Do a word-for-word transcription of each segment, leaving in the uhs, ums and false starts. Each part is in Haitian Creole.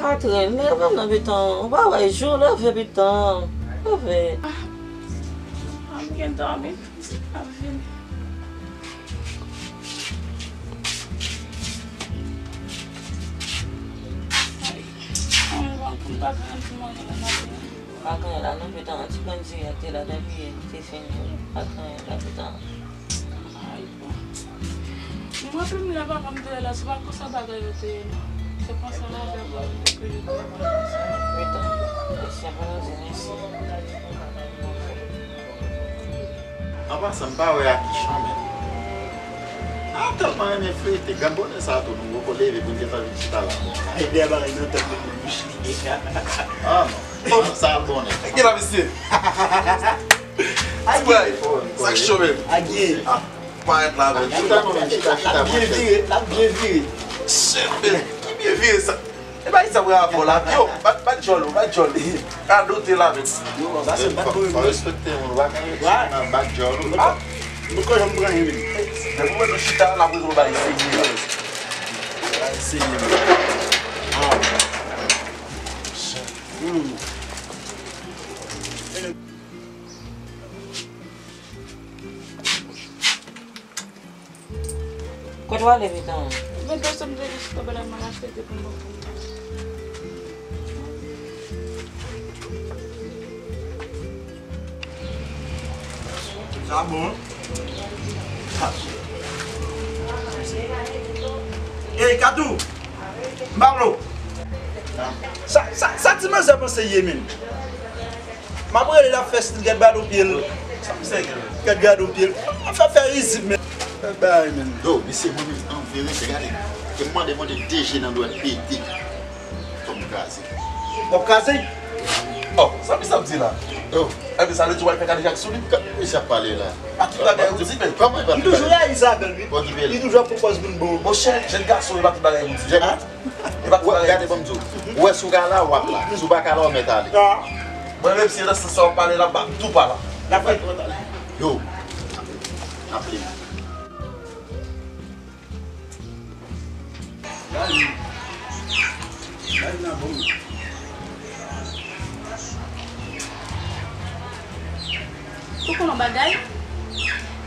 Catherine, leve non, pitan. Ou pa wè jou leve, pitan. Leve. Ah, m gen dòmi. M ap vini. Ay, m bon pou m pa gen anyen pou manje nan maten an. Pa gen anyen la non, pitan. Ti grenn diri a te la, depi te fini. Pa gen anyen la, pitan. Ay, bon. M raple m lè papa m te la, se pa konsa bagay yo te ye, non. Se konsa la, lè papa m te ye. Pitan, mèsi, apa nou di mèsi. An pasan, m pa wè Akichan, men. A, tèlman renmen frite. Grann bonè sa tou, nou poko leve pou n gentan vin chita la. Ay, dèyè bagay nan tèt mwen, mwen bouch li. Ah, non. Oh, sa al bonè. Gen la, mesye. Ti bay. Sa k cho, men. Agye. Ah, parèt la, men. Chita, non, men, chita, chita, l ap byen vire, l ap byen vire. Chef, men. Ki byen vire sa? E bay sa bravo la. Yo, bat, bat djòl ou, bat djòl ou. Ka dote la, men. Yo, sa se bat djòl ou. Fò respekte moun, ou pa ka nan bat djòl ou. Ah. Mwen kwè janm pran anyen, men. Depi mwen nou chita, la, pou nou bay seye. Bay seye, men. Ah. Hmm. Kote w ale, pitan? Mwen desann de jis tabla m al achte de bonbon pou mwen. Sa bon. Ey, Katou! M pa vle w. Sa, sa, sa ti manzè panse ye, menm? M ap rele l ap fè stil gad badon pye l. Sa misye gen? Gad gadon pye l. Ap fè, fè rizib, men. Fè bagay, men. Yo, mesye, mwen menm, an verite, gade. Ke m mande, mande de je nan dwèt pete. Fò m kraze. W ap kraze? Oh, sa misye ap di la? Yo. Epi sa vle di w al fè kadejak sou li? Kòman misye ap pale la? Pa tout bagay ou di, men. Kòman li pa... M toujou rayi Isabelle, wi. Bon, ki bèl. Li toujou ap pran pòz moun bon. Monchè, jèn gason, e pa tout bagay ou di. Jèn... Hein? Gade, ban m di w. Ou wè, si w ka la, w ap la. Si w pa ka la, w mèt ale. Mwen menm, si nan sans sa w pale la, m pa tou pa la. N ap fè. Yo. N ap li. Ou konnen yon bagay?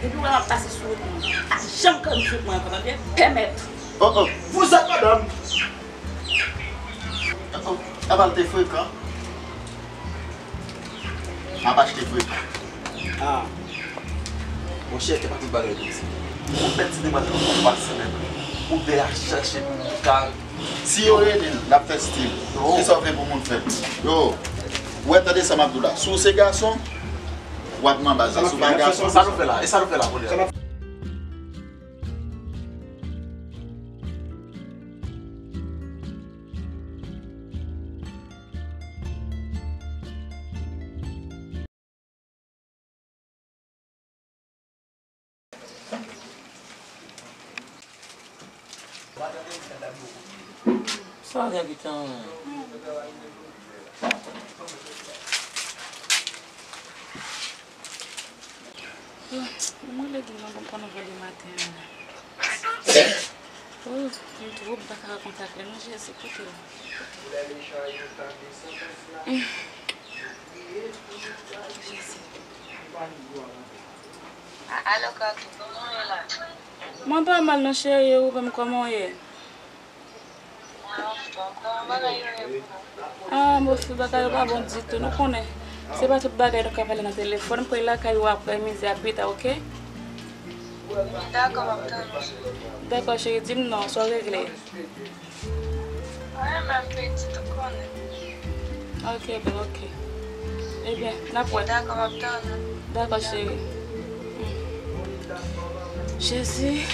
Depi w wè m ap pase sou wout mwen, pa janm kanpe sou wout mwen ankò, tande? Pèmèt. Oh, oh. Vous êtes madame. Oh, oh. Apa l te frekan? M ap achte frekan. Ah. Monchè, se pa tout bagay ou di. Ou fè ti demwazèl ou pase menm. Ou dèyè a chache pou ou ka. Si yo rele l, l ap fè stil. Oh. Kisa w vle pou moun fè? Yo, ou wè, tande sa m ap di w la. Si w se gason, w ap nan baz la. Si w pa gason, sa nou fè la? E sa nou fè la, kounye a? Sa w gen pitan? Mwen legim nan bon pran nouvèl de maten an. Oh, m twouble, m pa ka rakonte ak li non, Jezi, kote l? Jezi. Alo, Katou, kòman w ye la? Mwen pa mal non, cheri, e ou menm, kòman w ye? Ah, mofi, bagay yo pa bon ditou, nou konnen. Se pa tout bagay nou ka pale nan telefòn. M pral lakay ou apre midi a pita, oke? Dakò, m ap tann ou. Dakò, cheri, di m non, sa w regle? Anyen menm, pitit, ou konnen. Oke, boo, oke. Ebyen, n ap wè. Dakò, m ap tann ou. Dakò, cheri. Jezi.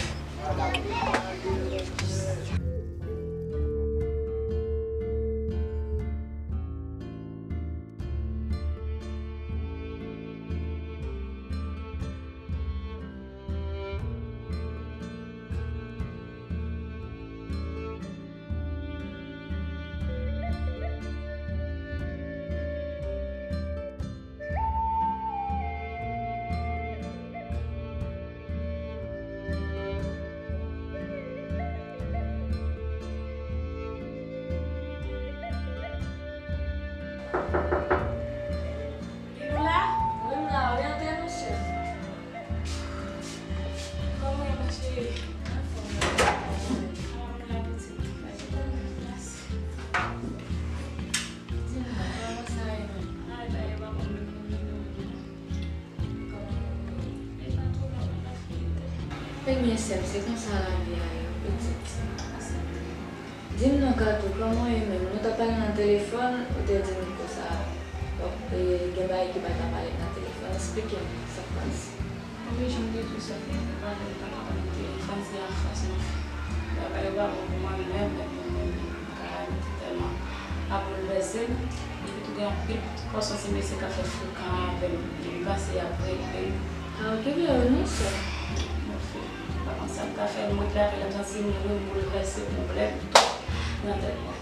Ebyen, sè m, se konsa lavi a ye, pitit. Di m non, Kato, kòman w ye menm? Nou t ap pale nan telefòn, ou te di m konsa, w ap, e, gen bagay ki pa t ap ale nan telefòn. Esplike m sa k pase. Wi, jan m te di w, sè m, m pa t ap pale nan telefòn, se anfas mwen fè. Bagay yo pa bon pou mwen menm, epi mwen menm, bagay yo te tèlman ap boulvèse m. Epi tou gen anpil pòsyon ti mesye k ap fè frekan avè m. Depi pase y ap rele m. A, okipe yo non, sè. Mwen fè, m pa konn sa m ta fè, m ret lakay la, m santi m boulvèse, pwoblèm nan tèt mwen.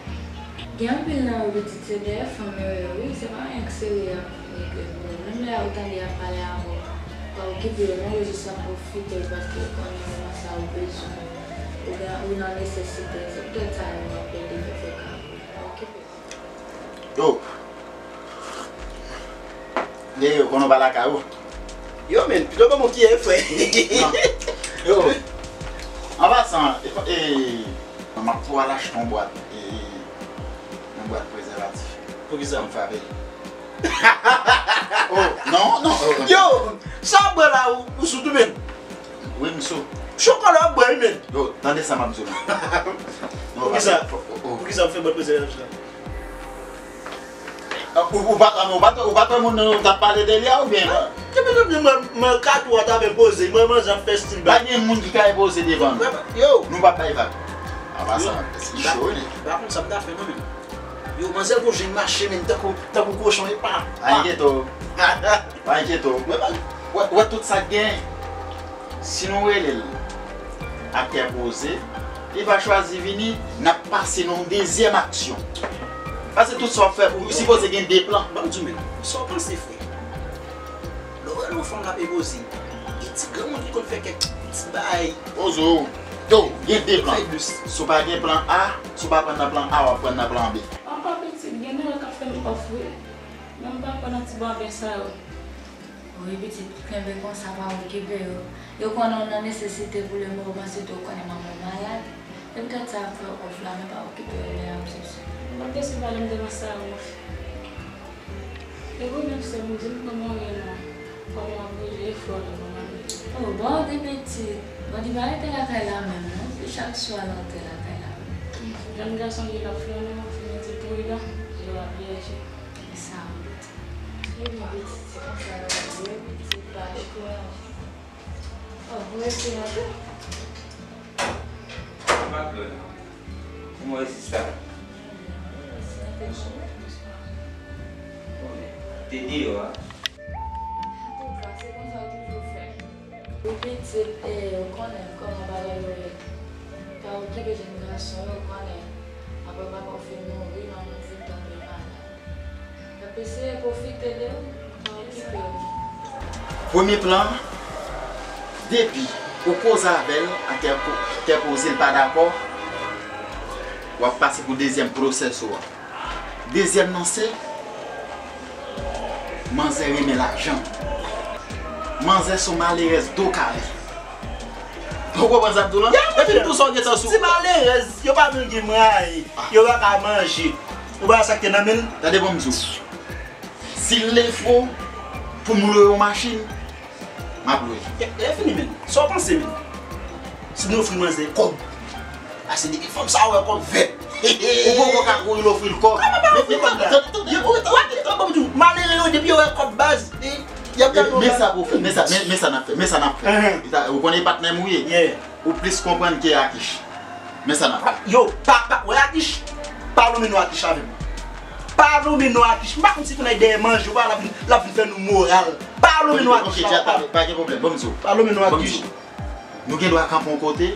Gen anpil nan yo, pitit, se dèyè fanm yo ye, wi, se pa anyen k serye y ap regle pou ou. Menm lè ou tande y ap pale avè w, pa okipe yo non, yo jis ap pwofite w paske yo konnen moman sa a ou bezwen, ou gen, ou nan nesesite, se poutèt sa yo ap plede fè frekan avè w, pa okipe yo. Yo. Dèyè yo, konnen w pa lakay ou. Yo, men, pito ban mwen kiye, frè. Non. Yo. An pasan, e, e, m ap pou al achte yon bwat, e, yon bwat prezèvatif. Poukisa? Pou m fè avè l. Oh, non, non, oh, oh. Yo, sa w ap bwè la, ou, ou sou tou, men? Wi, m sou. Chokola w ap bwè, wi, men. Yo, tande sa m ap di w la. Non, poukisa? Oh, oh, oh. Poukisa w ap fè bwat prezèvatif la? Ah, ou, ou pa, ou pa, ou pa t wè moun nan ou t ap pale de li a oubyen? Depi lè mwen, mwen, Kato a t avè poze, mwen, manje ap fè stil bak. Pa gen moun ki ka poze devan nou. Yo. Nou p ap bay vag. Apa sa, li cho, li. Pa konn sa m ta fè non, men. Yo, manzèl gon jan l mache, men, tankou, tankou kochon, e pa. Pa enkyete w. Pa enkyete w. Mwen pa. Wè, wè tout sa k genyen. Si nou rele l ak kè poze, li va chwazi vini, n ap pase nan yon dezyèm aksyon. Paske tout sa w ap fè, ou sipoze gen de plan. Ban m di w, men, sa w panse, frè? Lè w wè yon fanm l ap epoze, gen ti granmoun ki konn fè kèk ti bay. Poze w. Yo, gen de plan. Si w pa gen plan A, si w pa pran nan plan A, w ap pran nan plan B. Apa pitit, gen nèg k ap fè m òf, wi. Men m pa kwè nan ti bwaben sa yo. Wi, pitit, kenbe konsa, pa okipe yo. Yo konnen w nan nesesite pou le moman, sitou yo konnen manman w malad. Se poutèt sa y ap fè w òf la, men pa okipe yo, lè y ap soti. M p ap desevwa lè m devan sa yo, mon fi. E ou menm, sè m, di m kòman w ye la? Kòman w ap bouje, e frè w la, kòman l ye? Oh, bon, gen pitit. Bon, li pa rete lakay la menm, non. Se chak swa l antre lakay la. Jèn gason, li l ap flannen, w ap fini di pridan, je w ap vyeje. E sa, wi. Ebyen, pitit, se konsa yo ye, pitit, pa chwa. Oh, ou rete la tou? Ou pa plè non. Kòman w ye, sista? Mwen te deyò a. Antouka, se konsa w toujou fè. Ou pitit, e, ou konnen kòman bagay yo ye. Pa okipe jèn gason yo, ou konnen. Apre papa w fin mouri, manman w vin tonbe malad. Y ap eseye pwofite de ou, pa okipe yo. Premye plan, depi ou koze avè l, ak kè, kè poze, l pa dakò, w ap pase pou dezyèm pwosès ou a. Dezyèm nan se, manzè renmen lajan. Manzè se yon malerèz do kare. Ou konprann sa m di w lan? Epi m tou sa w gen tan sou. Ti malerèz, yo pa vin gen mwayen, yo pa ka manje. Ou pa wè sa k te nan men l? Tande bon m di w. Si l leve pou m lwe yon machin, m ap lwe. E, e fini, men. Sa w panse, men? Si nou ofri manzè kòb, pase depi fanm sa wè kòb vèt. Ou poko ka kouri l ofri l kòb. Kòman pa ofri kòb la? Malere yo, depi yo wè kòb baz, e, y ap gade w. Men sa pou fè, men sa, men, men sa n ap fè, men sa n ap fè. Ou konnen e patnè m ou ye. Ou plis konprann ke Akish. Men sa n ap fè. Yo, pa, pa, wè Akish? Pa lonmen non Akish avè m. Pa lonmen non Akish. M pa konn si kounye a dèyè manje, w pa, l ap vin, l ap vin fè nou moral. Pa lonmen non Akish la, pa. Pa gen pwoblèm, ban m di w. Pa lonmen non Akish. Nou gen dwa kanpe yon kote,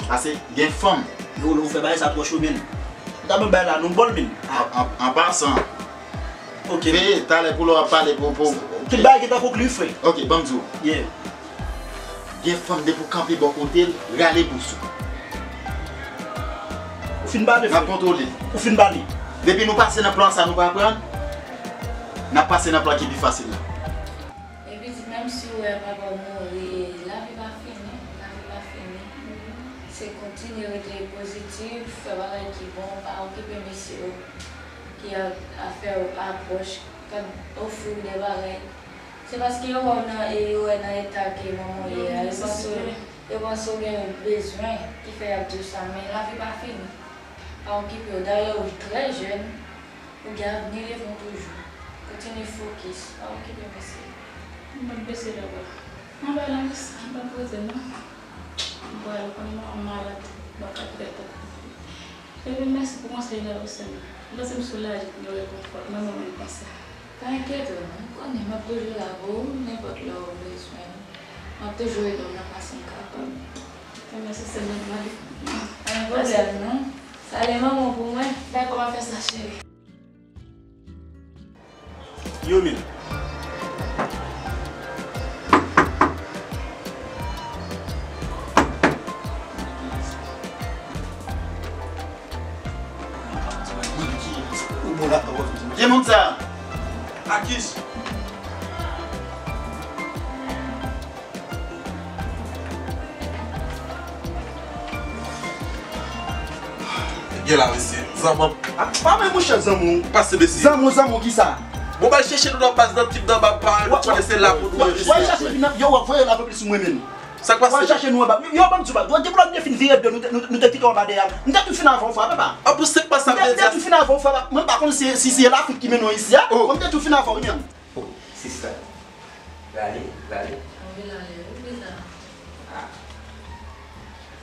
paske gen fanm. Yo, lè w fè bagay sa twò cho, men. M ta ban bagay la non bòl, men. An, an, an pasan. Ok. Veye, talè pou lè w ap pale pou, pou. Tout bagay gentan konkli, frè. Ok, ban m di w. Yeah. Gen fanm depi w kanpe bò kote l, rale bous ou. Ou fin pale, frè. N ap kontwole. Ou fin pale. Depi nou pase nan plan sa nou pa pran, n ap pase nan plan ki pi fasil la. Epi di, menm si w wè papa w mouri, lavi pa fini, lavi pa fini. Se kontinye rete pozitif, fè bagay ki bon, pa okipe mesye yo ki ap, ap fè w apwòch, k ap ofri w de bagay. Se paske yo wè w nan, e yo wè nan eta ke manman w ye a, yo panse w, Yo panse w gen bezwen ki fè y ap di w sa, men lavi pa fini. Pa okipe w, dayè ou trè jèn, ou gen avni devan w toujou. Kontinye fokis, pa okipe mesye. M p ap bese la bra. Mwen pa nan risk, m p ap poze non. M pral konn mwen malad, m pa ka fè tan. Bebe, mèsi pou konsèy la yo, sè m. M panse m soulaje, m rekonfòte, mwen menm m panse. Pa enkyete w non, m konnen m ap toujou la pou ou, nenpòt lè w bezwen m. M ap toujou ede w nan fason m kapab. Mèsi, sè m, m ale. Pa gen pwoblèm non. Salye manman w pou mwen. Dakò, m ap fè sa, cheri. Yo menm. Ou bon la, ou bon. Ki moun sa? Akis. Gen la, mesye. Zanmi. A, pa men mouche zanmi w. Pase, mesye. Zanmi w, zanmi w, kisa? Bon, ba l chèche nou nan baz nan, tip nan ba pa, nou konnen se la pou nou ye, mesye. W al chache vin nan, yo, w ap voye lapolis sou mwen menm. Sa k pase? W al chache nou anba. Yo, ban m di w, ba, depi lòt de fin vire do, nou te, nou, nou te kite w anba dèyè. M te tou fin avè w fwa, papa. An plis, se pa sa m te di a. M te tou fin avè w fwa, papa. Mwen pa konn si, si se Lafrik ki mennen w isi a. Mwen m te tou fin avè w, wi, menm. Oh, sista. Lale, lale. Wi, lale, wi, wi, sa. Ah.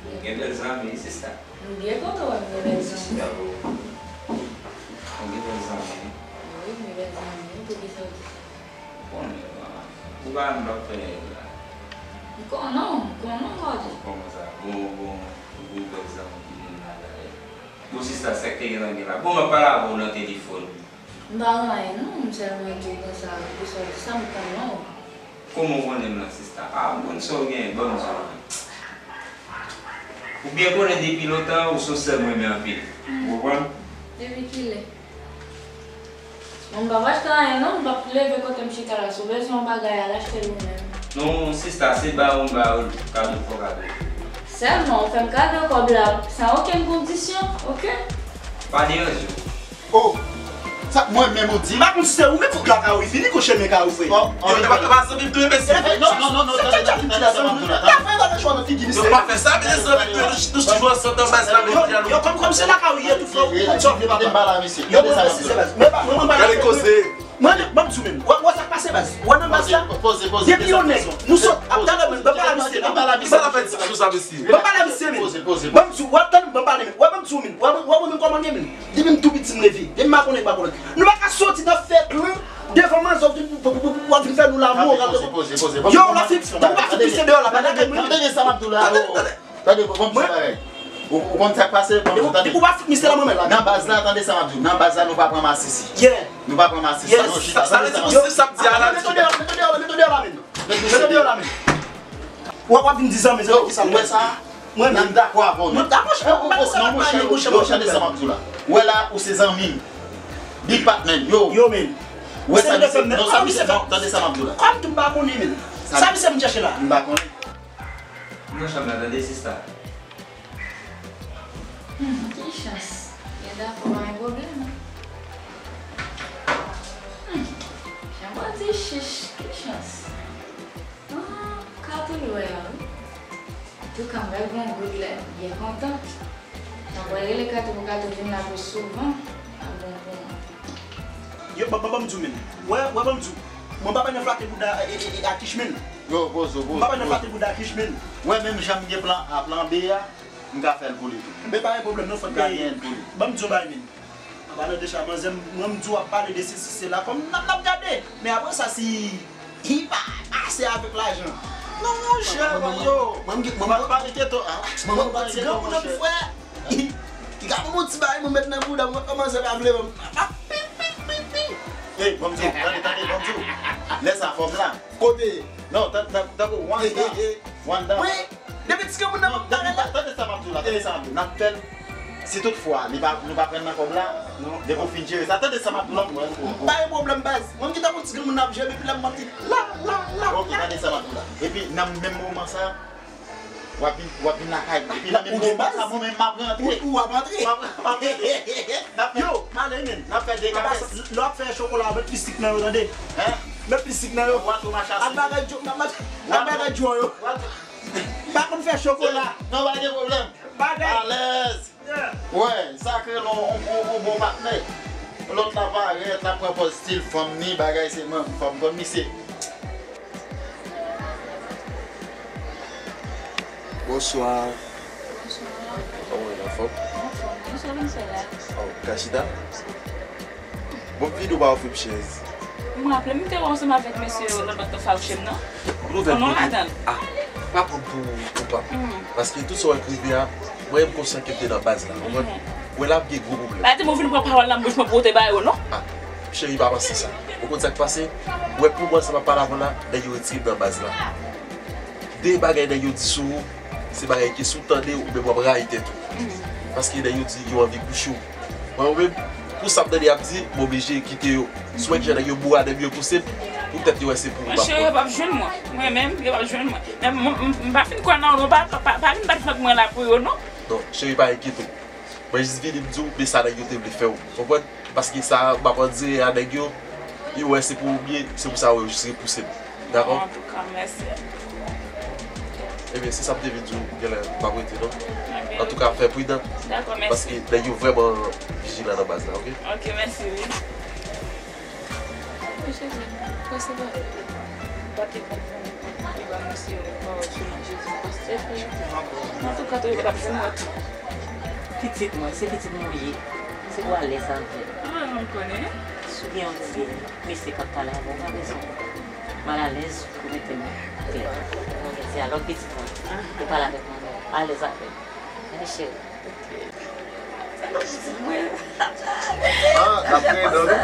Ou gen bèl zanmi, sista. M byen kontan wè m gen bèl zanmi. Sista, bon. Ou gen bèl zanmi, wi. Wi, m gen bèl zanmi, wi, poukisa w di sa? Ou konnen, ou pa menm ap fè nèg la. M konnen w, m konnen w, Gòdye. Kòman sa? Bon, bon, ou gen bèl zanmi ki vin la, dayè. Bon, sista, sa k te gen nan gen la? Bon, m ap pale avè w nan telefòn. M pa gen anyen non, m sèlman di w konsa, poukisa w di sa, m konnen w. Kòman w konnen m nan, sista? A, m konn sa w genyen, ban m di w. Ou byen konnen depi lontan, ou se yon sè m renmen anpil. Ou konprann? Depi kilè? Bon, m p ap achte anyen non, m p ap leve kote m chita la, si w bezwen yon bagay, al achte l ou menm. Non, sista, se ba w m ba w l, kado fò kado. Sèlman, ou fè m kado kòb la, san okenn kondisyon, oke? Pa deranje w. Oh! Sa mwen menm ou di? M pa konn si se ou menm fout lakay ou fini kou chemen kay ou fre. Oh, oh, yo, e pa, e pa zanmi m tou, mesye. Non, non, non, non, tande, tande, tande sa m ap di w la. Tande. Tande, tande, tande. Yo pa fè sa, men se zanmi m tou, nou, nou toujou ansanm nan baz la, men yo, yo, kòm, kòm se lakay ou ye tou, frè, ou konn sa w vle, papa. Kite m pale a mesye. Yo, tande sa m ap di w la. Gade koze. Mwen, ban m di w menm. Wè, wè sa k pase, baz. Wè nan baz la. Poze, poze, poze. Depi yon nèg, nou sot, ap talè mwen, ban m pale a misye, non. Ban m pale a misye, mesye. Ban m pale a misye, men. Poze, poze, poze. Ban m di w, wè, tann, ban m pale, men. Wè, ban m di w, men. Wè, wè, wè, mwen menm kòman m ye, men. Depi m tou piti, m leve. Depi m pa konnen, m pa konnen. Nou pa ka soti nan fèt lan devan manzè w vin, pou, pou, pou, pou w ap vin fè nou lamoral. Poze, poze, poze. Yo, la fi, tankou pa fi pise deyò la, pa lakay mwen. Tande sa m ap di w la. Tande, tande. Tande, bon, bon, ti bagay. Ou, ou konn sa k pase? Bon, tande. Depi w pa fout misye la, mwen menm la. Nan baz la, tande sa m ap di w. Nan baz la, nou pa pran masisi. Yeah. Nou pa pran masisi. Yes. Yo, chita, tande sa m ap di w. Sa vle di, sa ap di a la. Mete deyò, mete deyò, mete deyò la, men. Mete deyò la, men. W ap, w ap vin di zanmi, zanmi, kisa m wè sa? Mwen menm. M dakò avè w, men. Mwen dakò, non, monchè, non, monchè, monchè, tande sa m ap di w la. Ou wè la, ou se zanmi m. Big Pat, men. Yo. Yo, men. Ou wè sa misye, non, sa misye, non, tande sa m ap di w la. Kòm tou m pa konnen, men. Sa misye m chèche la. M pa konnen. Nan chanm nan, tande, sista. Hmm, ki chans. Gen dakò, pa gen pwoblèm. Hmm, jan w di chich, ki chans. Ah, Kato l wè a, wi. Antouka, m pral gen yon gout lè, m byen kontan. M ap rele Kato pou Kato vin la pli souvan. L ap bon pou mwen. Yo, ban, ban, ban m di w, men. Wè, wè, ban m di w. Mwen pa pè nan flate bouda, e, e, e, Akish, men. Yo, poze w, poze w. Mwen pa pè nan flate bouda Akish, men. Wè, menm jan m gen plan A, plan B a, m ka fè l pou li tou. Men pa gen pwoblèm, non, fò n ka genyen l pou li. Ban m di w bagay, men. An palan de sa, manzè, m, mwen, m di w ap pale de sesi, sela, kòm n ap, n ap gade. Men apre sa, si li pa ase avèk lajan. Non, monchè, yo. Mwen, mwen, mwen, pa, pa enkyete w, a. Mwen, mwen, pa ti granmoun nan, frè. Li ka ban m yon ti bagay, mwen met nan bouda m, mwen kòmanse pa vle ban m. Ap pim, pim, pim, pim. Ey, ban m di w, tande, tande, ban m di w. Lè sa, fò m la. Kote? Non, tan, tan, tankou Wanda. Wanda. Wi, depi ti granmoun nan, non, tande, tande sa m ap di w la, tande sa m ap di w. N ap fè l, si tout fwa, li pa, nou pa pran nan kòb la, depi w fin jere sa, tande sa m ap di w la. Pa gen pwoblèm, baz. Mwen, m gentan konn ti granmoun nan ap jere, epi lè m monte, la, la, la, la. Ok, tande sa m ap di w la. Epi, nan menm moman sa, W ap vin, w ap vin lakay mwen. Epi nan menm moman sa, mwen menm m ap rantre. Ou, ou ap rantre? M ap, m ap rantre. N ap fè, yo, m ale, men. N ap fè de kares. Lè w ap fè chokola, met plis sik nan yo, tande. Hein? Met plis sik nan yo. Wato machasen. Ak bagay djo, ak bagay djo yo. Wato. Pa konn fè chokola. Non, pa gen pwoblèm. Bagay. Alèz. Wè, sa k rele yon, yon, yon bon patnè. Lòt la parèt, l ap pran pòz stil fanm ni, bagay se manmi fanm, fanm misye. Bonswa. Bonswa. Kòman w ye, anfòm? Anfòm, wi, sa vin fè la. Oh, ka chita? Bon, vide w pa ofri m chèz. M raple m te wè w ansanm avèk mesye yo lòt lòt tan fawouche m nan. Ou ouvè non ladan l. Ah, pa pran m pou ou pa. Paske tout sa w wè k rive a, mwen menm konsyan ke m te nan baz la. Ou konprann? Wè la ap gen gwo pwoblèm. Pa di m ou vin pran pawòl nan bouch mwen pou w te ba yo non. Ah, cheri pa panse sa. Ou konn sa k pase? Wè pou mwen sa m ap pale avè w la, nèg yo retire m nan baz la. De bagay nèg yo di sou ou, se bagay ke si w tande ou menm w ap rayi tèt ou. Paske nèg yo di yo anvi kouche w. Mwen menm, pou sa m tande y ap di, m oblije kite yo. Swen jan nèg yo bourade m, yo pouse m, poutèt yo wè se pou m m ap pran. Cheri, yo p ap jwenn mwen. Mwen menm, yo p ap jwenn mwen. Men m, m, m pa fin kwè nan ou non, pa, pa, pa, pa vin bat vant mwen la pou yo non. Non, cheri, pa enkyete w. Mwen jis vini m di w, men sa nèg yo te vle fè w. Konprann? Paske sa m ap andire a nèg yo, yo wè se pou m ye, se pou sa yo jis repouse m. Dakò? Antouka, mèsi. Ebyen, se sa m te vin di w, genlè m p ap rete non. Antouka, fè pridan. Dakò, mèsi. Paske nèg yo vrèman vijilan nan baz la, oke? Oke, mèsi wi. Wi, cheri, prese pa. Pa te konprann. Li ba mesye yo pawòl sou non Jezi Kris. Antouka, tou yo pa t ap jwenn mwen tou. Pitit mwen, se pitit mwen ou ye. Se pou w alèz avè l. Mwen menm konnen. Si w gen yon ti mesye k ap pale avè w, pa bezwen malalèz, ou mete m klè. Nou gen dyalòg pitit mwen. Ou pale avèk manman w, alèz avè l. Wi, cheri. Ah, l ap kreye dan nou.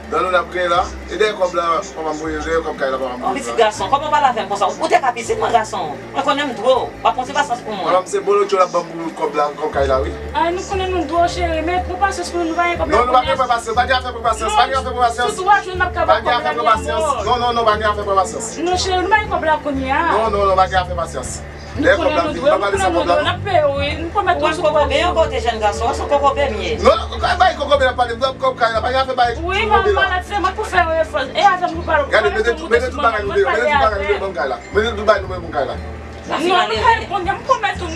Dan nou l ap kreye la. E dèyè kòb la, papa m voye, dèyè kòb kay la, papa m voye. Pitit gason, kòman w pale avè m konsa? Ou te ka pitit mwen, gason. Mwen konnen m dwe w. W ap monte pasyans pou mwen. Papa m se bolotcho l ap ban m pou kòb la, kòb kay la, wi. Ay, nou konnen nou dwe w, cheri, men pran pasyans pou nou, nou pa gen kòb la pou kounye a. Non, nou pa gen pran pasyans, pa gen afè pran pasyans, pa gen afè pran pasyans. Sou twa jou, n ap ka ba w kòb la, nou pa gen kòb la. Non, non, non, pa gen afè pran pasyans. Non, cheri, nou pa gen kòb la kounye a. Non, non, non, pa gen afè pasyans. Lè kòb la vini, pa pale san kòb la non. N ap peye w wi, n pwomèt ou. Ou an kokobe yon kote jèn gason, ou se yon kokobe m ye. Non, kay bay kokobe n ap pale, m kòb kay la, pa gen afè bay kokobe la. Wi, pa malad, se mwen pou fè yon efò. E avè m pou pale. Gade, mete tout, mete tout bagay nou deyò, mete tout bagay nou deyò, ban m kay la. Mete tout bagay nou deyò, ban m kay la. Non, nou pa reponn, m pwomèt ou.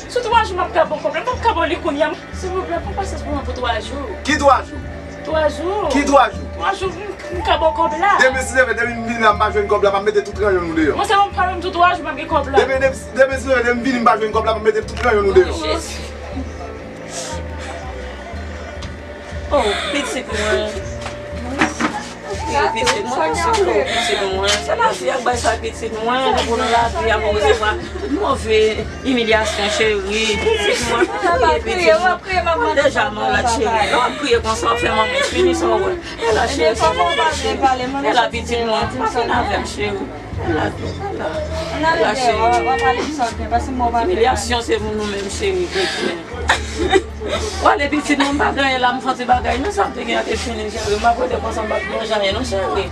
Sou twa jou m ap ka ba w kòb la, m p ap ka ba w li kounye a. Silvouplè, pran pasyans pou mwen pou twa jou. Ki twa jou? Twa jou. Ki twa jou? Twa jou, m, m ka ba w kòb la. Demen si Dye vle, depi m vin la, m pa jwenn kòb la, m ap mete tout ranyon nou deyò. Mwen sèlman m pale m di w twa jou m ap gen kòb la. Demen, depi, demen si Dye vle, depi m vin, m pa jwenn kòb la, m ap mete tout ranyon nou deyò. Jezi. Oh, pitit mwen. Pitit mwen, pitit mwen. Se lavi a k bay sa pitit mwen, nou pou nan lavi a, mwen resevwa tout move imilyasyon, cheri. Pitit mwen, pitit mwen. Mwen deja malad, cheri. Lè w ap kriye konsa, w ap fè manman fini sa w wè. E la, cheri, sa w wè. E la, pitit mwen. Pa vin avè m, cheri. E la, e la. E la, cheri. Imilyasyon se pou nou menm, cheri, kretyen. W ale pitit mwen, m pa gen anyen la, m fè yon ti bagay. Non, sa m te gen an te fini, cheri. M ap rete konsa, m p ap manje anyen, non, cheri.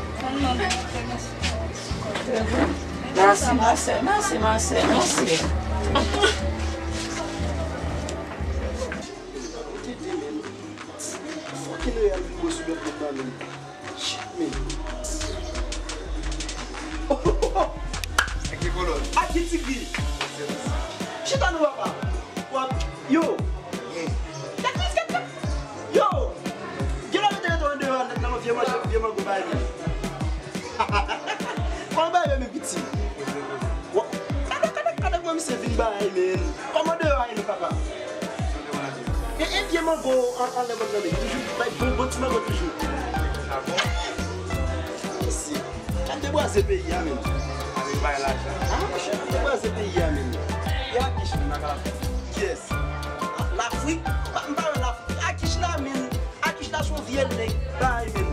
Mèsi, ma sè, mèsi, ma sè, mèsi. Fòk Enrè al vin bwè sou dòt mwen nan men. Shit, man. Ak ki kolòn? Ak ki tigri? Chita non papa. W ap, yo. Gad, gad, gad. Yo. Gen lè rete, rete andeyò nan yon vye manje, vye mango bay vini. Kòman bay vini piti? Gade, gade, gade kòman misye vin bay men. Kòman deyò a ye papa? E, e vye mango an, anlè bòt nan men. Toujou bay bon, bon ti mango toujou. A bon? Mesye, n ap debwaze peyi a menm. Ap bay lajan. A, monchè, n ap debwaze peyi a menm. E Akish menm, nan ka Lafrik. Kiyès? Lafrik? M pa, m pa wè Lafrik. Akish la menm. Akish la se yon vye nèg bay menm.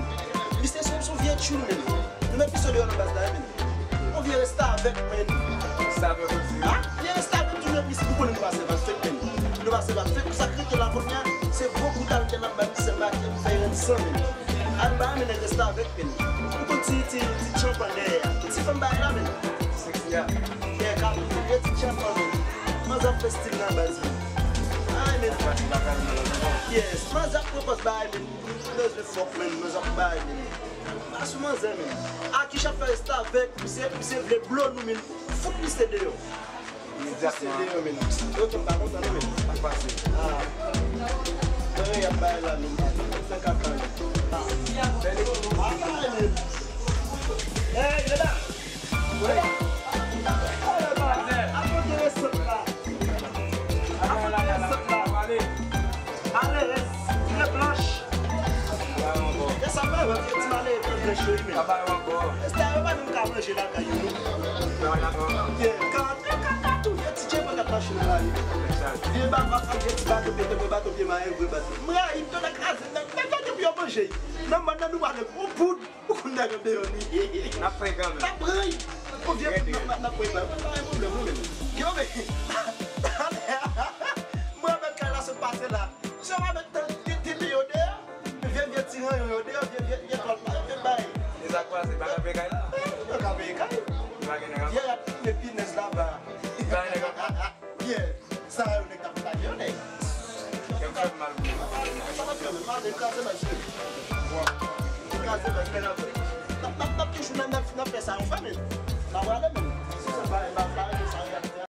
Misye se, se yon vye tchoul menm. Nou met misye deyò nan baz la wi menm. Yon vye restavèk menm. Restavèk ou di? A, vye restavèk tou menm misye, nou konnen nou pa sèvi ak fèk menm. Nou pa sèvi ak fèk, sa k rete la kounye a, se gwo kout al ke n ap bay misye make pou fè rann san menm. Al bay menm nèg restavèk menm. Ou konn ti, ti, ti tchanpan dèyè a. Ki ti fanm bay la menm? Seksi a. Dèyè ka pou vye ti tchanpan menm. Manzè ap fè stil nan baz menm. Ay menm. Yes, manzè ap pran pòz bay menm. Ou bezwen fòk menm, manzè ap bay menm. Pa sou manzè menm. Akish ap fè restavèk, misye, misye vle blo nou menm. Fout misye deyò. Imedyatman. Yo tou m pa kontan non, men. Sa k pase? Ah. Nan y ap bay la, men. Fè kaka. Ah. Ah, men. Hey, lè la. Lè la. Apote resèt la. Apote resèt la. Malerèz, trè blanch. E sa pa yon ti malerèz trè blanch yo, men. Esta yo pa menm ka manje lakay yo, non. Ye, ka antre kaka tou, ye ti dje pa ka mache nan lari. Vye ba, ba, ba, vye ti bato, pete, vye bato, vye mayen, vye bato. M rayi, m tonn kraze, nan, nan, nan, pou yo manje. Nan mòn nan nou pa gen yon poud. Ou konn nèg an deyò ni. N ap pran kanmenm. N ap pran. Ou vye n ap, n ap, n ap pran. Pa gen pwoblèm, non, men. Yo, men. Mwen avèk kay la sot pase la. Se w avèk tan, ti, ti, ti yo deyò. Vye, vye ti ranyon yo deyò, vye, vye, vye twal pa, vye bay. Deza kwaze, pa ka peye kay la. Yo ka peye kay. Pa gen nèg ap. Vye ap touye pinèz laba. Pa gen nèg ap. Byen, sa yo nèg k ap pale yo nèg. Kè m fè m mal pou yo. Sa pa fè m mal, m kraze baz yo. M kraze baz men apre. N ap, n ap, n ap toujou nan, nan, nan fè sa yo fè men. N ap rale men. Si se pa, pa, pa, pa, sa yo ap fè.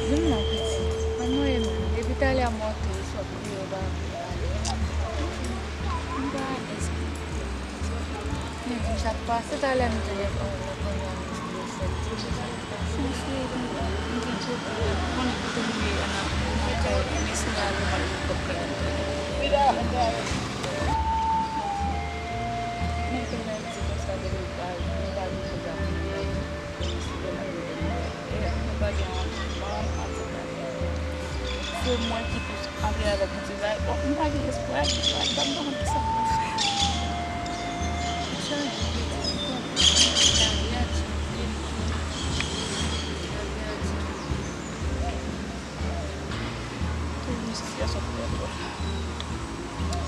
Vin la, pitit. Ann voye m. Depi talè a m wè w te sot, m pa vle pale. M pa esplike. Men sa k pase talè m telefòn nan kounye a m di yo sèl ti jan sa k pase. Mesye, m gen pwoblèm. Konnen kote m ye a, nan kay mesye a, yo pa gen kòb kay la. Men kounye a m di konsa, depi m pa, m pa gen kòb la pou m bay. Mesye a, yo pa gen yon manm, an tou ka. Se mwen ki pou antre avèk pitit la, bon, m pa gen espwa, li pa, li pa, m pa konn kisa m pral fè. Sa di, m konn, lavi a di, lavi a di. Tout yon sitiyasyon trè dwòl.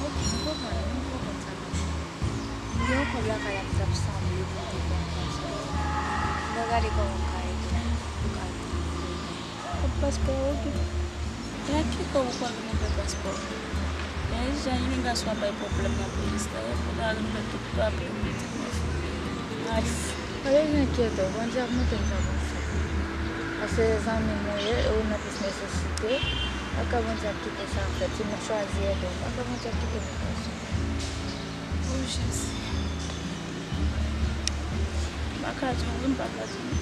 Ok, m konprann, m konprann sa. M gen yon kòb lakay la ki t ap sanble pou m te pran paspò. M pral gade kòman m ka ede m pou m ka retire l. Kòb paspò a, ok. E ak ki kòb ou pral vin ouvè paspò? Gen jan imigrasyon ap bay pwoblèm nan peyi sa yo, fò w ta rive fè tout papye w pitit mwen. Alè. Pa bezwen enkyete w, Bondye ap montre m sa pou m fè. Paske se zanmi m ou ye, e ou nan plis nesesite, pa ka Bondye ap kite sa fèt, si m chwazi ede w, pa ka Bondye ap kite m fè sa. O Jezi. M pa ka di w wi, m pa ka di w non.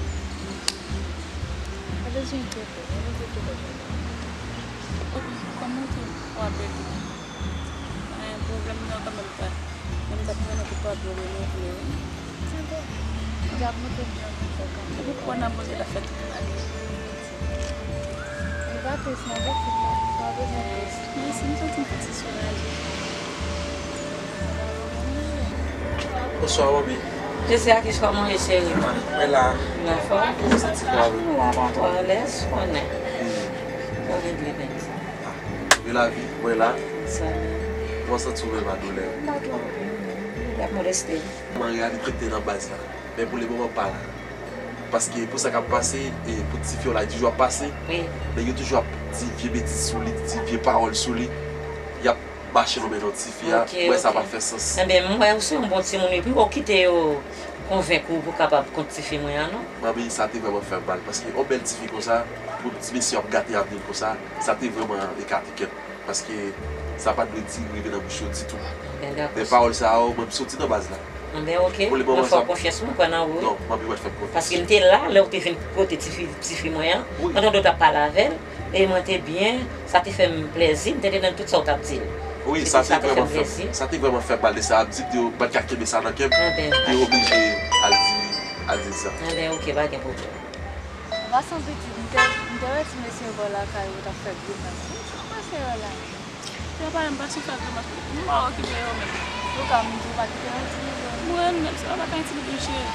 Pa bezwen enkyete w, pa bezwen enkyete w. Kòman w te w ap ede m? Anyen, pwoblèm nan kanmenm pa. Men m t ap renmen pou papye w renouvle wi. Sanble. Djab monte m jan pou fè kanmenm. Epi pou w nan boze l ap fè tout mal. Li pa tris non, pitit la. Sa w bezwen tris. Mèsi, m santi m piti soulaje. Bonswa, Roby. Jezi a kis kòman w ye, cheri? Mwen la. Ou anfòm? Ou santi kò a? Ou anfòm, ou alèz, ou konnen. Hmm. Ou regle nèg sa. Ah, viv lavi, mwen la. Sa. Kòman w santi w menm a doulè? M pa twò. Doulè ap moleste m. Kòman reyalite k te nan baz la? Men pou lemoman pa la. Paske pou sa k ap pase, e pou ti fi w la, li toujou ap pase. Wi. Nèg yo toujou ap di vye betiz sou li, di vye pawòl sou li. Y ap mache nan men yon ti fi a. Ok, mwen sa pa fè sans. Enben, m wè ou se yon bon timoun, epi w kite yo konvenk ou pou w kapab kont ti fi mwen an, non? Manmi, sa te vrèman fè m mal, paske yon bèl ti fi konsa, pou ti mesye ap gate avni l konsa, sa te vrèman ekate kè m. Paske sa pa t dwe di, rive nan bouch yo ditou. Enben, dakò. Men pawòl sa yo, mwen m soti nan baz la. Enben, ok. Pou lemoman, mwen fè w konfyans, mwen kwè nan ou, wi. Non, manmi, mwen fè m konfyans. Paske m te la, lè w te vin kote tifi, tifi mwen an, wi, pandan w t ap pale avè l, e mwen te byen, sa te fè m plèzi, m te tande tout sa w t ap di l. Wi, sa te vrèman fè m, sa te vrèman fè m mal de sa ap di, m te pa t ka kenbe sa nan kè m, m te oblije al di, al di l sa. Enben, ok, pa gen pwoblèm. An pasan pitit, m te, m te wè ti mesye bò lakay ou t ap fè grimas. Kisa w pase yo la? Yo pa menm pa sou fè grimas. M pa okipe yo menm. Ou ka m di w pa kite yo entimize w. Mwen menm, se pa pa ka entimize m, cheri.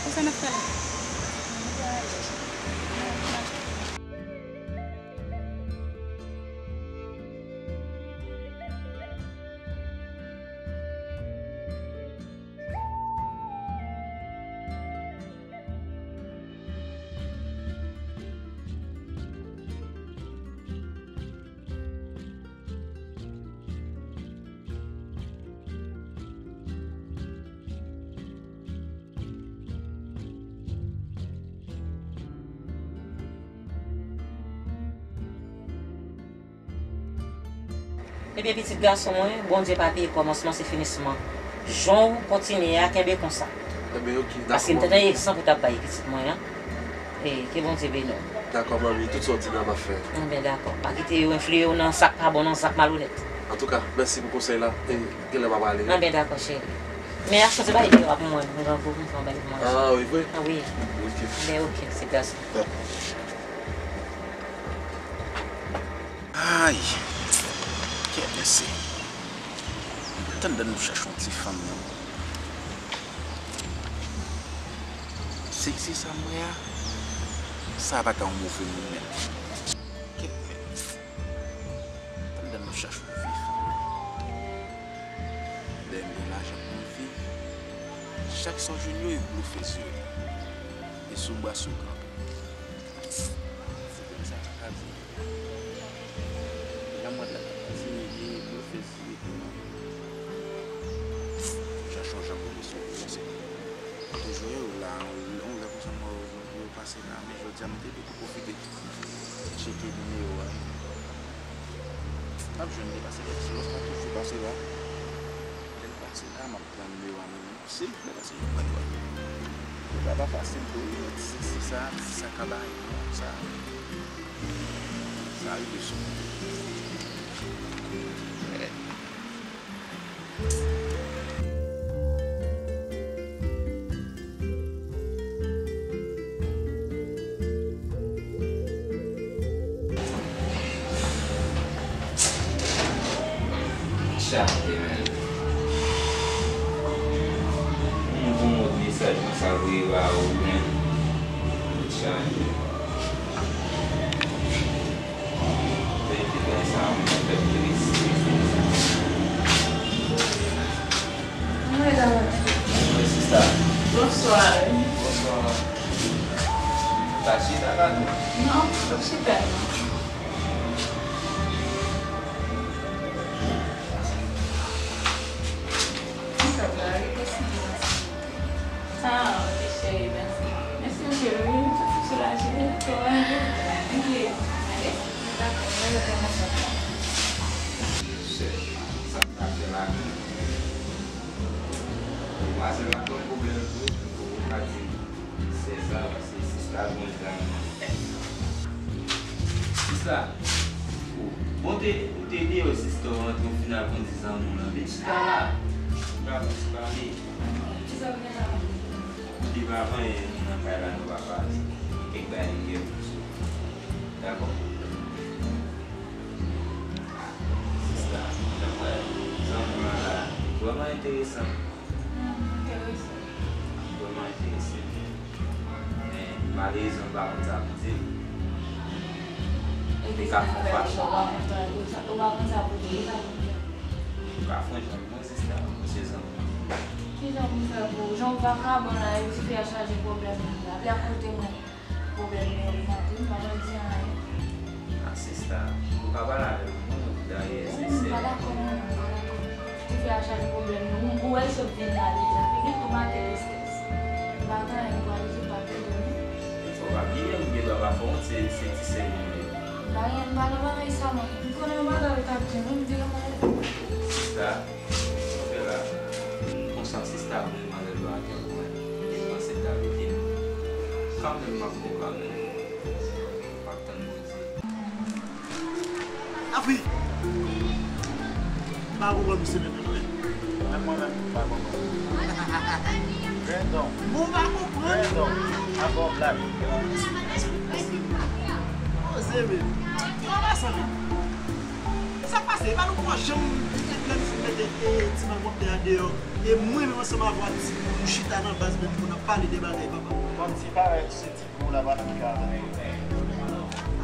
Kisa n ap fè la? M te ale. Ebyen, pitit gason mwen, Bondye pa peye kòmansman, se finisman. Jan w kontinye a, kenbe konsa. Enben, ok, dakò. Paske m te nan egzanp ou t ap bay pitit mwen an. E ke Bondye beni w. Dakò, manmi, tout sa w di la, m ap fè. Enben, dakò. Pa kite yo enfliye w nan sa k pa bon, nan sa k malonèt. Antouka, mèsi pou konsèy la. E genlè m ap ale. Enben, dakò, cheri. Men achte yon ti bagay deyò a pou mwen, m grangou, m pran bagay pou manje. Ah, wi, vre? Ah, wi. Ok. Enben, ok, pitit gason. Dakò. Ay! Kèt mesye. Tann dan nou chache yon ti fanm non. Seksi sa m wè a, sa pa ta yon move moun menm. Kèt menm. Tann dan nou chache yon vye fanm. Lè m gen lajan pou m viv, chak sa w jwenn yo, yo blofe sou yo. E sou bwa sou kanpe. Se kòmsa sa ka di. Jan m wè l la, ti nèg li blofe sou li tou non. Jan chonjan pou li sou li, se toujou yo la, yon lè konsa m wè yo pase la, men jodi a m te dwe tou pwofite tcheke nimewo a. M ap jwenn li pase la, silans pa toujou pase la. Lè l pase la, m ap pran nimewo a menm. Silvouplè, pase yon pwen dwa. Bagay pa fasil tou wi, ti seksi sa, ti sa ka bay non, sa, sa rive sou mwen. Chaje, men. Yon bon mòd mesaj konsa voye ba ou, men. Tout chaje. Fè ti bagay sa, mwen fè plis. Mwen, sista. Bonswa. Bonswa. Ou ka chita la tou? Non, m p ap chita non. Ah, ok, cheri, mèsi. Mèsi anpil, wi, m santi m soulaje. Ok, ale. Dakò, mwen rete nan sa. Chèf, sa m ta fè la menm? Demwazèl la gon pwoblèm tou, fòk ou ka di m sè sa, paske sista gon dram. Sista, ou, bon, te, ou te deyò, sista, ou rantre, ou fin al kondi zanmi w lan. Vin chita la. Ou ka plis pale. Kisa w gen la? Ou te pa vanyen nan kay la, nou pa pale. Gen kèk bagay m gen pou m di w. Dakò? Sista, jan m wè zanmi w lan la, vrèman enteresan. Hmm, enteresan. Vrèman enteresan. Men, malerezman, m pa konn sa pou di l. Epi sa ka fè w fache. Ou pa konn sa, ou pa konn sa pou di l, ou pa konn sa. Ou ka fè yon jan pou mwen, sista, mesye zanmi. Ki jan pou m fè pou ou? Jan ou vakabon la, epi ti fi a chaje pwoblèm nan la. Li akote mwen. Pwoblèm yo ogmante, m pa pral di anyen. Ah, sista, ou ka pale avè l, non, dayè, se sè. M pa dakò, non, m pa dakò. Ti fi a chaje pwoblèm yo. Ou, ou wè l sot vin la deja. Figi tou maten l estrès. M pa gen anyen m pral di, m pa gen dòmi. Fò w pa bliye, ou gen dwa pa fè wont, se, se ti sè moun yo. M pa gen, m pa nan bagay sa, non. M konnen yon bagay ou t ap di, non, m di l anyen. Sista, Fè la. Konsa, sista, pou demwazèl yo atè pou mwen. E panse ta vite m. Kanmenm, m ap pwoklame. M ap tann Bondye. Apre, m pa konprann misye menm, non, men. Menm mwen menm, m pa konprann. Grandon. Mwen pa konprann. Grandon. Avè w blag. Poze, men. Kòman sa, men? Sa k pase? E pa nou pran janm lè nou fin mete, e, ti malpwòpte a deyò. E mwen menm ansanm avè w a di nou chita nan baz menm pou n ap pale de bagay, papa. Kòmsi parèt se ti gwo la pa menm ka.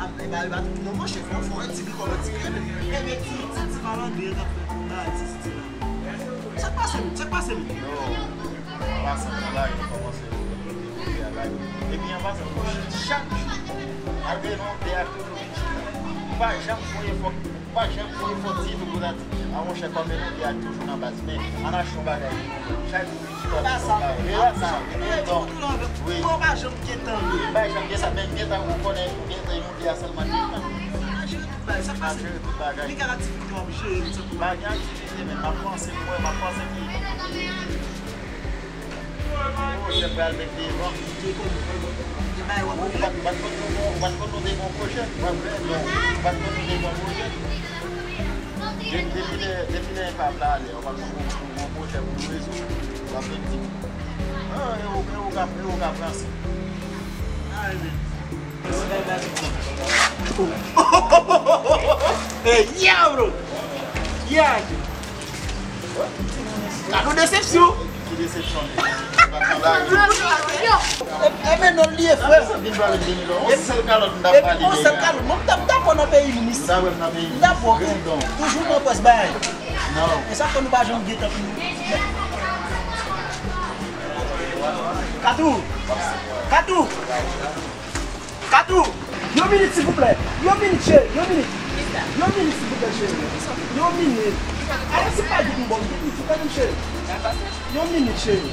A, e ba, e ba tout non, monchè, fò, fò wè ti gwo kòman ti grenn. E men ti, ti, ti malandren k ap fè bagay ti, ti la. Sa k pase menm? Sa k pase menm? Yo, an pasan, bagay yo kòmanse. Epi an pasan, chak jou, malgre nou de a toujou vin chita. M pa janm fè efò, m pa janm fè efò ditou pou ta di, a monchè, kòm nou de a toujou nan baz, men ann achte yon bagay pou nou. Chak jou vin chita. E pa sa, e pa sa. Wi. Ou pa janm gen tan. M pa janm gen sa, men gen tan ou konnen, ou gen tan, nou de a sèlman. Jere tout bagay, sa k pase? Jere tout bagay. Li gen aktivite w ap jere, m santi. M pa gen aktivite, men m ap panse pou mwen, m ap panse ki pwojè m pral met devan. Ou pa t, ou pa t konn nou gon, ou pa t konn nou te gon pwojè, ou pa t konn nou te gon pwojè. De-, depi lè, depi lè M P A P la ale, ou pa t konn nou gon pwojè pou nou rezoud. W ap vin di, ah, e ou, e ou k ap, e ou k ap ranse. Hey, diablo! Diadje! Gade yon desepsyon! Ki desepsyon li? E, e men non li ye, frè. Vin pale de milyon. Yon sèl kalòt m t ap pale de. Yon sèl kalòt. Mwen, m t ap, m t ap nan peyi m isi. M t ap wè nan peyi m. M t ap wè. Toujou nan pòs bagay. Non. E sa fè nou pa janm gen tan pou nou. Katou! Katou! Katou! Yon minit, silvouplè! Yon minit, cheri! Yon minit! Yon minit, silvouplè, cheri! Yon minit! Alò, si pa git m ba w git, m di, tande m, cheri! Yon minit, cheri!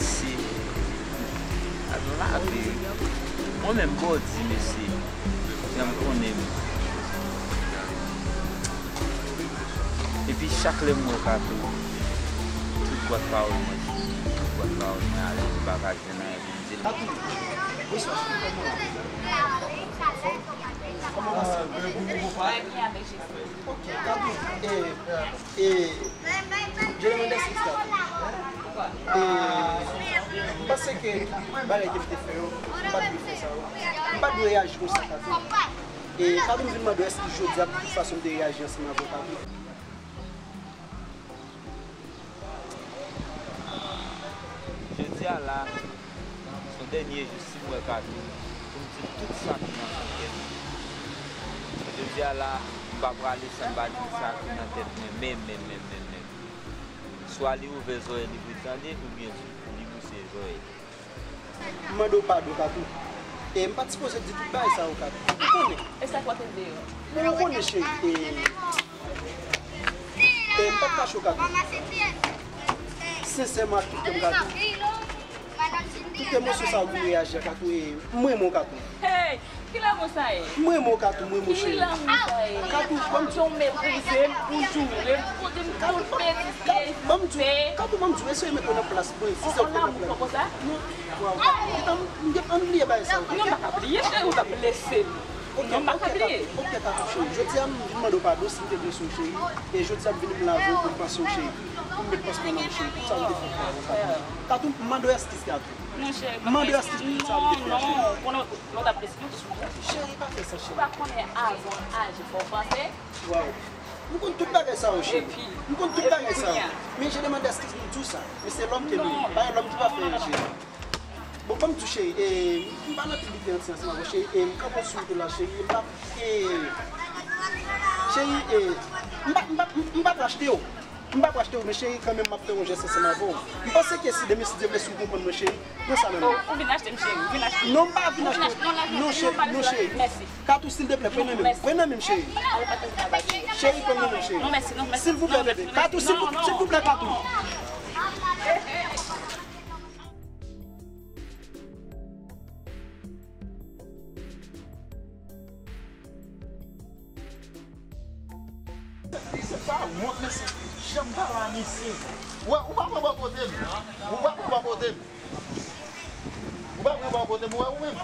Se ak lavi wi. Mwen menm, bòdi, mesye. Jan m konnen m. Epi chak lè m wè Kato, tout bwat pawòl mwen fini, tout bwat pawòl mwen ale, m pa ka jwenn anyen pou m di l. Kato, bonswa, kòman w ye? Kòman w pase? Trè byen avèk Jezi. Ok, Kato, e, e, je demande si Kato. E, m panse ke bagay ke m te fè yo, m pa t dwe fè sa yo. M pa t dwe reyaji konsa, Kato. E Kato, m vin mande w èske jodi a, de tout fason, m te reyaji ansanm avè w, Kato. Jodi a la, se yon dènye jou, si m wè Kato, pou m di l tout sa ki nan fon kè m. Jodi a la, m pa prale san m pa di l sa ki nan tèt mwen, menm, menm, menm, menm, menm. Swa li ouvè zòrèy li pou l tande, oubyen li bouse zòrèy li. M mande w padon, Kato. E m pa t sipoze di tout bagay sa yo, Kato. Ou konnen. E sa k pote l deyò? Men ou konnen, cheri. E, e m pa t kache w, Kato. Sensèman, ak tout kè m, Kato. Tout emosyon sa yo ki reyaji a, Kato. E m renmen w, Kato. Hey! Ki lanmou sa ye? M renmen w, Kato, m renmen w, cheri. Ki lanmou sa ye? Kato, ban m di w. Jan w meprize m, ou joure m, ou di m tout betiz ki egziste. Kato, ban m di w, Kato, ban m di w, eseye mete w nan plas mwen, si se ou ki te nan plas. On lanmou pran konsa? Non, waw, Kato, gentan, m gentan bliye bagay sa yo. Non, m pa ka bliye, cheri, ou t ap blese m. Non, m pa ka bliye. Ok, Kato, cheri, jodi a, m vin mande w padon si m te blese w, cheri. E jodi a, m vini, m lave w pou m panse w, cheri. Pou m met pansman nan ou, cheri. Tout sa m te fè pou ou, Kato. Kato, m mande w eskiz, Kato. Non, cheri, m mande w eskiz pou tout sa m te fè, cheri. Non, non, non, non, t ap blese m. Cheri, pa fè sa, cheri. Ou pa konnen avan w aji, fò w panse. Waw. M konn tout bagay sa yo, cheri. M konn tout bagay sa yo. Men je demande excuse m tou sa. Men se lòm ke nou ye. Pa gen lòm ki pa fè anyen, cheri. Bon, ban m di w, cheri, e, m pa nan piblik ansanm avè w, cheri, e, m kanpe sou wout la, cheri, e, m pa, e, cheri, e, m pa, m pa, m pa pou achte w. M pa pou achte w, men cheri, kanmenm m ap fè yon jès ansanm avè w. M panse ke si demen, si Dye vle, si w konprann mwen, cheri, pran sa nan men m. Ou vin achte m, cheri, ou vin achte m. Non, m pa vin achte w. Non, cheri, non, cheri. Mèsi. Katou, silteplè, pran nan men m. Pran nan men m, cheri. Cheri, pran nan men m, cheri. Non, mèsi, non, mèsi. Silvouplè, bebe. Katou, silvouplè, Katou. Misye pa wont, mesye. Jan m pale a misye. Ou wè, ou pa pran bò kote m. Ou pa pran bò kote m. Ou pa pran bò kote m, ou wè ou menm.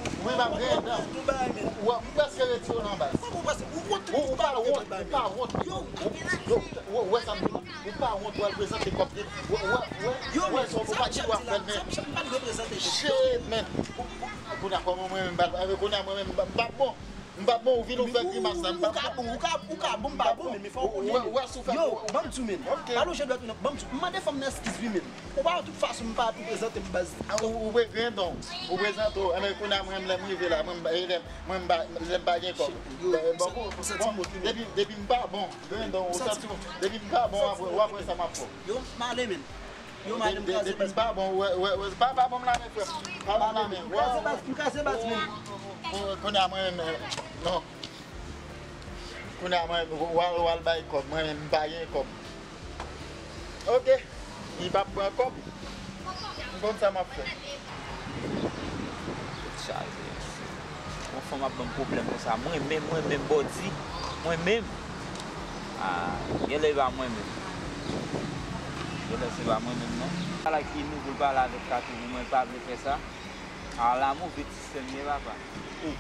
Ou menm ap griyen dan. Ou wè, m prèske retire w nan baz. Ou, ou pa wont, ou pa wont. Ou, ou, ou, ou wè sa m di w? Ou pa wont, w al prezante kòb de. Ou, ou, ou, ou wè sa w pa di w ap fè l, men. Shit, man. Kounye a kòman mwen menm, m pa, kounye a mwen menm, m pa, m pa bon. M pa bon, ou vin ou fè grimas la, m pa bon. Ou ka bon, ou ka, ou ka bon, m pa bon, men fò w konnen. Ou wè, ou wè si w fè. Yo, ban m di w, men. Ok. Pa lonje dwèt ou non, ban m di w. M mande fanm nan eskiz wi, men. Ou pa wè tout fason m pa tou prezante m baz. Ah, ou, ou pre-, griyen dan w. Ou prezante w. Enben, kounye a mwen menm, lè m rive la, mwen, m, lè, mwen, m pa, lè m pa gen kòb. Shit, yo, m santi, m santi m okipe. Depi, depi m pa bon, griyen dan w, ou santi, depi m pa bon, w ap wè, w ap wè sa m ap fè w. Yo, m ale, men. Yo, madanm, kraze baz. Depi m pa bon, wè, wè, wè, pa, pa ban m lamen, frè m. Pa ban m lamen. M kraze baz, m kraze baz, men. Kounye a mwen menm, non. Kounye a mwen, w al, w al bay kòb. Mwen menm, m pa gen kòb. Ok. Li p ap pran kòb. M konn sa m ap fè. Tèt chaje. Fanm ap ban m pwoblèm konsa. Mwen menm, mwen menm, Bòdi. Mwen menm. Ah, genlè e pa mwen menm. Genlè se pa mwen menm, non. Sa la ki nou pou l pale avèk Katou pou mwen pa vle fè sa. Ah, la move ti sè m ye, papa. Oh.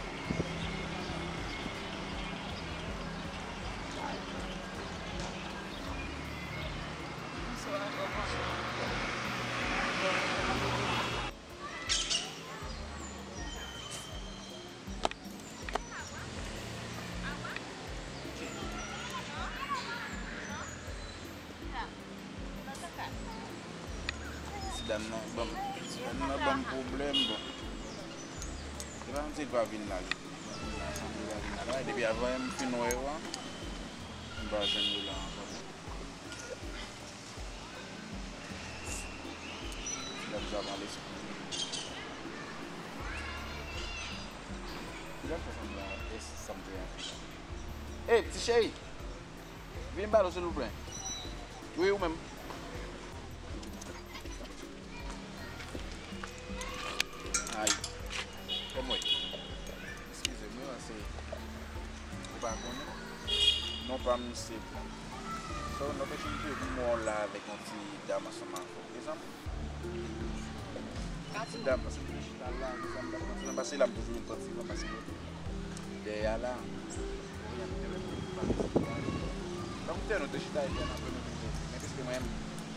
Ti dam nan ban m, ti dam nan ban m pwoblèm, bon. Se pa kòmsi l pa vin la, li pa vin la, sanble l pa vin la. Depi avan m fin wè yo a, m pa jwenn yo la ankò. Ti dam sa pran lespri. Ti dam sa sanble a, e sanble a. Ey, ti cheri! Vin ba nou, silvouplè. Wi, ou menm. Ay. Kòman w ye? Eskize m, wi, se, ou pa konnen? Non pa m se Frank. So, nou te fin tou mò la avèk yon ti dam ansanm avè w. Desann. Ti dam, paske m te chita la, desann, m pa t konn si nan pase la, m toujou vin pran ti van, paske dèyè a la, kounye a m te wè moun pa t chita. Donk, m te, nou te chita, epi ann apre nou vin vini. Men piske mwen, m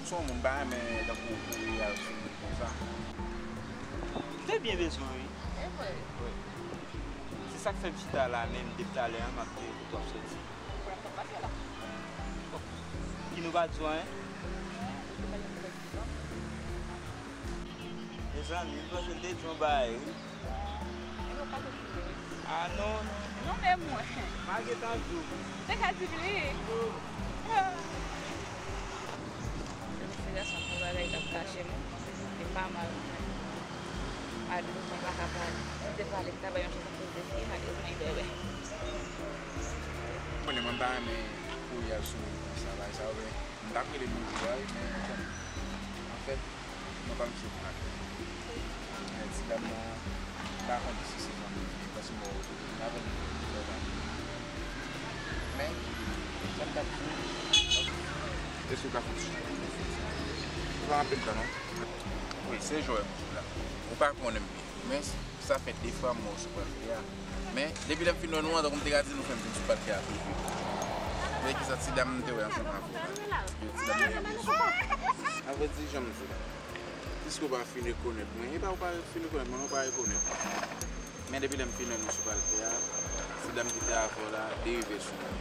se yon moun, m pa renmen tankou kouri al sou moun konsa. M te byen bezwen, wi. E vre? Wi. Se sa k fè m chita la, menm depi talè a, m ap tann kote w ap soti. Pou l ap pase la. Ki nou pa di w anyen? Mezanmi, m panse l te di yon bagay, wi. Ah, non, non, non. Non, men mwen. M a gentan di w. Te ka di m li. Ah. Se yon ti gason, yon bagay k ap kache m. Li pa mal, mwen. Malgre mwen pa ka pale. Si m te pale, m ta bay yon chans ak tout de fi, malgre mwen bèbè. Konnen mwen pa renmen kouri al sou moun konsa, bagay sa yo, men m t ap rele moun pou bagay, men bon, anfèt, non pa m se Frank. Men ti dam nan, m pa konnen si se fanmi li, paske mwen, m pa konn ki lè l ap vini. Men, sa m t ap di w, èske w ka fè yon ti jwèt pou mwen? Pran anpil tan, non. Wi, se jwè m la. Ou pa konnen m byen. Men sa fè de fwa m wè w sou palke a. Men, depi lè m fin wè nou an, tankou m te ka di nou fè m vin sou palke a tou vit. Ou wè kisa ti dam m te wè ansanm avè w la? Yo, ti dam nan te sou. Avrèdi, jan m di w la. Piske w pa fin rekonèt mwen, e pa w pa fin rekonèt mwen, non, w pa rekonèt. Men depi lè m fin wè nou sou palke a, ti dam ki te avè w la, derive sou mwen.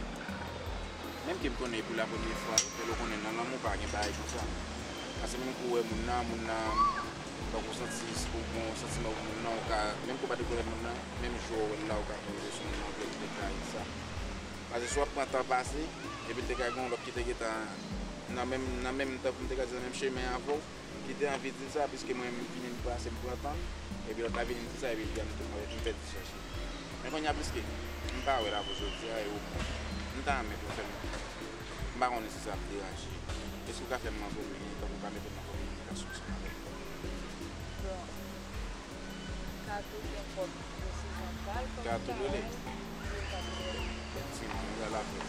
Menm ke m konnen e pou la premye fwa, fè l ou konnen nan lanmou pa gen bagay konsa. Paske menm kou w wè moun nan, moun nan, donk ou santi, ou gen yon santiman pou moun nan, ou ka, menm kou w pa t rekonèt moun nan, menm jou w wè l la, ou ka tonbe sou moun nan, ou te ka sa. Paske si w ap pran tan pase, epi l te ka gen yon lòt ki te gentan nan menm, nan menm tan pou m te ka di nan menm chemen avè w, ki te anvi di l sa, piske mwen menm m vini m pase m pran tan m, epi lòt la vini m di sa, epi l di a m tou mwen, epi m pèdi chèche. Men kounye a, piske m pa wè l avè w jodi a, e ou menm, m ta renmen pou w fè m, m pa konnen si sa ap deranje. Èske w ka fè m nan komi-, tankou w ka mete m nan kominikasyon ansanm avè l? Bon, Kato gen pwòp desizyon pa l, fòk m ta wè l. Wi, Kato rele. Efektivman, li al avè l.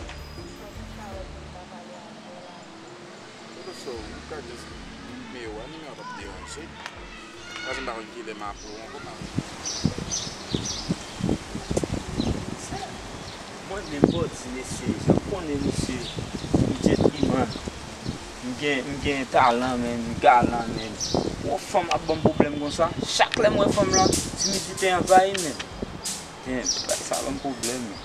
Fòk m ta wè l pou m ta pale avè l. Ou ka sou, ou ka jis nimewo a, nimewo a p ap deranje. Paske m pa konn kilè m ap wè w ankò, m ap. Mwen menm, Bòdi, mesye, jan w konnen, mesye, m djentleman. M gen, m gen talan, men, m galan, men. Yon fanm ap ban m pwoblèm konsa. Chak lè m wè fanm lan, timidite anvayi m, men. Men, bagay sa ban m pwoblèm, men.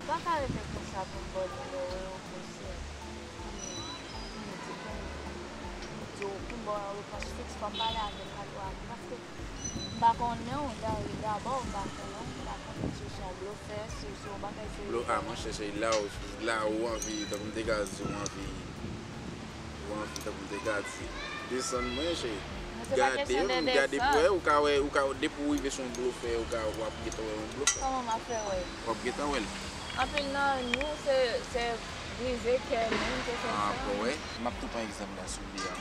M pa ka rete konsa pou m ba w nimewo yo, pou m di, pou m di, pou m, pou m di w, pou m ba w yon repons fiks, fò m pale avèk Kato a, paske m pa konnen w, da-, dabò, m pa konnen w, m pa konnen si w se yon blofè, si w se yon bagay serye. Blo-, a, monchè, se la w, la w anvi, tankou m te ka di w anvi, w anvi, tankou m te ka di. Desann mwen, cheri. Gade m, gade pou wè, ou ka wè, ou ka, depi w rive sou yon blofè, ou ka, w ap gentan wè yon blofè. Kòman m ap fè wè l? W ap gentan wè l. Anpil nan nou, se, se brize kè nou, se fè sa. Ah, bon, wè. M ap tou pran egzanp la sou li a.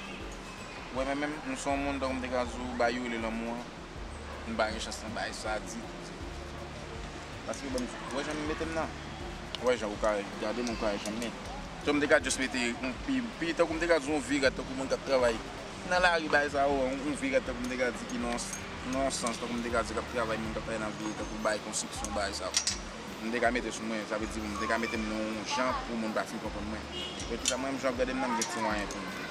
Ou wè, mwen menm, m se yon moun, tankou m te ka di w, bagay yo rele lanmou an, m pa gen chans nan bagay sa ditou, ditou. Paske, bon, ou wè jan m mete m nan? Ou wè jan ou ka gade m, ou ka wè jan m ye. Tankou m te ka just mete yon pi, pi, tankou m te ka di yon vye rad, tankou moun k ap travay nan lari, bagay sa yo, yon, yon vye rad, tankou m te ka di ki nan, nan yon sans, tankou m te ka di k ap travay, moun k ap travay nan vye, tankou bay konstriksyon, bagay sa yo. M te ka mete sou mwen, sa vle di m te ka mete m nan yon jan pou moun pa fin konprann mwen. Men tout sa, mwen menm jan w ap gade m nan, m gen ti mwayen pou m viv.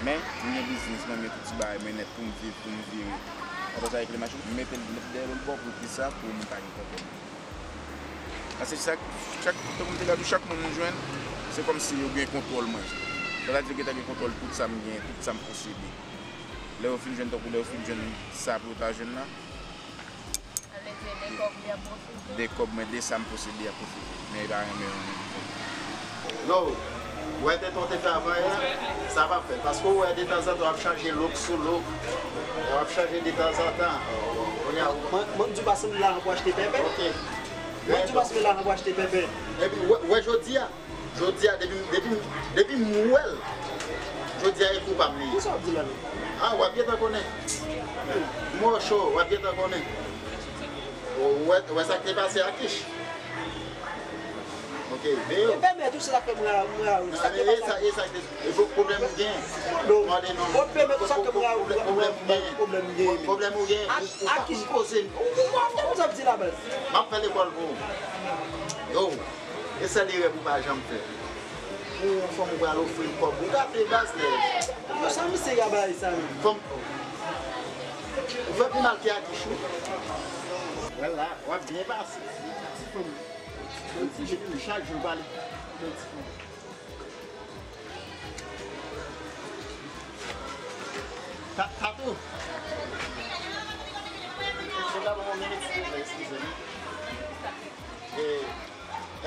Men, m gen biznis mwen, m gen tout ti bagay mwen nèt pou m viv, pou m vire. Apre sa, avèk le mache, m mete l dèyè lòt bò pou kisa, pou moun pa gen pwoblèm. Paske chak, chak, tankou m te ka di w, chak moun m jwenn, se kòmsi yo gen kontwòl mwen. Sètadi yo gentan gen kontwòl tout sa m gen, tout sa m posede. Lè yo fin jwenn, tankou lè yo fin jwenn sa pou yo ta jwenn la, Sa vle di de kòb li ap pwofite. De kòb mwen, de sa m posede ap pwofite. Men yo pa renmen yo menm. Non, ou wè tenten w te fè avan yè, sa p ap fèt. Paske ou wè detanzantan w ap chanje look sou look. W ap chanje detanzantan. Kounye a, ou Mwen, mwen m di w pase m lajan pou achte pèpè. Ok. Mwen m di w pase m lajan pou achte pèpè. Epi, ou wè, ou wè jodi a, Jodi a, depi, depi, depi m wè l, jodi a e kou pa m li ye. Kisa w ap di la menm? Ah, w ap gentan konnen. M wè w cho, w ap gentan konnen. Ou wè, ou wè sa k te pase a Kich? Ok, men yo. E pèmèt ou, se sa k fè m ra, m ra, sa k te pase a Kich. E sa, e sa k te, e pwoblèm ou gen? Non. Mande non. Ou pèmèt ou, sa k fè m ra, pwoblèm ou gen. Pwoblèm ou gen. A Kich koze. Ou, ou, ou, ou, sa w ap di la, baz? M ap fè lekòl pou ou. Yo. E sèl erè pou pa janm fè. Pou yon fanm ou pral ofri l kòb, ou gate baz nèg. Yo, sa misye ka bay sa menm? Fanm, ou fè pi mal ke Akish wi. Wè la, w ap byen pase. Ti fanm. Ti fanm, chak jou pale. Ta-, Tatou. Eskize m, eskize m. E,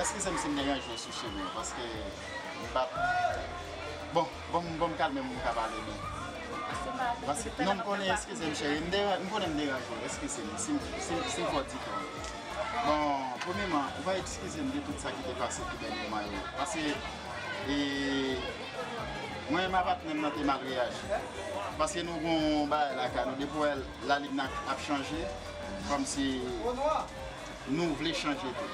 eskize m si m deranje w sou chemen an, paske m pa t, bon, bon, bon, m kalme m, m ka pale byen. Paske, non, m konnen, eskize m, cheri, m deran-, m konnen m deranje w, eskize m, si m, si m, si m fè w dife. Bon, premyèman, ou va eskize m de tout sa ki te pase tou dènyèman yo. Paske, e, mwen menm a patnè m nan te mal reyaji. Paske nou gon bagay lakay nou, depi w wè lalin nan ap chanje, kòmsi nou vle chanje tou.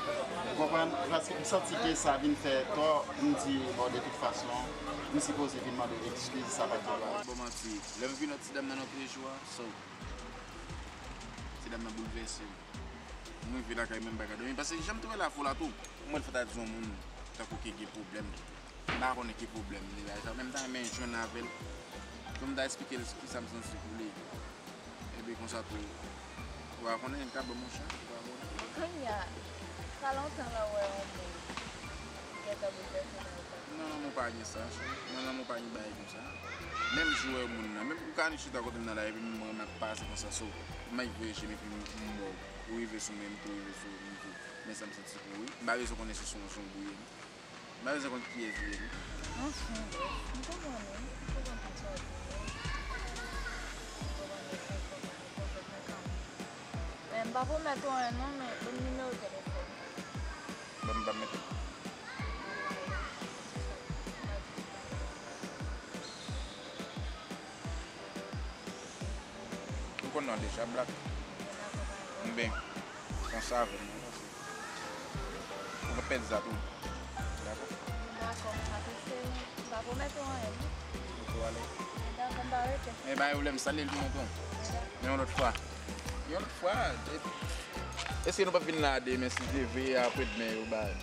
Ou konprann? Paske m santi ke sa vin fè tò, m di, bon, de tout fason, m sipoze vin mande w eskiz, sa pa t dwa. Bon, manti. Lè m vin wè ti dam nan nan prejwa, so, ti dam nan boulvèse m. M rive lakay mwen, m pa ka dòmi. Paske jan m te wè l a fò la tou, mwen fè ta di yon moun tankou ki gen pwoblèm. M pa konnen ki pwoblèm li bay sa. Men m ta renmen jwenn avè l. Pou m ta esplike l kisa m santi pou li. Epi konsa tou, ou pa konnen, l ka ban m yon chan, ou pa konnen. Kounye a, sa lontan lè w wè yon moun gentan boulvèse nan eta. Nan lanmou pa gen sa, cheri. Nan lanmou pa gen bagay konsa. Menm jan w wè moun nan, menm ou ka annik chita kote m nan la, epi m wè m ap pase konsa, so, m ap voye je m epi m, m wè w. Ou rive sou mwen, m tou rive sou ou, m tou. Men sa m santi pou ou, wi. M pa bezwen konnen si se yon jan w bouye m. M pa bezwen konn kiyès ou ye, non. Anfen, brèf, m konprann ou, m konprann tout sa w di yo. M konprann yo senk fwa, m konprann yo fèt nan ka m. Men m pa pwomèt ou anyen non, men ban m nimewo telefòn ou. Ban m, ban m mete. Ou konn nan deja, Black. Enben, konsa avè m, non, paske ou pa pèdi sa tou. Dakò? Dakò, m pa prese, m pa pwomèt ou anyen, non. Ou tou ale? Dakò, m pa rete. E bay ou lè m salye l pou mwen tou. Dakò. Men yon lòt fwa. Yon lòt fwa, e, èske nou p ap vin la demen, si Dye vle, apre demen yo bay?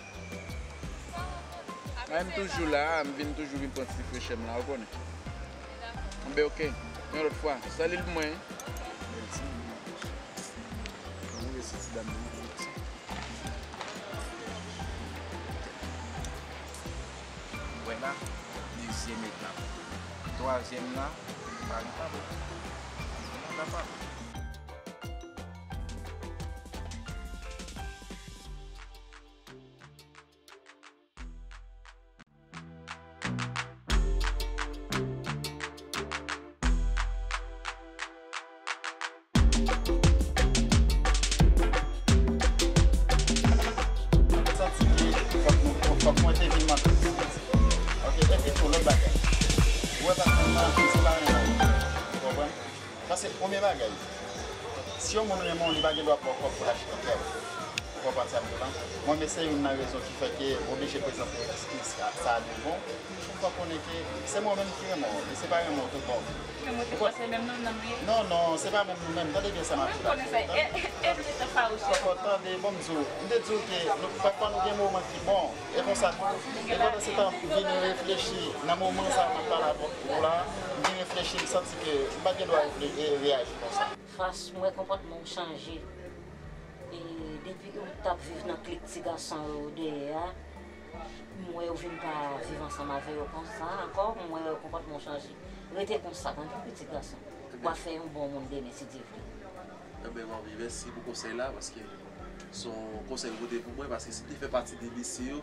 Mwen, m toujou la, m vin toujou vin pran ti frechè m la, ou konnen. Dakò. Enben, oke. Yon lòt fwa. Salye l pou mwen, wi. Mèsi. Ou resi ti dam nan, mèsi. Wè la, dezyèm etap. Twazyèm la, pa kapab. Pa kapab. Santi ke fòk nou, fòk mwen te vin manke. Ok, epi tou lòt bagay. Ou wè patnè m nan, se pa yon Si yon moun renmen w, li pa gen dwa ba w kòb pou l achte kè w. Ou konprann sa m di w lan? Mwen menm, se youn nan rezon ki fè ke m oblije prezante w eskiz sa, sa devan w, pou w fè konnen ke se mwen menm ki renmen w, e se pa renmen w tout bon. Renmen w tout bon, se menm nou menm li ye? Non, non, se pa menm nou menm. Tande byen sa m ap di la. Mwen konnen sa, e, e, e, e, e, fawouch. Kòkò, tande, bon, m di w, m te di w ke nou, pafwa nou gen moman ki bon, e konsa tou. E pandan se tan, m vin reflechi, nan moman sa a, m ap pale avèk ou la, m vin reflechi, m santi ke m pa t gen dwa refle-, e, reyaji konsa. Fas m wè konpòtman w chanje. E depi ou t ap viv nan klik ti gason yo dèyè a, m wè ou vin pa viv ansanm avè yo konsa ankò, m wè konpòtman w chanje. Rete konsa, tankou pitit gason. W ap fè yon bon moun demen, si Dye vle. Ebyen, manmi, mèsi pou konsèy la, paske se yon konsèy ou pote pou mwen, paske si m te fè pati de mesye yo,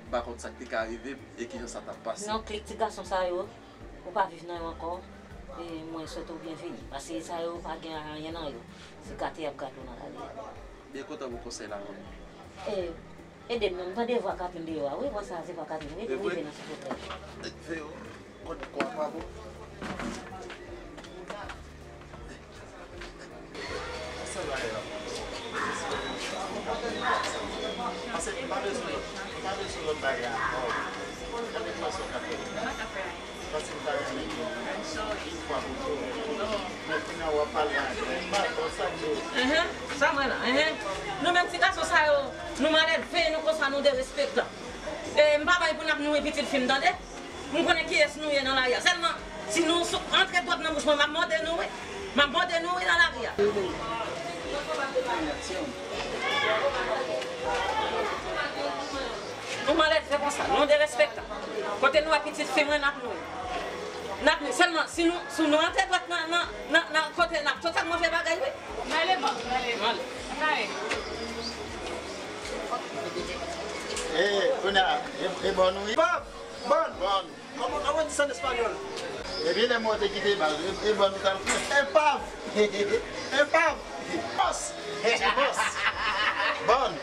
m pa konn sa k te ka rive m e kijan sa t ap pase. Non, klik ti gason sa yo, ou pa viv nan yo ankò, e mwen swete w byenveni, paske sa yo pa gen anyen nan yo. Se gate y ap gate w nan lari a. Byen kontan pou konsèy la, manmi. E, ede m non, m tande vwa Katrine deyò a, wi, vwa sa a se vwa Katrine, wi, rive nan silvouplè. Veye w, konnen kò a pa bon. Pase, m pa bezwen lòt, m pa bezwen lòt bagay ankò. Gade kòman sa w ka fè. Pase m pa renmen yo. Yon fwa pou tou. Men kounye a w ap pale anglè. M pa, bon, sa k di w? Enhen, sa mwen la, enhen. Nou menm ti gason sa yo, nou malelve, nou konsa, nou derespektan. E m pa bay pou n ap nouri pitit fi m, tande? M konnen kiyès nou ye nan lari a. Sèlman, si nou sou, antre dwèt nan bouch mwen, m ap mòde nou, wi. M ap mòde nou, wi, nan lari a. Nou malelve konsa, nou derespektan. Kote nou wè pitit fi mwen, n ap nouri. N ap nouri. Sèlman, si nou, si nou antre dwèt nan, nan, nan, nan kote, n ap fè tout sa k move bagay, wi. Male, bon, male. Male. Kay. E, kounye a, e, e bon, wi. Bon, bon. Bon. Kòman, kòman di sa an espanyòl? Epi lè mwen te kite baz, e, e bon, nou t al fè. Epav! Epav! Bòs! Bòs! Bon!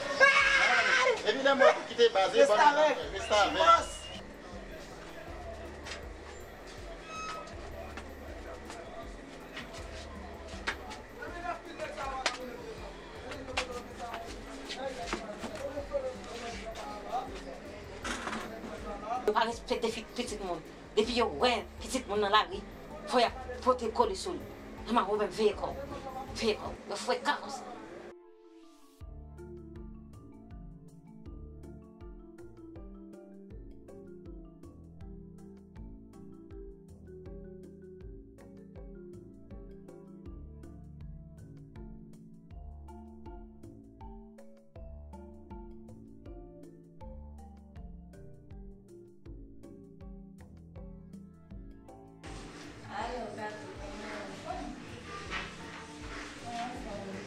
Epi lè mwen te kite baz, e bon, nou t al fè. Restavèk! Restavèk! Bòs! Yo pa respekte fi-, pitit moun. Depi yo wè pitit moun nan lari, fò y ap pote kole sou li. Manman, ou menm veye kò w. Veye kò w. Yo frekan konsa. Alo, gato, kòman w ye? Mwen anfòm, wi.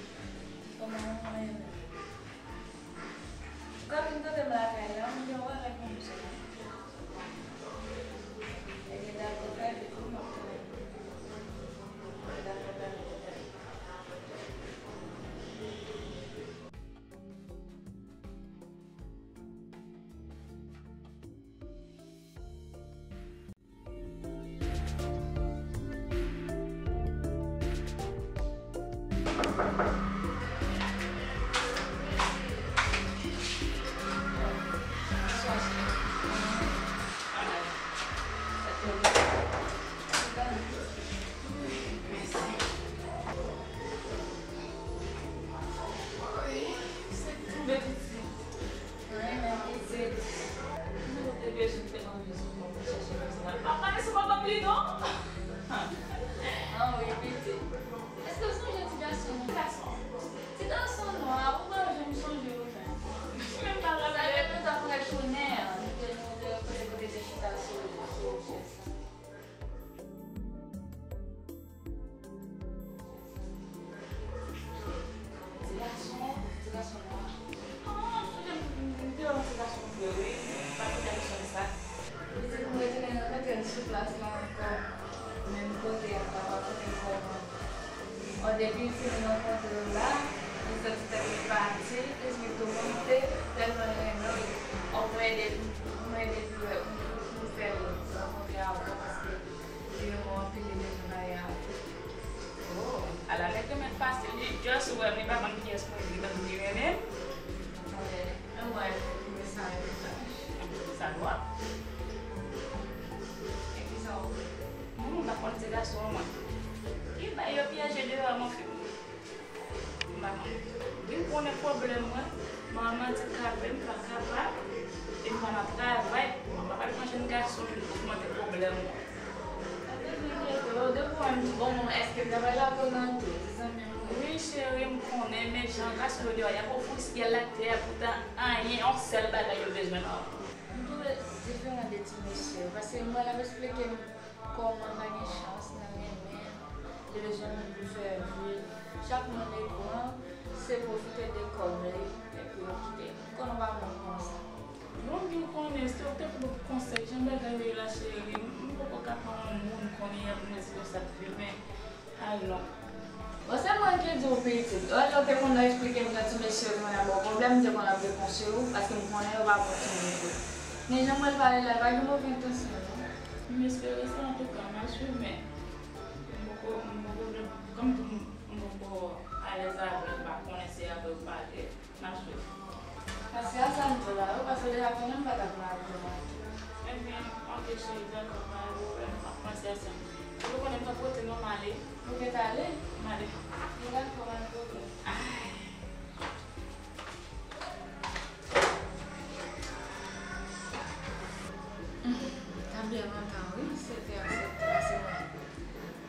Pwoblèm mwen, manman andikape, m pa kapab, e m pa nan travay, m pa pral pran jèn gason vin ogmante pwoblèm mwen. Sa te vin enkyete w, depi w wè m di bon, manman, èske m ta pral lave w nan tou? Di zanmi m, wi, cheri, m konnen, men jan gason yo deyò, y ap ofri syèl ak tè a, poutan anyen, yon sèl bagay yo bezwen nan ou. M twouve diferan de ti mesye yo, paske m wè l ap esplike m kòman l pa gen chans nan renmen, li bezwen moun pou fè vi l. Chak moun li pran, se pwofite de kòb li, epi yo kite l. M konnen w pa moun konsa. Bon, m konnen, se ou ki te pou konsèy, jan bagay yo ye la, cheri, m poko ka pran yon moun konnen y ap mezi konsa demen. Alon. Bon, se mwen ki di w pitit. Lè w te konn esplike m jan ti mesye yo te konn ap ba w pwoblèm, m te konn ap dekonse w, paske m konnen yo pa bon timoun vre. Men jan mwen pale la, pa gen move entansyon, non. M espere sa, antouka, m a swiv, men m poko, m poko, kòm m poko alèz avè l, m pa konnen si avè l pale. N ap swiv. Panse a sa m di w la wi, paske w deja konnen m pa t ap mal pou mwen. Ebyen, oke cheri, dakò, pa gen pwoblèm, m ap panse a sa. Ou konnen m t ap pote non m ale. Ou gentan ale? M ale. Bon, dakò, pa gen pwoblèm. Ay. Hum, ta byen lontan wi, sete a sete a se mwen.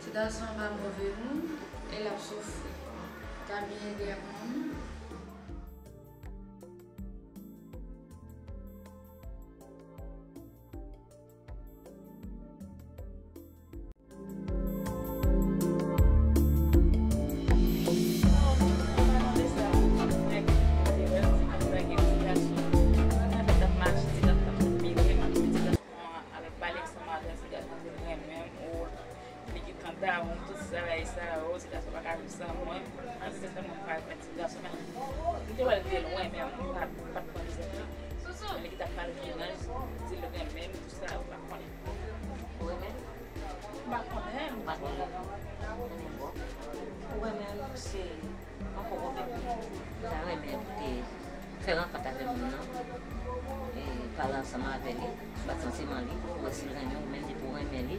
Ti gason an pa move moun, e l ap soufri. Ta byen ede ak manman. Avèk pale ansanm avè l, ti gason te renmen m, o, li gentan dawon m, tout sa, bagay sa yo, ti gason pa ka viv san mwen. Ann, se sèlman m pa renmen ti gason, men m te wè l te lwen, men m pa, pa t pran egzanp li. Men li gentan pale de mennaj, di l renmen m, tout sa, ou pa konnen. Ou renmen l? M pa konnen, m pa konnen. Ou renmen l, se Yon poko menm ta renmen pou te fè rankont avè moun nan, e pale ansanm avè li, bat santiman li, pou wè si l renmen w, menm depi w renmen li,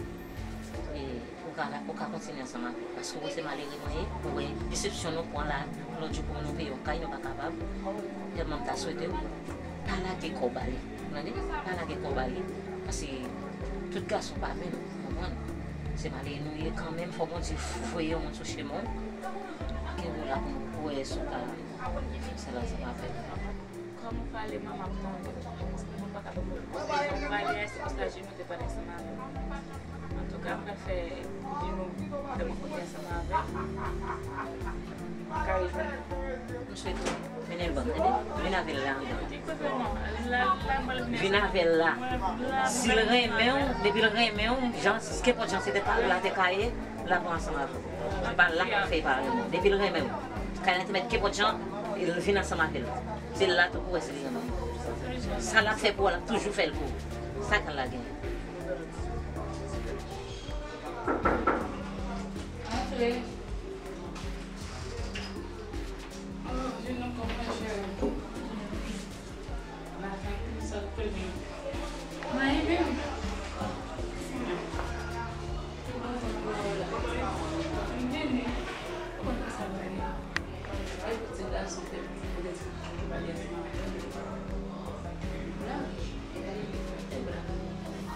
e ou ka, ou ka kontinye ansanm avè l. Paske ou wè se malere mwen ye, ou wè desepsyon nou pran la, lòt jou pou nou peye yon kay, nou pa kapab, tèlman m ta swete w. Pa lage kò w ba li. Ou tande? Pa lage kò w ba li. Paske tout gason pa menm, ou konprann? Se malere nou ye kanmenm, fòk Bondye voye yon moun sou chemen w. Kenbe w la pou, pou wè si w ka fè sa ansanm avè l. Kòman w pale, manman, m tande. Paske moun pa ka ban m konsèy. Kòman w pale a, se konsa je nou te pale ansanm avè l. Antouka, m pral fè kote nou, fè mwen kote ansanm avè l. M ka rejwenn ou. M swete w mennen l ban m, tande? Vin avè l la anndan. Vin avè l la. Si l renmen w, depi l renmen w, jan, kenpòt jan se te pa la te ka ye, l ap ansanm avè w. Se pa la k ap fè l pa renmen w. Depi l renmen w, kay la te mèt kenpòt jan, l vin ansanm avè l. Se la tou pou wè si l renmen w. Sa l ap fè pou ou, l ap toujou fè l pou ou. Sa k al la genyen. Antre. Oh, je ne comprends pas. Maten, m sot premye. Mwen menm. M vini. Ou konn sa m vini? E ti gason ke m te di ki pale ansanm avè l. Blan. E blan.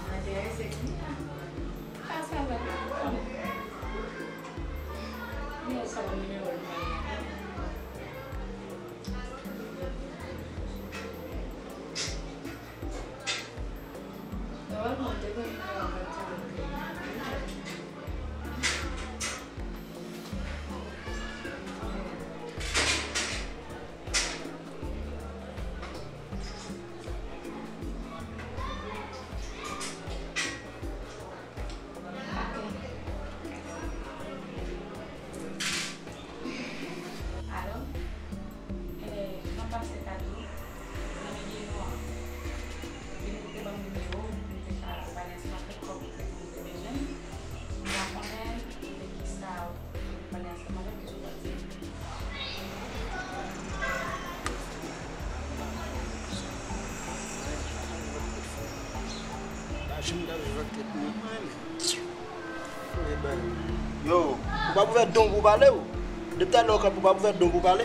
Mwen te rese kounya. Pase avèk mwen. Mwen sa nimewo l mwen. Nòmalman, m te gen nimewo l mwen tou. Alò, eh, nan pase kado, nan medye nou an, vin te ban m nimewo, m te ka pale ansanm avè l kòm m te bezwen l. M pa konnen de kisa ou te pale ansanm avè l, kisa w t ap di l. Pa janm ka viv ak tèt mwen. Yo, ou p ap ouvè don pou w pale, w. Depi talè w kanpe, ou p ap ouvè don pou w pale.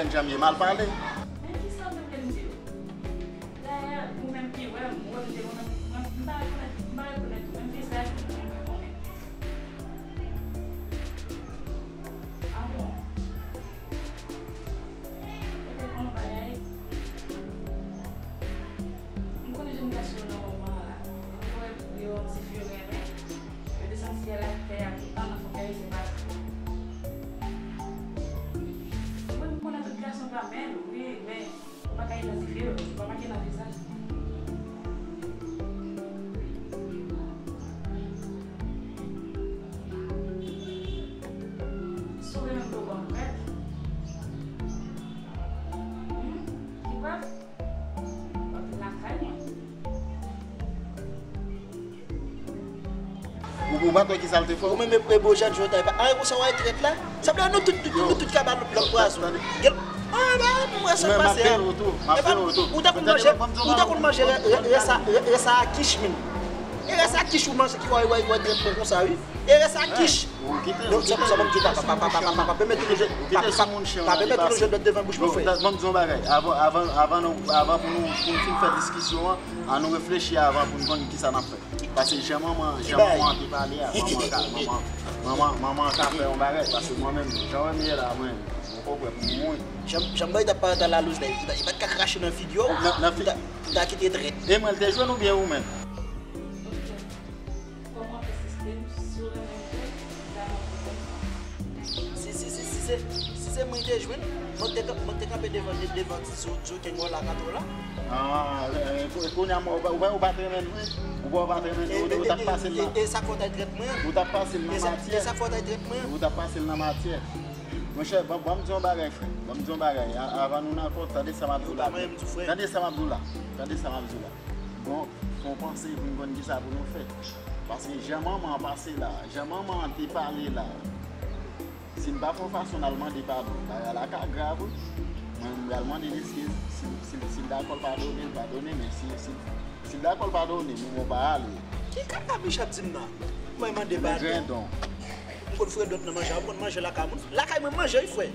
jèn jan m ye, m al pale. Men ki sa w te vle m di w? Dayè, ou menm ki wè m, ou wè m te, ou menm, mwen, m pa rekonèt, m pa rekonèt ou, menm vizaj ou, mwen, mwen konnen. Ah bon? Ou te konn bagay? M konnen jèn gason yo nan moman an la. Yo wè yo ti fi yo renmen. Yo te santi yè la tè a tout tan nan fòkè yo se pa. Mwen m konnen tout gason pa bèl, wi, men ou pa ka idantifye yo, yo pa make nan vizaj. Si w renmen m, ou konn prèt. Hmm? Ki prèt? W ap vin lakay mwen. Ou, ou pa t wè ki sa l te fè w? Ou menm e, e bo jan jwèt la, e pa anyen konsa w ay trèt la. Sa vle di nou tout, tout, nou tout ka ba lòt, lòt pwazon. Gel, ah, ba, mwen sa pase a. Ou ta konn manje, ou ta konn manje rè, rè, rès a, rè, rès a kich menm. E rès a kich ou manje ki wè, wè, wè trèt mwen konsa, wi. E rès a kich. Donk, se pou sa mwen di pa, pa, pa pèmèt nou jwenn, pa, pa, pa pèmèt nou jwenn lòt devan bouch mwen, frè. Ban m di yon bagay. Avan, avan, avan nou, avan pou nou, pou nou fin fè diskisyon an, an nou reflechi avan pou nou konn ki sa n ap fè. Paske jan manman, jan manman an te pale a, manman ka, manman, manman, manman an ka fè yon bagay. Paske mwen menm, jan w wè m ye la, mwen, mwen poko prè pou m mouri. Jan, jan mwen t ap pale talè a, Louzley, li pa, li pa t ka krache nan figi w, pou ta, pou ta kite trèt. E mwen, l te jwenn ou byen ou menm? Kòman w ap ensiste m, si w renmen m vre, m ta nan pwoblèm. Si, si, si, si se, si se mwen te jwenn, mwen te, mwen te kanpe devan, devan ti zo, zo kengo la, kato la. Ah, e, e, kou-, kounye a, mwen, ou pa, ou pa, ou pa t renmen mwen, ou pa, ou pa t renmen mwen, ou, ou t ap pase l nan, e sa k fè w t al trèt mwen. Ou t ap pase l nan matyè. E sa k fè w t al trèt mwen. Ou t ap pase l nan matyè. Monchè, ban, ban m di yon bagay, frè. Ban m di yon bagay. A-, avan nou nan kò, tande sa m ap di w la. Tande sa m ap di w la. Tande sa m ap di w la. Bon, fò w panse pou n konn kisa pou nou fè. Paske jan manman an pase la, jan manman an te pale la, si n pa fè yon fason n al mande padon, bagay la ka grav, wi. Mwen, m pral mande l eskiz. Si, si, si l dakò l padone, l padone, men si, si, si l dakò l padone, men mwen pa ale. Ki kaka Micha ap di m nan? Mwen mande padon. M konn foure dwèt nan manje a, m konn manje lakay moun. Lakay mwen, m manje, wi, frè.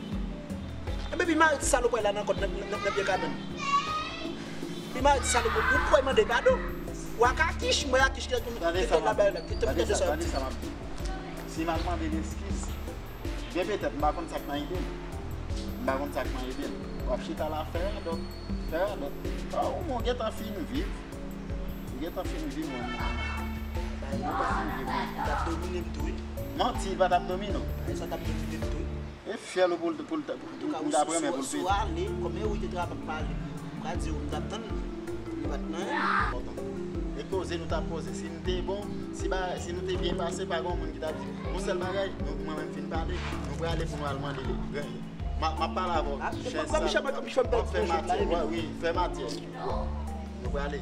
Enben, pi mare ti salopway la nan kòd, nan, nan, nan pye kabann. Pi mare ti salopway, ou kwè mande padon? Ou ak akich, mwen akich, ki te, ki te la bay la, ki te, tande sa, tande sa m ap di. Si m al mande l eskiz, byen petèt, m pa konn sa k nan ide m. M pa konn sa k nan ide m. W ap chita la fè radòt, fè radòt. Ah, ou, ou gentan fin viv. Ou gentan fin viv, mwen. Ou gentan fin viv, mwen. Li t ap domine m tou, wi. Manti, li pa t ap domine w. Sa t ap domine m tou, wi. E fyèl ou pou l, pou l, pou l, pou l t ap renmen pou l pete. Si w ale, kòm e ou te travay pale, m ka di w, m t ap tann li, li pa t nan anyen. E koze nou t ap koze. Si nou te bon, si ba, si nou te byen pase, pa gen moun ki t ap di. Yon sèl bagay, nou, mwen menm fin pale, nou prale pou nou al mande li. M ap, m ap pale avè w. Ah, chèz sa. Fè matyè. Wi, fè matyè. Nou prale.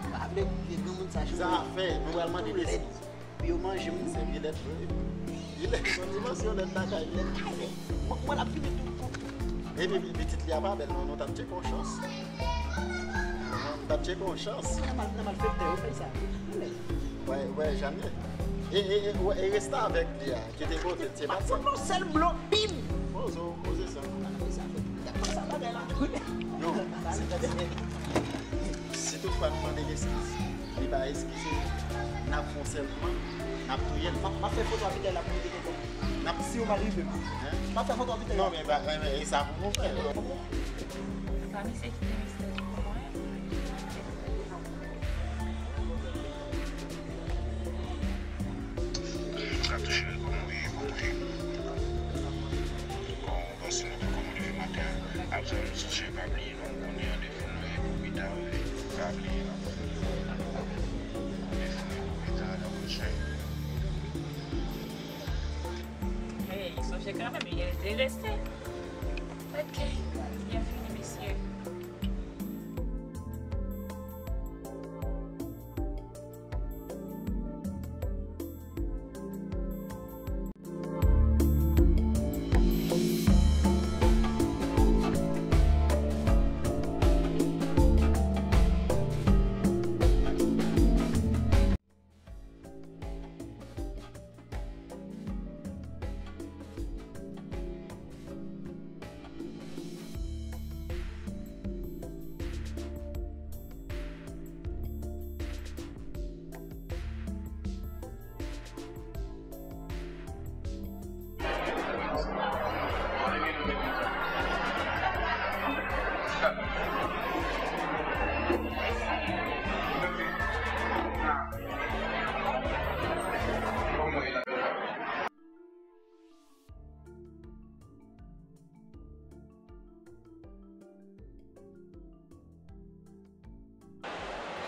Pa vle gen moun sa. Sa fè, nou pral mande li. Pou yo manje m. Se vilèt vre. Vilèt, yon dimansyon lèt lakay li. Mwen, mwen ap fini tou. Epi pitit li a pa bèl non, nou t ap tcheke yon chans. Nou t ap tcheke yon chans. Nan mal, nan malfektè, yo fè sa. Wè, wè, Janie. E, e, e, wè, e restavèk li a, ki te pote l, se pa sa. Fout nou sèl blo, bim! Poze w, poze sa. Gade sa, gade sa bagay la. Yo, si tout fwa nou mande l eskiz, li pa eskize, n ap fè yon sèl plan, n ap touye l. M ap, m ap fè foto avèk l la pou li te kontan. N ap, si yo pa rive m. Hein? M ap fè foto avèk l la. Non, men, ba, men, men, e sa pou nou fè. Sa misye kite mistè pou mwen. Sa touche l pou mouri, pou mouri. Bon, bon, si nou poko mouri maten an, ap sa nou sonje pa bliye. Kounye a, depi nou ye pou pita, pa bliye non. Depi nou ye pou pita, la pwochèn. Hey, sonje kanmenm, li enterese. Ok, byen fini, mesye.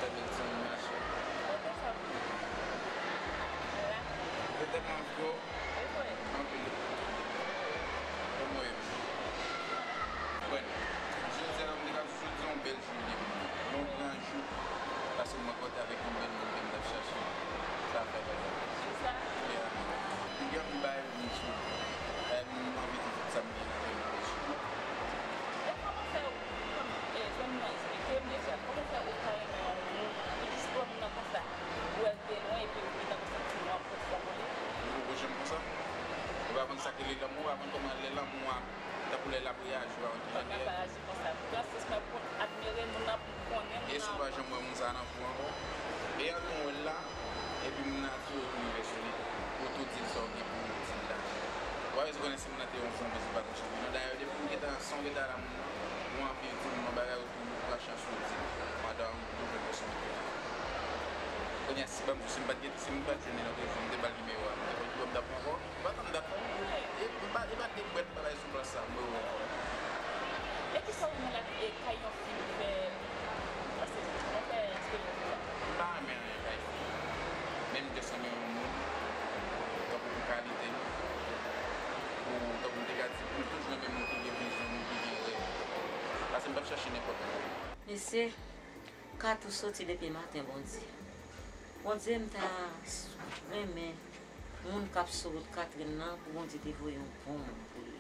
Gade ti mache. Kote sa pou la? Yo tèlman gwo. Anpil. Kòman w ye? Bon, jodi a, m te ka jodi a yon bèl jounen pou mwen. Yon gran jou. Paske m rankontre avèk yon bèl moun ke m t ap chache. Sa fè bagay. Kisa? Yeah. Big up, bye, Michou. Em, anvi di tout sa m gen nan tèt mwen, Michou. E kòman fè w, kòm, e, zanmi mwen eksplike m deja, kòman fè ou ka renmen yon moun, ou jis pran moun nan konsa, ou wè l de lwen, epi ou gentan konsa ti moun ap pran sa pou li? Ou poko janm konsa? Ou pa konn sa ki rele lanmou, ou pa konn kòman lè lanmou a, tankou lè l ap reyaji, ou pa konn ki jan li ye. Fòk mwen pa aji konsa. Nan sans mwen pou admire moun nan, pou konnen moun nan. E si w pa janm wè moun sa nan vi w ankò? E an tou wè l la, epi moun nan atire w pou rive sou li, pou w tou di l sa w gen pou w di l la. Ou pa bezwen konnen si moun nan te yon zanmi, si l pa t yon zanmi. Non, dayè, depi w gentan san w gentan la moun nan, ou anvi di moun nan bagay, ou tou pran chans ou di l. Pandan w tou jwenn pèsonn ki te la. Kounye a, si, ban m di w, si m pa t gen, si m pa t jwenn li nan telefòn, m te ba l nimewo a, m te konn ki bò m t ap pran ankò. Ou pa tann dat non. E m pa, e pa de bwèt m pa bay sou plas sa, m wè w ankò. E kisa w renmen la, e, kay yon fi fè? Paske mwen fè eksperyans sa. M pa renmen anyen kay fi. Men m just renmen yon moun, tankou pou kalite l, pou, tankou m te ka di, m toujou renmen moun ki gen vizyon, moun ki gen rèv. Paske m p ap chache nenpòt moun. Mesye, kat ou soti depi maten, Bondye. Bondye, m ta renmen moun k ap sou wout Katrin nan, pou Bondye te voye yon bon moun pou li.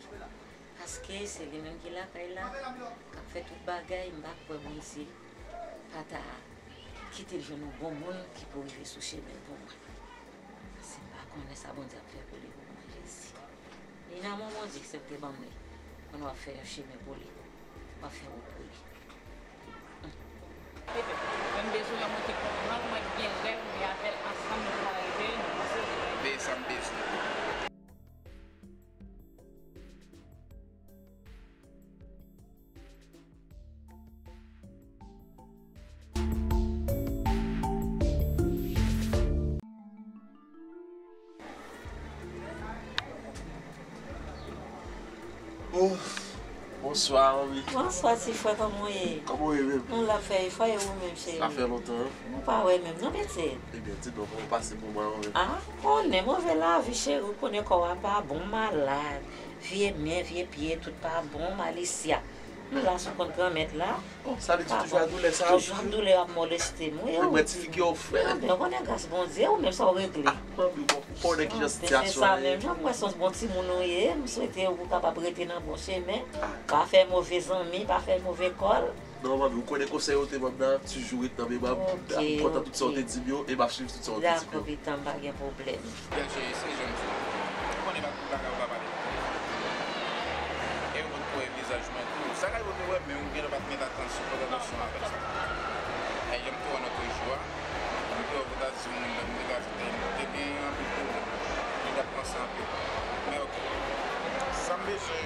Paske se li menm ki lakay la, k ap fè tout bagay, m pa kwè Bondye pa ta kite l jwenn yon bon moun ki pou rive sou chemen l pou mwen. Paske m pa konnen sa Bondye ap fè pou li pou mwen, Jezi. Li nan men w, Bondye, se l te ban m li. Kounye a w ap fè yon chemen pou li. W ap fè wout pou li. Mwen bezwen yon moun ki konprann mwen, ki gen rèv, men avè l ansanm nou ka rive, nou panse. Men sa m bezwen. Oh, bon Bonswa, manmi. Bonswa, ti frè, kòman w ye? Kòman w ye menm? Nou la, fè efò, e ou menm, cheri? Sa fè lontan, hein? Nou pa wè menm, non, pitit? Ebyen, di non, kòman w pase moman an menm? Ah, ou konnen, move lavi, cheri, ou konnen kò a pa bon, malad. Vye men, vye pye, tout pa bon, malisya. Nou la sou kont Granmèt la. Oh, sa vle di toujou ak doulè sa yo? Toujou ak doulè ap moleste m, wi. Mwen, mwen ti figi w frè. Anben, ou konnen gras Bondye, ou menm sa w regle. Ah, manmi, bon, konnen kijan sitiyasyon an ye. Se sa menm, jan m wè se yon bon timoun ou ye, m swete ou kapab rete nan bon chemen. Ah. Pa fè move zanmi, pa fè move kòl. Non, manmi, ou konnen konsèy ou te ban m nan, toujou ret nan memwa m. Ok, m kontan tout sa ou te di m yo, e m ap swiv tout sa ou te di m yo. Dakò, pitit, pa gen pwoblèm. Bèl cheri, se jan m di w. Ou konnen pa tout bagay ou ka pale. E yo pot ko wè vizaj mwen tou. Sa ka rive w te wè, men ou genlè pa t mete atansyon, pòte atansyon avè sa. E jan m te wè lòt jou a, m te wè w te di moun nan, m te ka di te, te gen anpil pwoblèm. Li t ap panse anpil. Men oke. Sa m bezwen,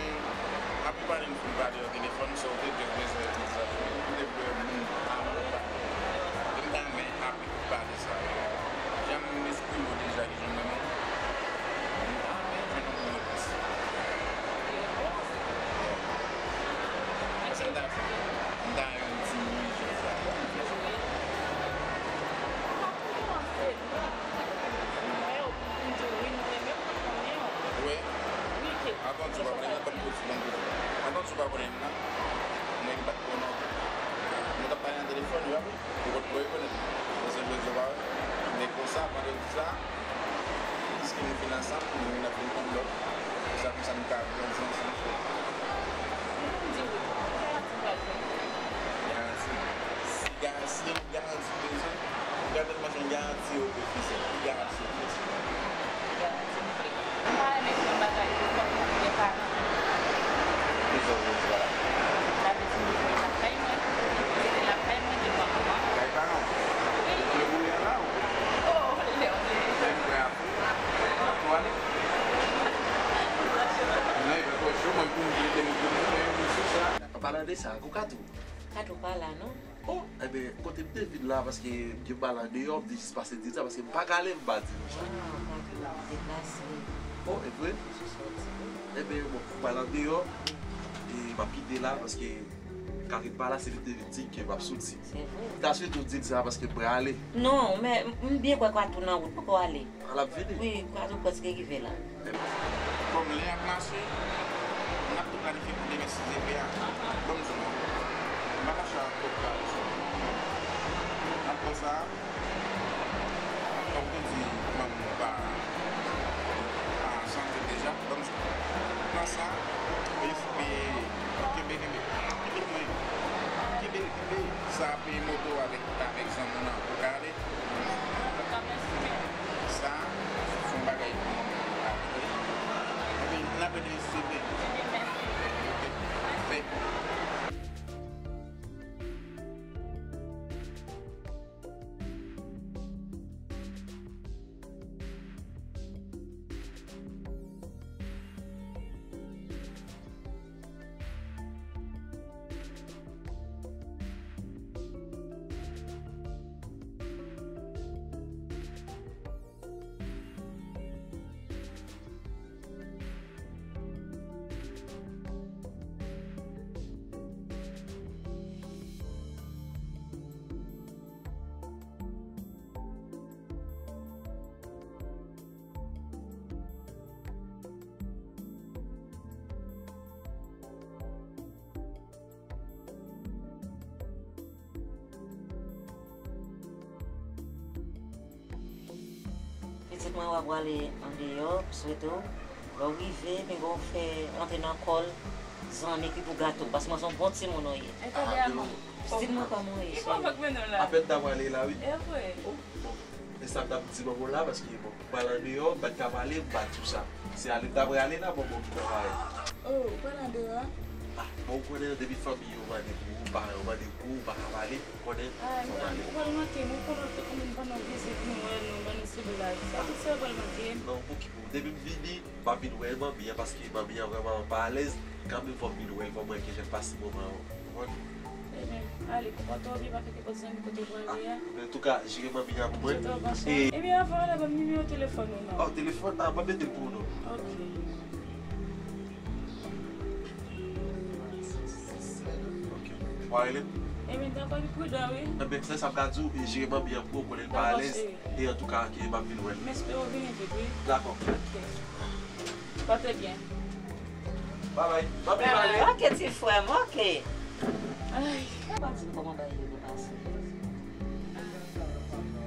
apre pale m fin pale an telefòn, sa w te di w bezwen vizaj mwen, m te vle moun pa mwen pa. E m ta renmen apre pale sa yo. Jan m eksprime w deja ki jan m renmen w. M ta renmen jwenn yon moun plis. Paske m ta, m ta yon ti jan sa. Wi. Atann, sou pa konnen, ban m koze, ban m koze. Atann, sou pa konnen m nan. Mwen, m pa t konnen w tou. Nou t ap pale nan telefòn, wi, apre. Ou pot ko rekonèt. Paske jodi a pa wè. Men konsa, vandredi sa, piske nou fin ansanm, nou vin ap vin konn lòt. Konsa, konsa, nou ka grandi ansanm tou. Garanti. Si, ga-, si yon garanti bezwen, gade l manke yon garanti yo refize. Ki garanti yo refize? Ki garanti? M pa renmen konn bagay yo, fòk mwen gen paran. Kisa w vle di pa la? Sa vle di m rete lakay mwen, rete lakay mwen devan mwen. Kay paran w? Wi. Ou vle boule an la ou? Oh, lè w vle. Lè m prè apre. N ap tou ale. Non, e pa fò cho, mwen pou m vle te m pou m fè yon sou sa. An palan de sa, kou Kato. Kato pa la, non. Oh, enben, kote m te vin la, paske m te pale andeyò, m te jis pase di sa, paske m pa ka leve m pa di nou sa. Ah, Kato deplase. Oh, e vre? Misye sòti, wi. Enben, bon, m pale andeyò, e m ap kite la, paske Kato pa la, se li m te vin di ke m ap soti. Se vre. M ta swete w di l sa, paske m prale. Non, men m byen kwè Kato nan wout, poko ale. A l ap vini? Wi, Kato prèske rive la. Bon, lè y ap mache, n ap tou planifye pou demen si Dye vle a. Bon, m di w non, m pa mache ak kòb kare sou mwen. Nan pwen sa a, kòm te di, manman m pa, pa an sante deja. Bon, m di w, nan sa, e, e, kenbe, kenbe. Kenbe mwen. Kenbe, kenbe. Sa, peye moto avèk, avèk zanmi w nan, ou ka ale. Sa, se yon bagay pou mwen. Epi, n ap rete sou men. Ok. Fè. Pitit mwen, w ap prale andeyò, m swete w, lè w rive, pinga w fè rantre nan kò l zanmi ki pou gate w, paske mwen se yon bon timoun ou ye. Pitit mwen, kòman w ye, cheri? Apèn ta prale la, wi. E vre. Bon, e sa m t ap di manman w la, paske, bon, m pral andeyò, m pa t ka pale, m pa di w sa. Se ale m ta prale la, bon, bon, m travay. Oh, ou pral andeyò a? Ah, bon, ou konnen, depi fanmi yo mande pou ou, paran yo mande pou ou, ou pa ka pale, ou konnen, fò w pale. Ou pral manke m, ou konnen tout moun pandan vizit nou wè nou, ban nou sou blaz. Sa tout sa yo pral manke m. Non, pou ki pou, depi m vini, m ap vin wè manmi an, paske manmi an vrèman pa alèz. Kanmenm fò m vin wè l, fò m wè kijan l pase moman an, ou konprann? Ebyen, ale, konpòte w byen, pa fè nenpòt zanmi kote w prale a. Ah, antouka, jere manmi an pou mwen. Antouka, w pa chè. E ebyen, avan w ale, ban m nimewo telefòn ou non. Oh, telefòn? Ah, m ap mete l pou ou non. Ok. W a rele m? Ebyen, dakò, li pridan, wi. Ebyen, se sa m ka di w, e jere Bambi an pou w, konnen l pa alèz. Dakò, cheri. E antouka, ke m ap vin wè l. M espere w vini vit, wi. Dakò. Ok. Pòte byen. Babay. Bambi, m ale. Ok, ti frè m, ok. Ay. Papa di m kòman bagay yo te pase. Ah,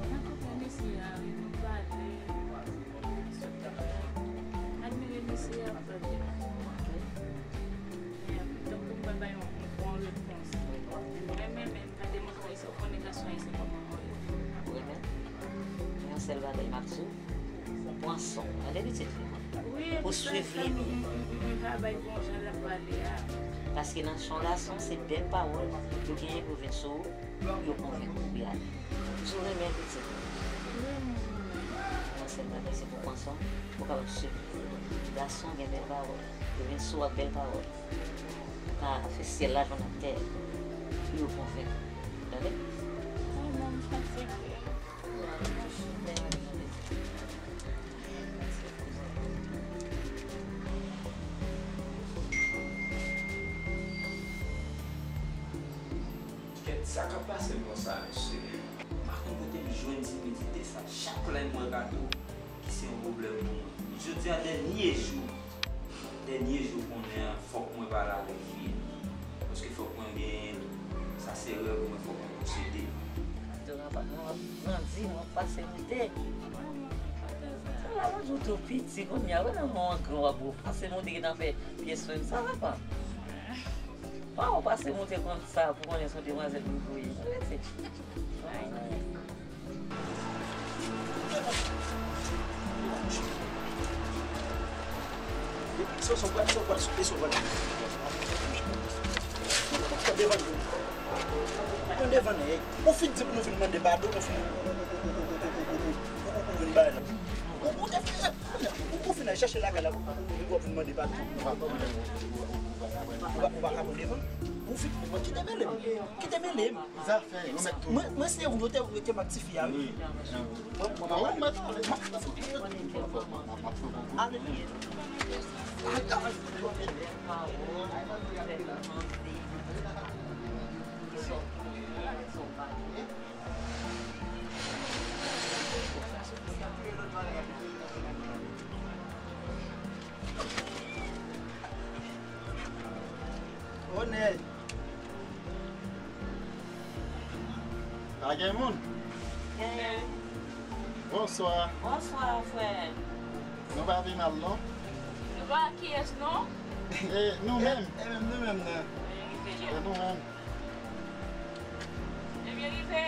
mwen kontan mesye a, wi, nou pale. Admire mesye a, pale. Tankou m pa bay yon, yon bon repons. Mwen menm, menm, pa demontre ayisyen, ou konnen gason ayisyen kòman yo ye. Ou renmen? Yon sèl bagay m ap di w, pran san w. Tande pitit fi mwen. Wi, epi sa fè m, m, m, m pa bay bon jan l ap pale a. Paske nan son gason, se bèl pawòl yo genyen pou vin sou ou, pou yo konvenk ou pou y ale. Si w renmen pitit mwen, yon sèl bagay, se pou pran san w, pou w kapab swiv li. Gason gen bèl pawòl. Yo vin sou w ak bèl pawòl. Ou ka fè syèl la jwenn ak tè pou yo konvenk ou. Tande? Ou menm fatige. Kèt, sa k ap pase m konsa, mesye? M pa konn kote m jwenn ti piti de sa. Chak lè m wè Kato, ki se yon pwoblèm pou mwen. Jodi a, dènye jou, dènye jou konnen an, fòk mwen pale avèk fi a. Paske fòk mwen genyen l. Sa se rèv mwen, fòk mwen posede. Kato, nou ap, nou ap grandi, nou ap pase moute. Sa la, nou di w tou piti, kounye a, wè nan yon gran w ap pase moute ki nan fè pye swen, sa va pa. Pa w pase moute konsa pou konnen se yon demwazèl pou voye. Rete. Ou fin di pou nou vin mande padon, ou fin, ou, ou, ou, ou, ou, ou vin bay la. Ou, ou te fin, ou, ou fin al chache lakay la, ou, ou, ou, ou vin mande padon. Ou pa, ou pa ka pran devan. Ou fin, kite mele m. Kite mele m. Zafè yo mèt tou. Mwen, mwen se ou yo te rete m ak tifi a, wi. Mwen, mwen pa pale. Ale. Onè. Pa gen moun? Genyen. Bonswa. Bonswa, frè. Nou pa pi mal, non? Nou pa kiyès, non? E nou menm. E, e menm nou menm, non? E nou menm. Ebyen, rive.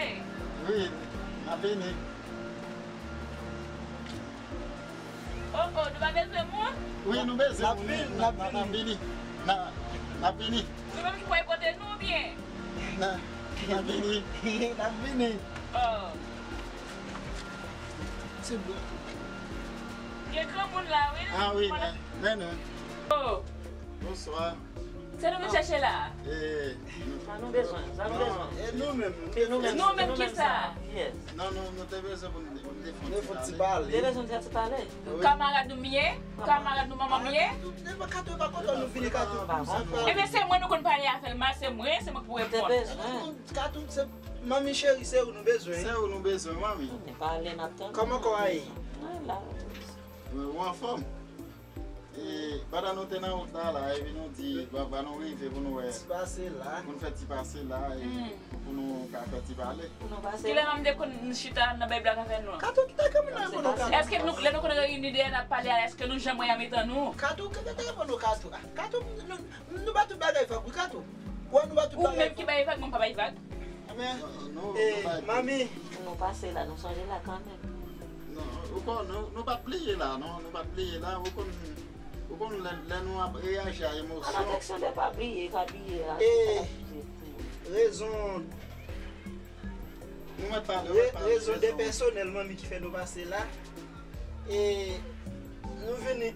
Wi, n ap vini. Oh, oh, nou pa bezwen moun? Wi, nou bezwen moun. N ap vini, n ap vini. N ap vini. N ap vini. Nou menm ki pral pote nou, oubyen? N ap vini. N ap vini. Oh. Se bon. Gen granmoun la, wi. Ah, wi, men, men nou. Oh. Bonswa. Se nou vin chèche la? E, sa nou bezwen, sa nou bezwen. E nou menm. E nou menm. Nou menm ki sa? Yes. Non, non, nou te bezwen pou n, pou n te fè yon ti pale. Te bezwen fè ti pale. Kamarad nou m ye? Kamarad nou manman m ye? Kato, e pa Kato, e pa kontan nou vini, Kato. Ebyen, se mwen nou konn pale avè l mal, se mwen, se mwen ki pou reponn. Kato, se manmi cheri, se ou nou bezwen. Se ou nou bezwen, manmi. Pale, n ap tann. Kòman kò a ye? Mwen la. Ou anfòm? E, pandan nou te nan wout la, la, epi nou di, ba, ba nou rive pou nou wè. Ti pase la. Pou nou fè ti pase la, e pou nou ka fè ti pale. Pou nou pase. Kilè m te konn chita nan bay blak avè nou? Kato, ki ta ka moun nan konn nou Kato? Èske nou, lè nou konn reyini deyò n ap pale a, èske nou janm wè y a mitan nou? Kato, ki ta ka moun nou Kato? Ah, Kato, nou, nou ba tout bagay vag, wi, Kato. Wè, nou ba tout bagay vag. Ou menm ki bay vag, mwen pa bay vag. Men, eh, manmi. Nou pase la, nou sonje la kanmenm. Non, ou konn, nou, nou pa t bliye la, non, nou pa t bliye la, ou konn, ou konn lè, lè nou ap reyaji a emosyon. An afeksyon de pa bliye, pa bliye a, eh, rezon, nou mèt pale, nou mèt pale, rezon de pèsonèl manmi ki fè nou pase la. E nou vini.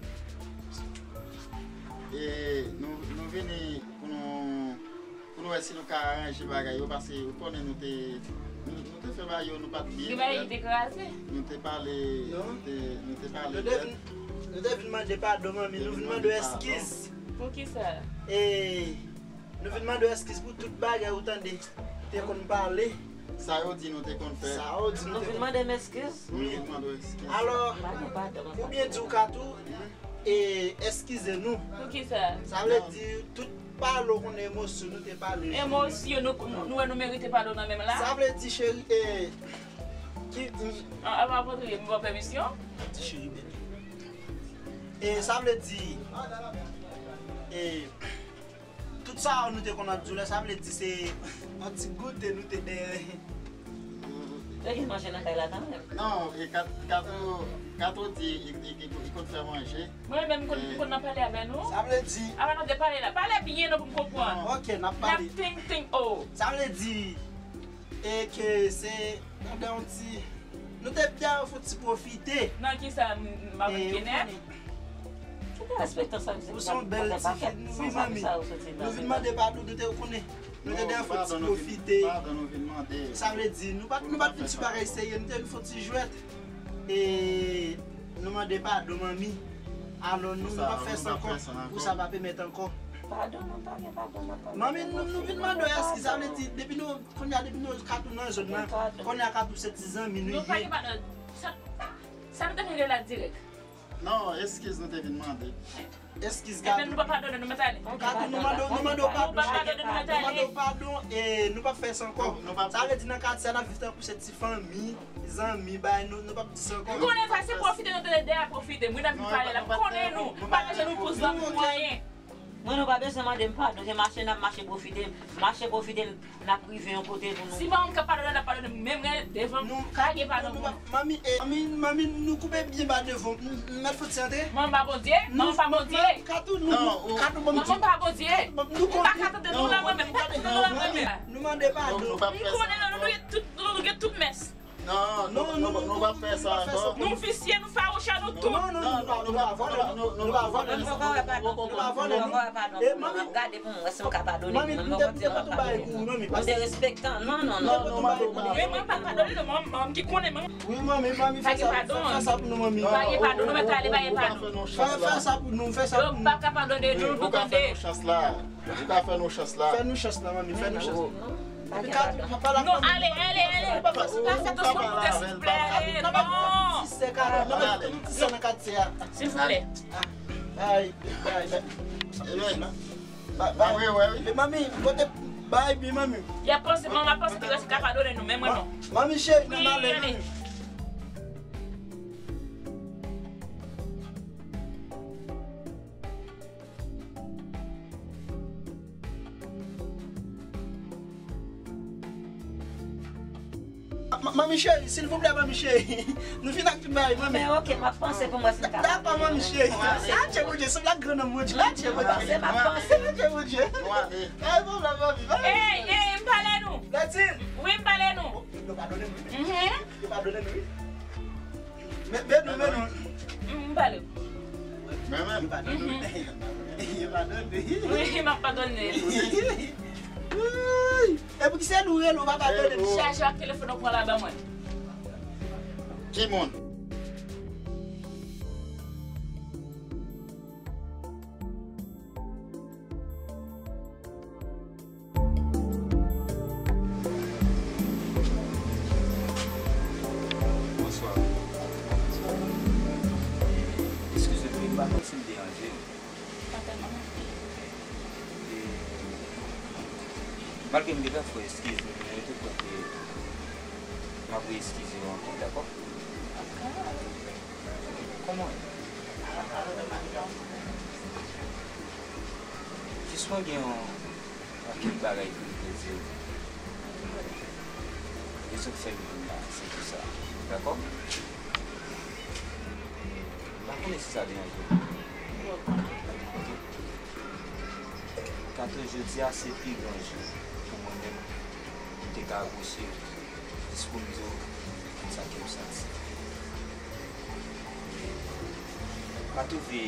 E nou, nou vini pou nou, pou nou wè si nou ka aranje bagay yo, paske ou konnen nou te, nou, nou te fè bagay yo, nou pa t byen fè. Gen bagay ki te kraze. Nou te pale, nou te, nou te pale. Nou te vin, nou te vin mande padon, manmi. Nou vin mande w eskiz. Poukisa? E Nou vin mande w eskiz pou tout bagay ou tande te konn pale. Sa yo di nou te konn fè. Sa yo di nou Nou te vin konn mande m eskiz? Nou vin mande w eskiz. Alò, Pa gen padon, oubyen di w ka tou, e, eskize nou. Pou ki sa? Sa vle di tout pale w konn emosyon nou te pale. Emosyon nou, nou wè nou merite padon nan menm la? Sa vle di, cheri, e, ki, An, an, pa kontre, m ba w pèmisyon? Ti cheri bèl. E sa vle di, e, tout sa nou te konn ap di w la, sa vle di se yon ti goute nou te dèyè. Te gen manje nan kay la kanmenm. Non, e kat, kato, kato di, i, i, i, i konn fè manje. Mwen menm, m konn, m konn nan pale avè nou. Sa vle di Avan nou te pale la, pale byen non pou m konprann. Ok, n ap pale. N ap ting, ting, oh. Sa vle di, e ke se pandan yon ti, nou te byen fouti pwofite. Nan ki sa, m, m, m ap E, ou kenèp? Konnen. Ou se yon bèl tifi, wi, manmi. Nou vin mande padon, nou te konnen. Nou te dèyè fouti pwofite. Sa vle di, nou pa t, nou pa t vin sou bagay serye, nou te vin fouti jwèt. E nou mande padon, manmi. Alò, nou, nou p ap fè sa ankò. Pou sa pa pèmèt ankò. Padon, non, pa gen padon, non, pa gen padon. Manmi, nou, nou vin mande w eskiz, sa vle di, depi nou, kounye a, depi nou Katou nan zòn nan, kounye a Katou se ti zanmi nou ye. Nou pa gen padon. Sa, sa nou te vin gen la dirèk. Non, eskiz nou te vin mande. Eskiz, Katou. Ebyen, nou pa padone, nou mèt ale. Katou, nou mande, nou mande w padon. Nou pa padone, nou mèt ale. Nou mande w padon, e nou p ap fè sa ankò. Sa vle di nan katye a, n ap viv tankou se ti fanmi, zanmi, bay, nou, nou p ap di sa ankò. M konnen sa, se pwofite nou te dèyè pwofite. Mwen, n ap vin pale la, m konnen nou. M pa bezwen nou pou zanmi pou anyen. Mwen, nou pa bezwen mande m padon. Se mache n ap mache pwofite. Mache pwofite, n ap rive yon kote pou nou. Si pa moun k ap padone, n ap padone. Men mwen, devan m, pa gen padon pou mwen. Manmi, e, manmi, manmi, nou koupe byen ba devan. M, m mèt fouti antre? Manman pa Bondye? Manman pa Bondye? Katou, nou, Katou, manmi, manman pa Bondye? Nou pa ka tande nou la, mwen menm. Pa tande nou la, mwen menm. Nou mande padon. M konnen nou, nou gen tout, nou, nou gen tout mès. Non, non, nou p ap fè sa ankò. Nou visye, nou fawouchè, nou tout. Non, non, nou pa vòlè, non. Nou pa vòlè, non. Nou pa vòlè, non. E manmi, gade pou mwen si m ka padone nou. Manmi, m te, m te konn tou bay kou, manmi. Nou derespektan. Non, non, non. Men mwen pa padone nou, manman ki konnen, manman. Wi, manmi, manmi, fè sa, fè sa pou nou, manmi. Pa gen padon, nou mèt ale, pa gen padon. Fè, fè sa pou nou, fè sa pou nou. Yo pa ka padone nou, nou tande. Ou ka fè nou chans la. Ou ka fè nou chans la. Fè nou chans la, manmi, fè nou chans. Epi Katou, papa la. Non, ale, ale, ale. Pase dousman pou te souple. Non. Ti sè Katou, non, ti sè nan katye a. Silvouplè. Ay, ay, ay. Ba, ba, wi, wi, wi. Manmi, kote bay bi, manmi. Y ap panse, manman ap panse ki rès ka padone nou, men mwen non. Manmi cheri, n ale, manmi. Ma-, manmi cheri, silvouplè, manmi cheri. Nou fin ak tout bagay, manmi. Men ok, m ap panse pou mwen si m ka. Dakò, manmi cheri. Adje, Bondye, se la gran nonm, Bondye. Adje, Bondye. M ap panse, m ap panse. Adje, Bondye. Ay, bon, la, manmi, manmi. Ey, ey, m pale nou. Latine. Wi, m pale nou. Yo padone nou. Mhm. Yo padone nou, wi. Men, men nou, men nou. M pale. Men, men. Yo padone nou. Yo padone nou. Wi, m ap padone. Wi. E pou ki se nou rele, ou pa padone nou? Chaje ak telefòn ou pran la ban mwen. Ki moun? Bonswa. Eskize m, m pa konn si m deranje w. Pa tèlman. E, malgre m deja fè w eskiz, men mwen te kwè ke m ap re-eskize w ankò, dakò? Kòman w ye? Jis mwen gen yon pakèt bagay pou m te di w. Rezon k fè m vin la, se pou sa. Dakò? M pa konnen si sa deranje w. Kato, jodi a se pi gran jou pou mwen menm pou m te ka apwoche w, jis pou m di w tout sa ke m santi. Pa twouve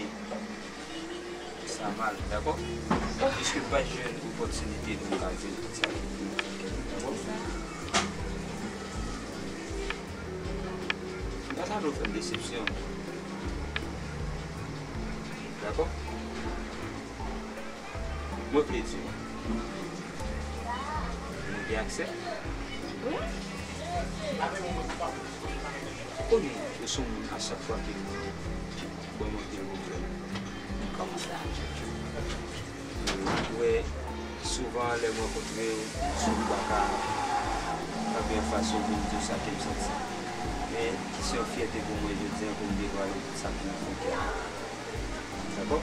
sa mal, dakò? Piske m pa jwenn opòtinite pou m ka di w tout sa ki nan kè m, dakò? M pa ta vle w fè m desepsyon. Dakò? Mwen vle di w, Mwen gen aksè? Wi. Ou konnen, ou se yon moun, a chak fwa ke mwen bon, mwen te pwoblèm. Kòman sa? Ou wè, souvan lè m rankontre w, si w pa ka kanpe anfas ou vin di w sa ke m santi. Men, ki se yon fyète pou mwen jodi a pou m devwale w tout sa ki nan fon kè m. Dakò?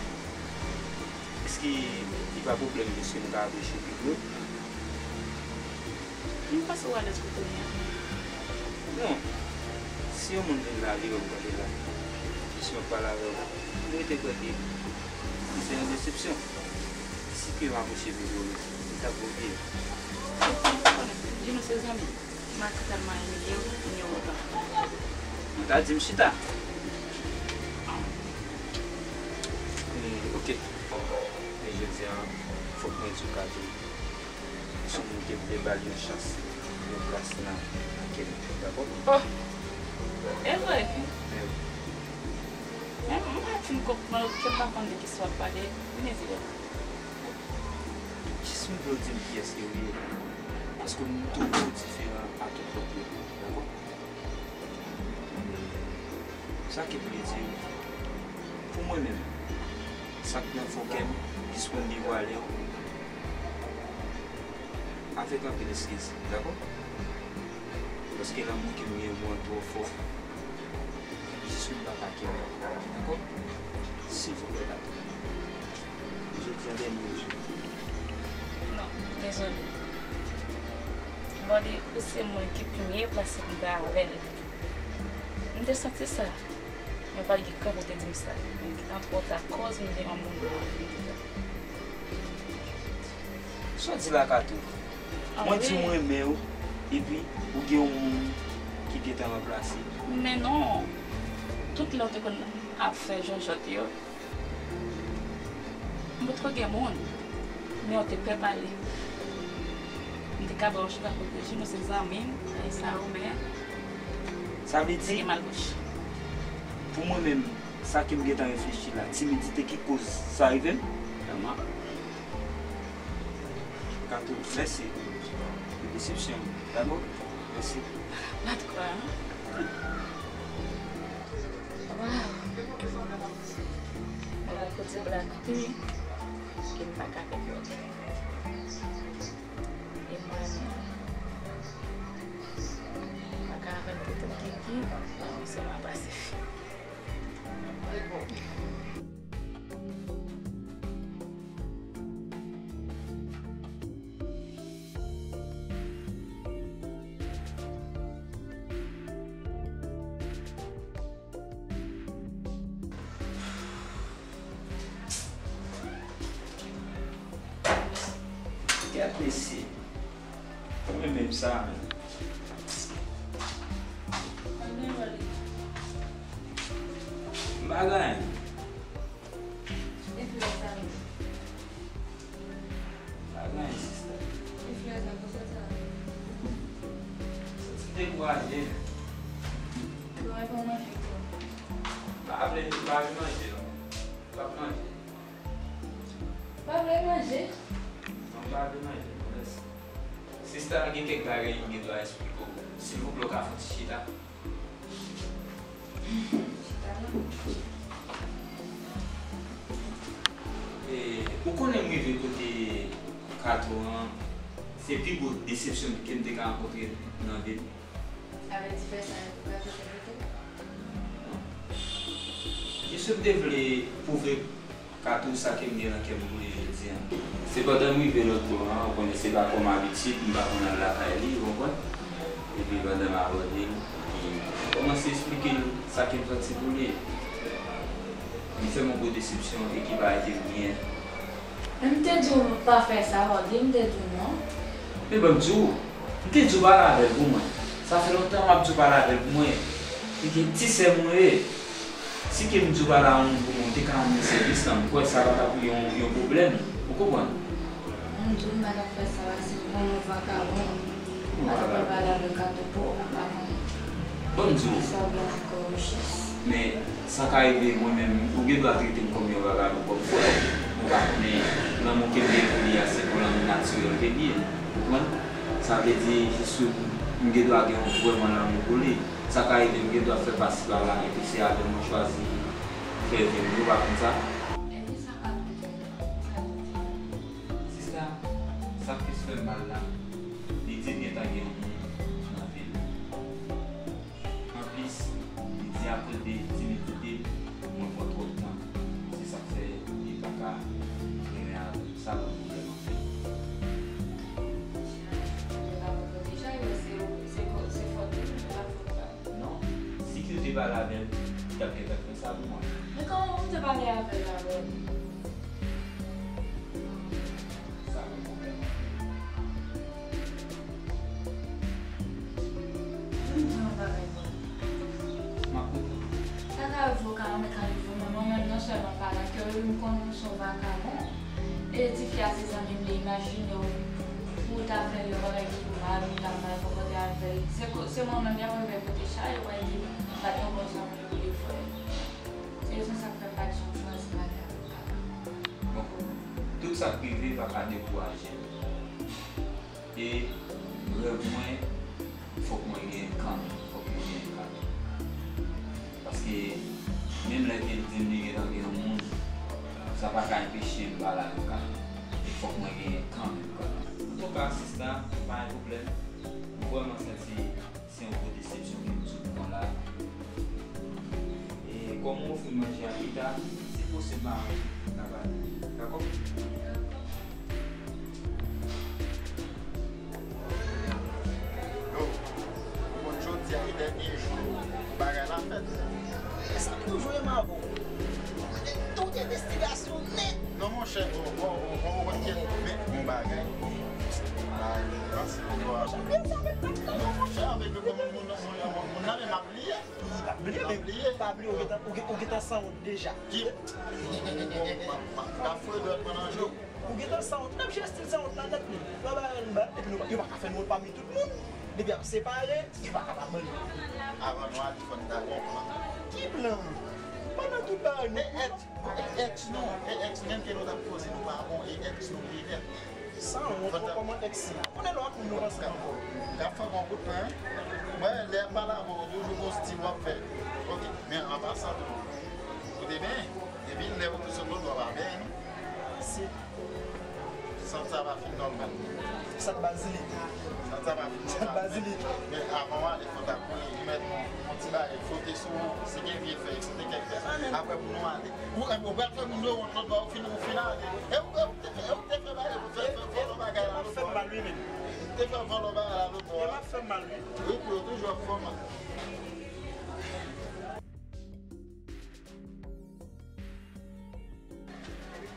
Èske li pa pwoblèm si m ka apreche pi byen? M panse w alèz kote w ye a. Non. Si yon moun vin la, li wè m kanpe la, jis m ap pale avè w, m rete kwè ke li se yon desepsyon. Si ke m apreche pi byen, li t ap bliye. Jimmy se zanmi m. Matant tèlman imilye w, kounye a w pa. Ou ta di m chita. Eh, ok. Men jodi a, fòk mwen di w Kato, se yon moun ke m te ba l yon chans, yon plas nan, nan kè m, dakò? Oh! E vre? Men wi. Men m pa fin konprann, ke m pa konn de kisa w ap pale, vini di l. Jis m vle w di m kiyès ke w ye. Paske m twouve w diferan a tout lòt yo, dakò? Sa ki vle di, pou mwen menm, sa k nan fon kè m, jis pou m devwale w avèk anpil eskiz, dakò? Paske lanmou ke m gen pou w twò fò, jis pou m pa ka kenbe, dakò? Silvouplè, dakò. Jodi a dènye jou. Non, dezole. Body, ou se moun ki pi mye plase pou m ta avè l. M te santi sa. Men pa t gen kran pou te di m sa. Men li gentan twò ta, koz m gen yon moun pou m te fè. Sa w di la, Kato? Mwen di w m renmen w, epi ou gen yon moun ki gentan ranplase. Men non. Tout lè w te konn ap fè jòjòt yo, m potko gen moun, men w te pè pale. M te ka ba w chita kote Jimmy se zanmi m, e sa ou men. Sa vle di, te gen malbouch. Pou mwen menm, sa ke m gentan reflechi la, timidite ki koz sa rive m? Vrèman. Kato, mèsi pou desepsyon an. Dakò? Mèsi. Pa de kwa, non. Waw. Mwen gen kote Black P ke m pa ka fè pèdi. E mwen, m pa ka avè l poutèt Kiki, mwen sèlman pase fi. Gad mesye. Mwen menm sa menm. M pa gen anyen. Pa gen anyen, sista. Santi dekouraje. Pa vle, pa vle manje, non. Pa manje. Pa vle manje? Non, pa vle manje, non, mèsi. Sista, gen kèk bagay m gen dwa eksplike w. Silvouplè, w ka fè yon ti chita? Chita non. E, ou konnen m rive kote Kato an, se pi gwo desepsyon ke m te ka rankontre nan vi m. Avè di fè sa, ou ka fè sa pou ou? Non. Jis m te vle pwouve Kato sa ke m gen nan kè m pou li jodi a. Se pandan m rive lòt bò a, ou konnen se pa kòm abitid, m pa konn al lakay li, ou konprann? Epi pandan m abòde l, epi m kòmanse eksplike l sa ke m santi pou li. Li fè m yon gwo desepsyon e ki pa rete byen. Men m te di w pa fè sa, Body, m te di w non. Men ban m di w, m te di w pale avè l pou mwen. Sa fè lontan m ap di w pale avè l pou mwen. Li gen ti sè m wi. Si ke m di w pale a yon moun pou mwen, ou te ka rann mwen sèvis lan, m kwè sa pa t ap yon, yon pwoblèm. Ou konprann? M di w m pa t ap fè sa, paske bon, yon vakabon. M pa t ap pral pale avèk Kato pou ou, m pa konnen. Ban m di w. Sa w gen ankò, Richès? Men, sa ka rive, mwen menm, ou gen dwa trete m kòm yon vakabon, kòm frè w. Mwen pa konnen lanmou ke m gen pou li a, se pou lanmou n a Sou yo l te li ye, ou konprann? Sa vle di, jis sou m gen dwa gen yon vrèman lanmou pou li. Sa ka rive m gen dwa fè pasi pala, epi se avè l mwen chwazi fè vi m, ou pa konn sa? Epi sa ka koute, sa koute. Sista, sa k plis fè m mal la, li di l gentan gen yon moun nan vi l. Anplis, li di akoz de timidite m, mwen pran twòp tan. Se sa k fè li pa ka renmen avè m. Sa ban m pwoblèm anpil. Monchè, mwen pa konn kote chay yo, se, se ko-, se fòt li, men pa fòt pa m. Non, si Q te pale avè l, li t ap gentan fè sa pou mwen. Men kòman ou te pale avè l la, bro? Sa ban m pwoblèm anpil. Ann di yon bagay, bro. M ap koute w. Sa ka rive w ka renmen Kalivo, men mwen menm non sèlman pa nan kè w, m konnen w se yon vakabon. E tifi a se zanmi m, li imajine w pou w ta fè yon bagay ki mal, ou ta mal konpòte avè l. Se ko-, se mwen menm y ap rive kote chay, yo pral di m pa t yon bon zanmi pou li, frè. Se rezon sa k fè m pa t janm chwazi pale avè l. Bon, tout sa k rive pa ka dekouraje m. E rèv mwen, fòk mwen genyen kanmenm, fòk mwen genyen kanmenm. Paske menm lè ke l di m li gentan gen yon moun, sa pa ka enpeche m pale avè l kanmenm. E fòk mwen genyen kanmenm, kanmenm. Antouka, sista, pa gen pwoblèm. M vrèman santi se yon gwo desepsyon ke m sot pran la. E kòm ou ofri m manje a pita, si posib, m a ranje pou m ka pale. Dakò? Yo, ou konn jodi a e dènye jou bagay la fèt. E sa m toujou renmen avè w. Tout envestigasyon nèt. Non, monchè, bon, bon, bon, bon, bon, men yon bagay. Ay, panse yon dwa. Non, monchè, avèk yo, moun, moun, moun, moun, moun nan, men m ap bliye. Li pa bliye, men pa bliye, ou gentan, ou gen-, ou gentan sanwont deja. Ki? Bon, m ap, m ap, m ap foure dwèt mwen nan je w. Ou gentan sanwont, n ap jwe estil sanwont la nèt, men. Yo ba yo anba, epi nou, yo pa ka fè nou pami tout moun. Depi y ap separe, yo pa ka pa ban nou. Avan nou ale, fò n ta gon plan. Ki plan? Pandan tout bagay, nou. E èks, e èks nou, e èks menm ke nou t ap koze, nou pa bon, e èks nou bliye nèt. Sanwont, kòman èks sa? Konnen lè w ak moun nou ansanm ankò. N ap fè yon kout pen. Mwen, lè m pale avè w, toujou gon stil w ap fè. Ok, men an pasan tou, ou te benyen. Epi lè ou te sot lòt bò, w pa benyen, non? Si. Sant sa pa fin nòmal. Sant Bazilik. Sant sa pa fin nòmal. Sant Bazilik. Men, men avan w ale, fò w ta kouri, remèt yon, yon ti bagay, fwote sou ou, si gen vye fèy, fwote kèk fèy. Apre pou nou ale. Ou, ou pral fè moun yo wont lòt bò, ou fin, ou fin ale. E ou, e ou te fè, e ou te fè bagay, fè, fè, fè, fè bagay la lòt bò. Te fè vòlò bagay la lòt bò. Wi, pou yo toujou ap fè w mal.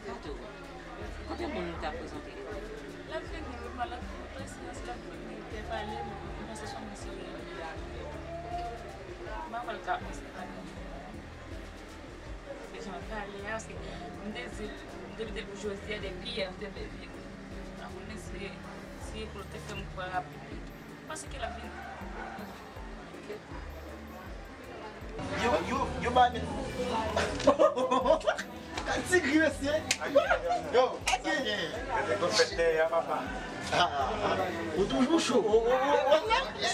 Kato, kote moun ou t ap prezante li? L ap vini, wi, m al ak pasyans, l ap vini, te pale, m panse se yon mesye li ye. M pa kwè l ka panse pale. Se jan l pale a, se, m te di, m te mete l pou jodi a, depi yè, m te vle vini. M pa konnen si, si pou l te fè m kwè rapid li. M panse ke l ap vini. Yo, yo, yo ba men. Ti gri mesye. Yo, sa gen. Mete konfèt dèyè a, papa. Ah, ah, ah. Ou toujou cho. Oh, oh, oh, oh. E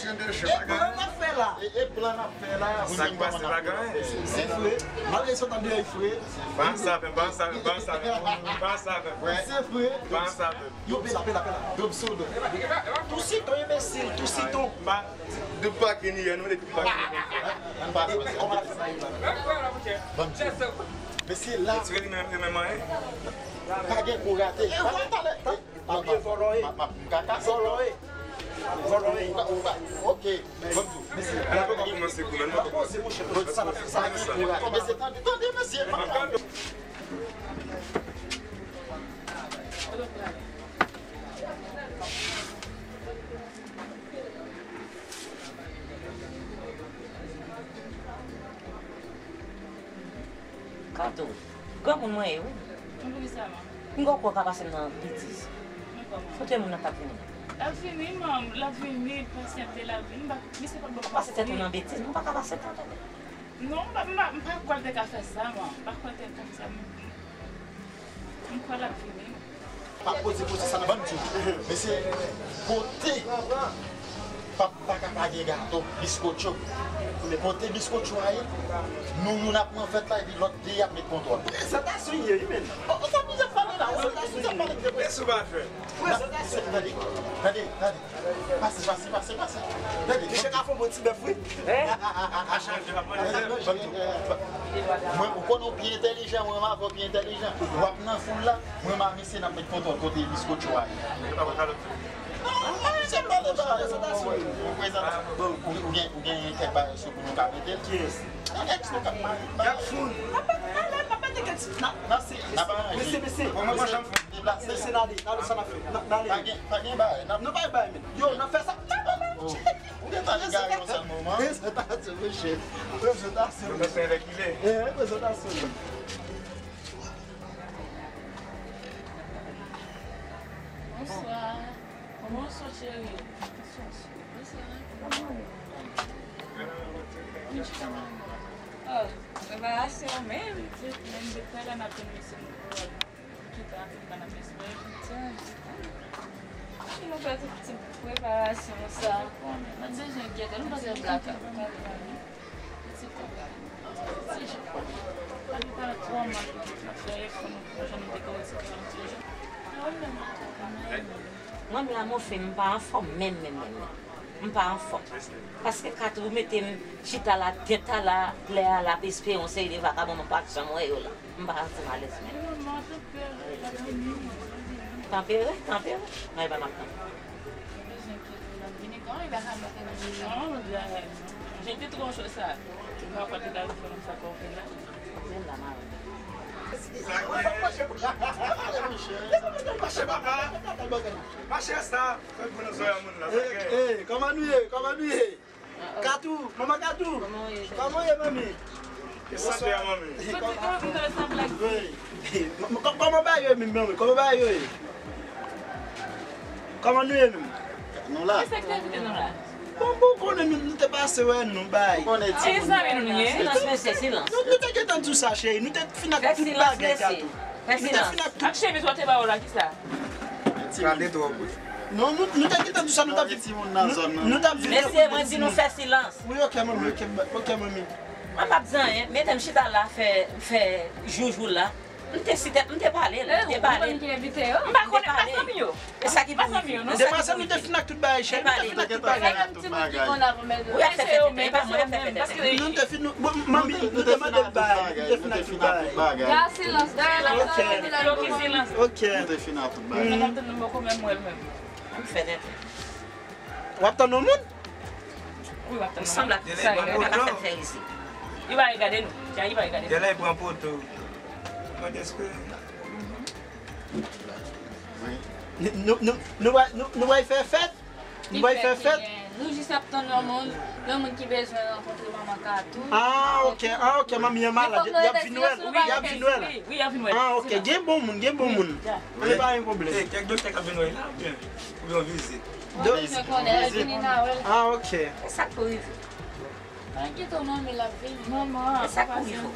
plan n ap fè la. E, e plan n ap fè la. Sa k pase pa gen anyen. Se vre. Malgre sa w t ap deyò, e vre. Pa ansanm avè m, pa ansanm avè m, pa ansanm avè m, pa ansanm avè m. Se vre. Pa ansanm avè m. Yo, pela, pela, pela. Dob sou dob. Tousiton, enbesil, tousiton. Pa, doub pa grenn yè, non, depi pa grenn yè. Ann pase, pase. Kòman la fè sa yo la? Bon, mesye la. Ti renmen, renmen manyen. Pa gen kou rate. E vòlò talè. Pa bliye vòlò ye. M ka kase. Vòlò ye. Vòlò ye. Ou ka, ou ka. Ok. Bon, mesye. Mwen poko kòmanse kou, men mwen poko. Sa, sa, sa, mesye, tande, tande, mesye. Kato, granmoun mwen ye, wi. Poukisa, man? M kwè w ka pase m nan betiz. Men kòman? Kote moun nan k ap vini? L ap vini, man, l ap vini, pasyante, l ap vini. M pa, misye pa bon. Pase tèt ou nan betiz, m pa ka pase tan, tande. Non, m pa, m pa, m pa kwè l te ka fè sa, man. M pa kwè l te ka fè sa, men m kwè l ap vini. Pa poze poze sa nan ban m di w. Mesye, kote pa, pa ka pa gen gato, biskotcho. Kote biskotcho a ye, nou youn ap pran vèt la epi lòt de ap met kontwòl. Prezantasyon ye, wi, men. O, o, sa nou ap pale la, o, sa nou ap pale de prezantasyon. Tande, tande, tande. Pase, pase, pase, pase. Tande. Misye ka fè yon bon ti bèf, wi. Mwen, ou konnen w pi entèlijan, mwen renmen avè w pi entèlijan. W ap nan foul la, mwen renmen mesye n ap met kontwòl kote biskotcho a ye. Non, non, se pa de bagay. Ou prezante. Ou, ou gen, ou gen kèk bagay sou pou nou ka mete l? Kiyès? Èks nou k ap mare. N ap mete kèk ti, n ap, n ap, n ap aranje. Mesye, mesye. Mwen, mwen pa janm fè. Deplase. Mesye, n ale, n ale, sa n ap fè. N ale. Pa gen, pa gen bagay. N ap, nou pa gen bagay, men. Yo, n ap fè sa. Ou gentan egare yon sèl moman. Prezantasyon, monchè. Prezantasyon. Prezantasyon avèk li. Eh, prezantasyon. Bonswa. Bonswa, cheri. Bonswa. Oh, preparasyon menm. Menm depi talè m ap tann mesye nou. Chita, nou pa nan mezon. Chita, chita. Ann nou fè tout ti preparasyon sa. Mwen bezwen gete, nou pa gen blaka. Ti kòb la. Ti jan. Papi pa twò mal pou nou fè efò, nou pran jan nou te ka wè ti kòb la, ti jan. Mwen menm, mwen menm. Mwen m la, mon fi, m pa anfòm menm, menm, menm, menm. M pa anfòm. Paske Katou mete m chita la, tèt a la, lè a l ap espere yon seri de vakabon, mwen pa t janm wè yo la. M pa santi m alèz menm. Tanpere, tanpere. Mwen pa m ap tann. Menm la, mari. Mache, papa. Mache sa. Fè gwo nan zòrèy moun la, sa gen. Eh, eh, kòman nou ye? Kòman nou ye? Katou, manman Katou. Kòman w ye, manmi? E sante a, manmi. Wi. Kò-, kòman bagay yo ye menm, manmi? Kòman bagay yo ye? Kòman nou ye menm? Nou la. Ki sektè kote nou la? Bon, bon, konnen nou, nou te pase wè nou bay. Ou konnen ti moun. Silans, mesye, silans. Nou, nou te gentan di w sa, cheri. Nou te fin ak tout bagay, Katou. Fè silans. Nou te fin ak tout. Ak chemiz w te ba yo la, kisa? Gade twòp, wi. Non, nou, nou te gentan di sa, nou t ap viv. Timoun nan zòn nan. Nou t ap viv. Mesye, mwen di nou fè silans. Wi, ok, manmi, ok, ok, manmi. Mwen p ap di anyen, mete m chita la, fè, fè joujou la. M te site, m te pale, m te pale. M pa konnen, m pa fanmi yo. E sa ki pou rive. Demwazèl, nou te fin ak tout bagay, cheri. Nou te fin ak tout bagay. Ou ap fè fèt, e pa mwen ap fè fèt. Nou te fin, bon, manmi, nou te mande l bagay, nou te fin ak tout bagay. Silans, silans. Ok. Nou te fin ak tout bagay. M fè tenten. W ap tann yon moun? Wi, w ap tann yon moun. Li pa regade nou. Li pa regade nou. Gèlè pran poto. Mwen deske. Nou, nou, nou, nou, nou, nou pral fè fèt? Nou pral fè fèt? Nou jis ap tann yon moun, yon moun ki bezwen rankontre manman Katou. Ah, ok, ah, ok, manmi an malad. Y ap vin wè l, wi, y ap vin wè l. Wi, y ap vin wè l. Ah, ok, gen bon moun, gen bon moun. Wi, pa gen pwoblèm. E, kèk doktè k ap vin wè l la, oubyen, oubyen yon vizit. Mwen bezwen konnen, l vini nan wè l. Ah, ok. E sa k pou rive? Pa enkyete w, manmi, l ap vini. Manman, e sa k pou rive.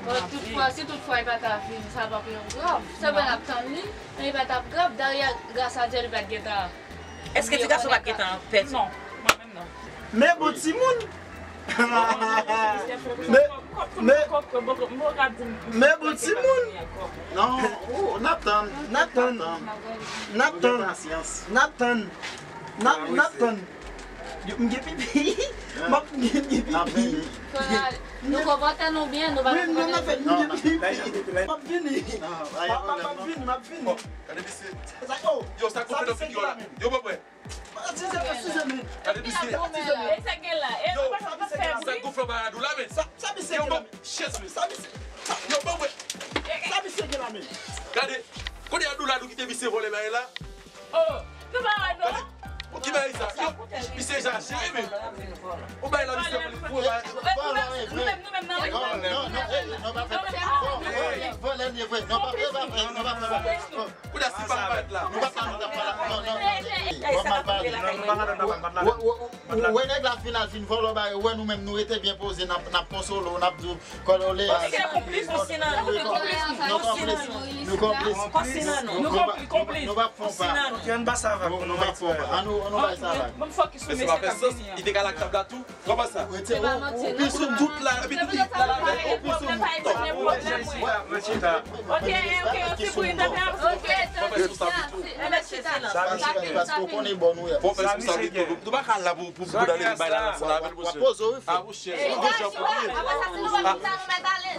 Bon, toutfwa, si toutfwa li pa ta vini, sa p ap yon grav. Se vre n ap tann li, men li pa t ap grav. Dayè, gras a Dye, li pa t gentan. Èske ti gason pa t gentan pèdi? Non, mwen menm non. Men bon timoun. Men, men, men bon timoun. Non, oh, n ap tann. N ap tann. N ap tann. N ap tann. N ap tann. N ap, n ap tann. Yo, m gen pipi. M ap, m gen, m gen pipi. Nou konpòte nou byen, nou pa konpòte nou. M gen pipi. M ap vini. M ap, m ap vini, m ap vini. Gade misye. Yo, sa k ou fè nan figi w la? Yo, bòbòy. Eskize, eskize, men. Gade misye. Yo, sa misye gen la, men. Sa, sa misye gen la, men. Yo, bòbòy. Sa misye gen la, men. Gade. Kote a doula nou kite misye vòlè bagay la? Oh, nou pa wè non. Pou ki bagay sa? Yo, misye exajere, men. Ou bay la, misye vòlè, vòlè. Nou menm, nou menm nan. Non, non, non, eh, non, pa fè. Vòlè, vòlè, vòlè. Non, pa fè, pa fè, non, pa fè, pa fè. Kounye a si pa parèt la. Nou pa ka, nou pa la. Non, non, non. Wè, wè, wè, wè, nèg la fin al fin vòlò ba yo. Wè, nou menm nou rete byen poze, n ap, n ap konsole w, n ap di w kòlole. Nou konplis, nou konplis. Nou konplis. Nou konplis. Nou p ap fè w pa. Nou p ap fè w pa. An nou, an nou bay sa vag. Mèsi pa fè sans, li te ka lak tab la tou. Kòman sa? Ou pi sou tout la, epi tout la la. Ou pi sou tout. Ok, ok, ok, ti bri, tande avans. Fò fè sou sa pito. Paske ou konnen bò nou ye. Fò fè sou sa pito. Nou pa ka la pou, pou, pou ale bay la nan sa la avèl, monchè. W ap poze w wi, frè. Ah, monchè.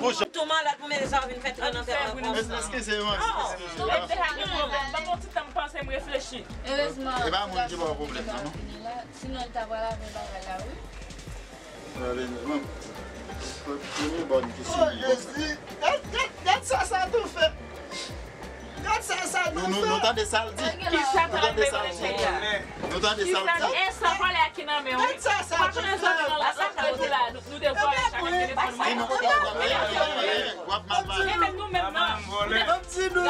Monchè. Tou malad pou mete sa vin fè tren nan tè. Eskize mwen, eskize mwen. Ban m yon ti tan m panse, m reflechi. Erezman. E pa moun ki ba w pwoblèm nan, non. Sinon, l ta pral avè bagay la, wi. Premye bòn ki sou. Oh, Jezi! Gad, gad, gad sa Sato fè! Gad sa Sato fè! Nou, nou, nou tande sa l di. Kisa nou tande sa l di. Nou tande sa l di. E san vòlè a ki nan men w. Gad sa Sato fè! Ou pa konnen zòt nan la, sa ka di la, nou, nou te vòlè chak ak telefòn mwen. W ap mal pale. E menm nou menm nan.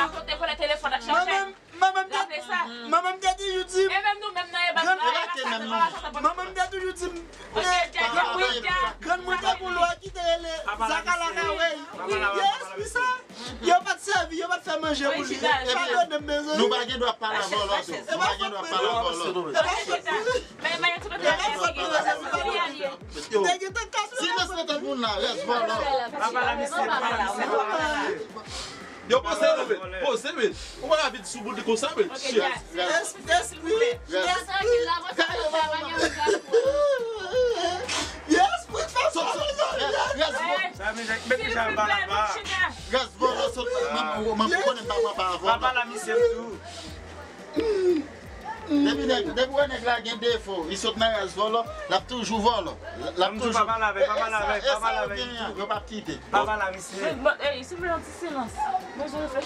Rakonte vòlè telefòn ak chache. Manman m te, manman m te toujou di m, e menm nou menm nan, e pa nou la, e pa sa, manman m te toujou di m, grann mwen te gon lwa ki te rele Zakalakawey. Yo espri sa, yo pa t sèvi, yo pa t fè manje pou li. Padone m, mezanmi. Nou pa gen dwa pale a vòlò tou. Nou pa gen dwa pale a vòlò. Silans nan tèt moun nan, rès vòlò. Yo poze nou, men. Poze, men. Ou pa ka vin sou moun konsa, men. Shit. Espri, espri. Espri fè sa. Rès vòlò. Rès vòlò sot. Mwen konnen m pa pran pa vòlò. Pa pale a misye tou. Depi nèg, depi wè nèg la gen defo, li sot nan rès vòlò, l ap toujou vòlò. L ap toujou. Pa pale avè, pa pale avè, pa pale avè. Yo p ap kite. Pa pale a misye. Bon, ey, silvouplè, yon ti silans. Mwen, je reflechi.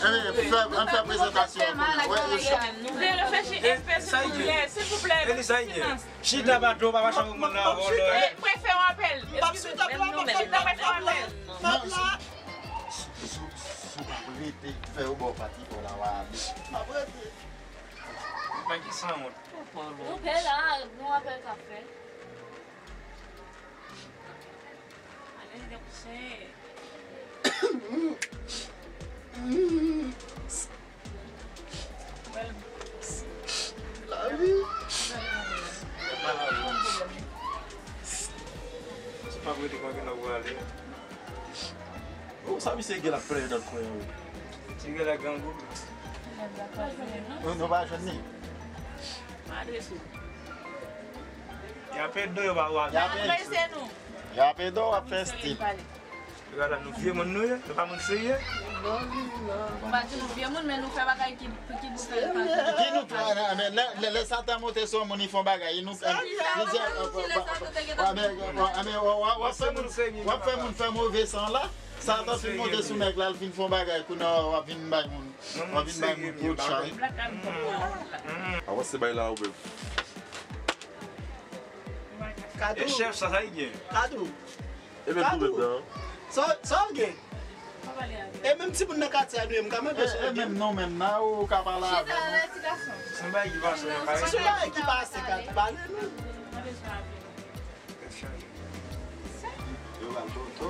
Fè, ann fè prezantasyon an pou nou. Reflechi enpe, silvouplè, silvouplè, silans. Chita pa dlo, pa mache moun nan vòlò. Mwen fè yon apèl. Eskize, menm nou menm. Chita, mwen fè yon apèl. Si w pa rete, fè yo ba w pati pa w la, w a ale. M ap rete. Mwen ki sanwont. Nou pè la, nou apèl k ap fè. Ale, kouche. Lavi. Se pa pou rete konsa ke n ap prale. Oh, sa misye gen la plenyen nan kwen an, wi. Ti gen la grangou. Nou, nou pa jwenn li. Adrese. Y ap ede w, yo pa w ap. Y ap ede w, w ap fè stil. Yo pa nou vye moun nou ye, nou pa moun serye. Ou pa di nou vye moun, men nou fè bagay ki, ki bouke. Ki nou, men lè, lè, lè Satan monte sou moun, li fè yon bagay, nou, plizyè, w ap fè moun, w ap fè moun fè move san la. Satan fin monte sou nèg la, l fin fè yon bagay, kounye a w ap vin bay moun, w ap vin bay moun kout chay. Avanse bay la ou menm. Kadou. E chèf, sa, sa li gen? Kadou. E menm nou menm nan. Sa, sa w gen? E menm timoun nan katye a nou ye, m ka mande w sa w gen. E menm nou menm nan, ou ka pale avè nou. Se yon bagay ki pase, se yon bagay ki pase, Kadou, pale nou. Yo ba l poto.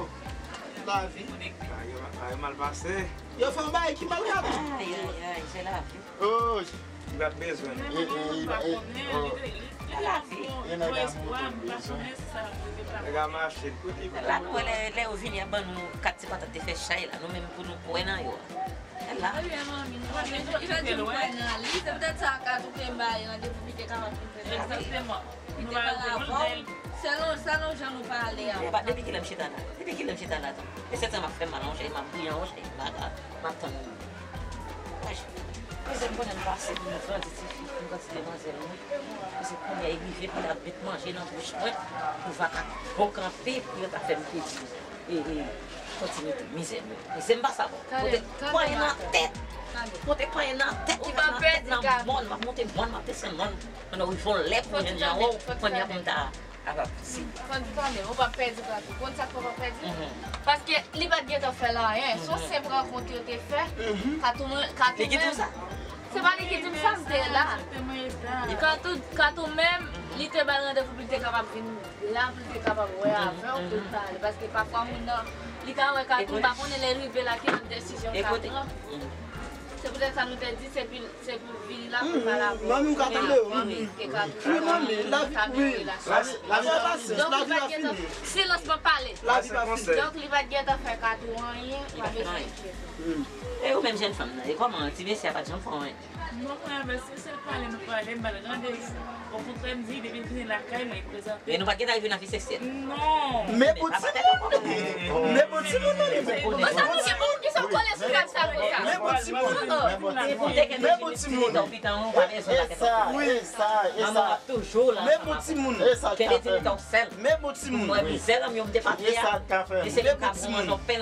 Lavi. Bagay yo mal pase. Yo fè yon bagay ki mal pase. Ay, ay, ay, se lavi. Oh. Li pa t bezwen nou. E, e, e, e, oh. Se lavi. E nèg a moute bezwen. Nèg a mache. Kote la nou wè lè, lè yo vini ap ban nou kat ti patat te fè chay la, nou menm pou nou kwè nan yo. Li te di m kwè nan li, se poutèt sa Kadou te bay randevou pou li te kapab vin fè sa. Egzakteman. Li te pale avè w, selon, selon jan nou pale a. Depi kilè m chita la? Depi kilè m chita la tou? E sèt sa m ap fè mal yon chay, m ap bouyi yon chay, m ap, m ap tann. Wèch, mizè m konnen m pase pou m grandi tifi, pou m grandi demwazèl mwen. Paske kounye a e rive pou y ap met manje nan bouch mwen, pou va ka bon kanpe, pou yo ta fè m pedi. E, e, kontinite, mizè m yo. Mizè m pa sa bon. Mwen te panyen nan tèt. Mwen te panyen nan tèt, ki met nan tèt nan mòn, m ap monte mòn, m ap desann mòn. Pandan w rive yon lè pou mwen di a wè w, pandan pou m ta kapab di. Fò n di kanmenm, ou p ap pèdi Kato. Konn sa k fè w p ap pèdi? Paske li pa t gentan fè l anyen. Se yon senp rankont yo te fè. Kato, Kato menm. Li kite w sa? Se pa li ki di m sa, m te la. Katou, Katou menm, li te ba l randevou pou li te kapab vin la, pou li te kapab wè avè w, pou l pale. Paske pafwa moun nan, li ka wè Katou, m pa konnen lè l rive la, ki lòt desizyon l ka pran. Se poutèt sa nou te di, se pou, se pou vini la, pou pale avè w. Manmi, ou ka tande, wi. Wi, manmi, lavi, wi. Lavi, lavi pa fini. Silans, mwen pale. Lavi pa fini. Donk, li pa t gentan fè Katou anyen, pa bezwen enkyete. E ou menm jèn fanm nan, e kòman ti mesye a pa t janm fè anyen? Non, mwen avè l, se sèl pale nou pale, m ba l randevou. Okontrè, m di, depi l vini lakay mwen, li prezante. Men nou pa t gentan rive nan vi seksyèl. Non. Men pou timoun! Men pou timoun, non, li men pou timoun! Men pou timoun! Men pou timoun! E sa, e sa, e sa. Men pou timoun! E sa, men pou timoun! E sa, men pou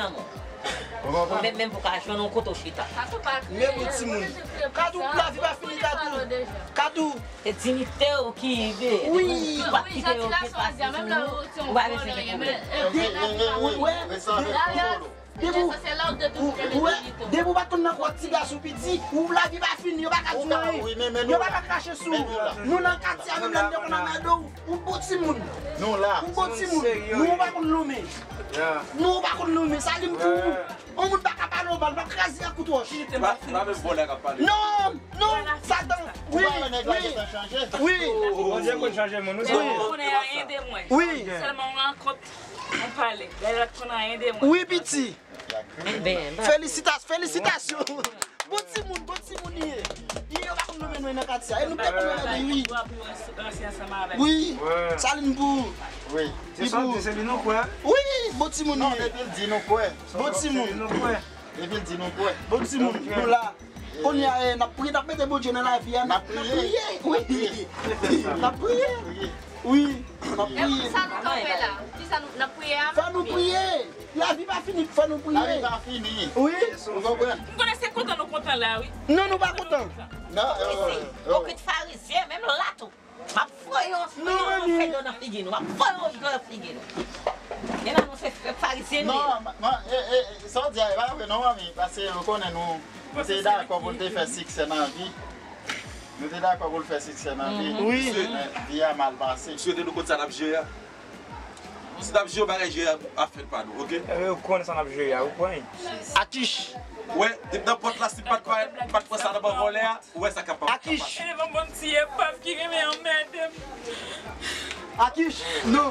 timoun! Ou menm, menm pou ka jwenn yon kote w chita. Men pou timoun. Katou, lavi pa fini, Katou. Katou. Se diyite w ki ede. Wi. Ou pa kite yo pase sou ou. Ou pa bezwen gen pwoblèm. Depi w, ou, ou wè, depi w pa t konn nan kò ti gason piti, ou lavi pa fini, yo pa ka di w anyen. Yo pa ka krache sou ou. Nou nan katye a menm lè n te konn anmède w. Ou bon timoun. Nou la. Ou bon timoun. Nou ou pa konn lonmen. Nou ou pa konn lonmen. Sa li m pou ou. On moun pa ka pale w mal, pa kraze ak kout wòch. Pa, pa menm vòlè k ap pale. Non, non, Satan. Wi, wi. Wi. Bondye konn chanje moun, wi. Ou pa konnen anyen de mwen. Wi. Sèlman on rankont, on pale. Gade la konn anyen de mwen. Wi, piti. Felisitas-, felisitasyon. Bon timoun, bon timoun li ye. Li yo pa konn lonmen nou nan katye a. E nou pa konn lonmen li, wi. Wi. Sa li n pou. Wi. Se sa w di, se li nou kwè. Wi, bon timoun li ye. Non, depi l di nou kwè. Bon timoun. Depi l di nou kwè. Bon timoun, nou la. Kounye a, eh, n ap priye, n ap mete Bondye nan lavi a, n ap priye. Wi. N ap priye. Wi, n ap priye. Sa nou kanpe la. Kisa nou, n ap priye a? Fò nou priye. Lavi pa fini, fò nou priye. Lavi pa fini. Wi. Ou konprann? M konnen se kontan nou kontan la, wi. Non, nou pa kontan. Non, eh, eh, eh. Ipokrit farizyen, menm la tou. M ap voye yon, yon fè dlo nan figi nou. M ap voye yon dlo nan figi nou. E la nou se farizyen li ye. Non, ma, ma, e, e, e, sa w di a, e pa vre non, manmi. Paske ou konnen nou, nou te dakò pou n te fè siksè nan vi. Nou te dakò pou n fè siksè nan vi. Wi. Men vi a mal pase. M swete nou konn sa n ap jere a. Si n ap jere yon bagay, jere a ap fèt pa nou, oke? Ebyen, ou konnen sa n ap jere a, ou pran. Akich. Wè, depi nan pòt la, si m pa t pran, m pa t pran sa nan men vòlè a, ou wè sa k ap pase. Akich. E bon, bon ti epav ki renmen anmède m. Akich, non.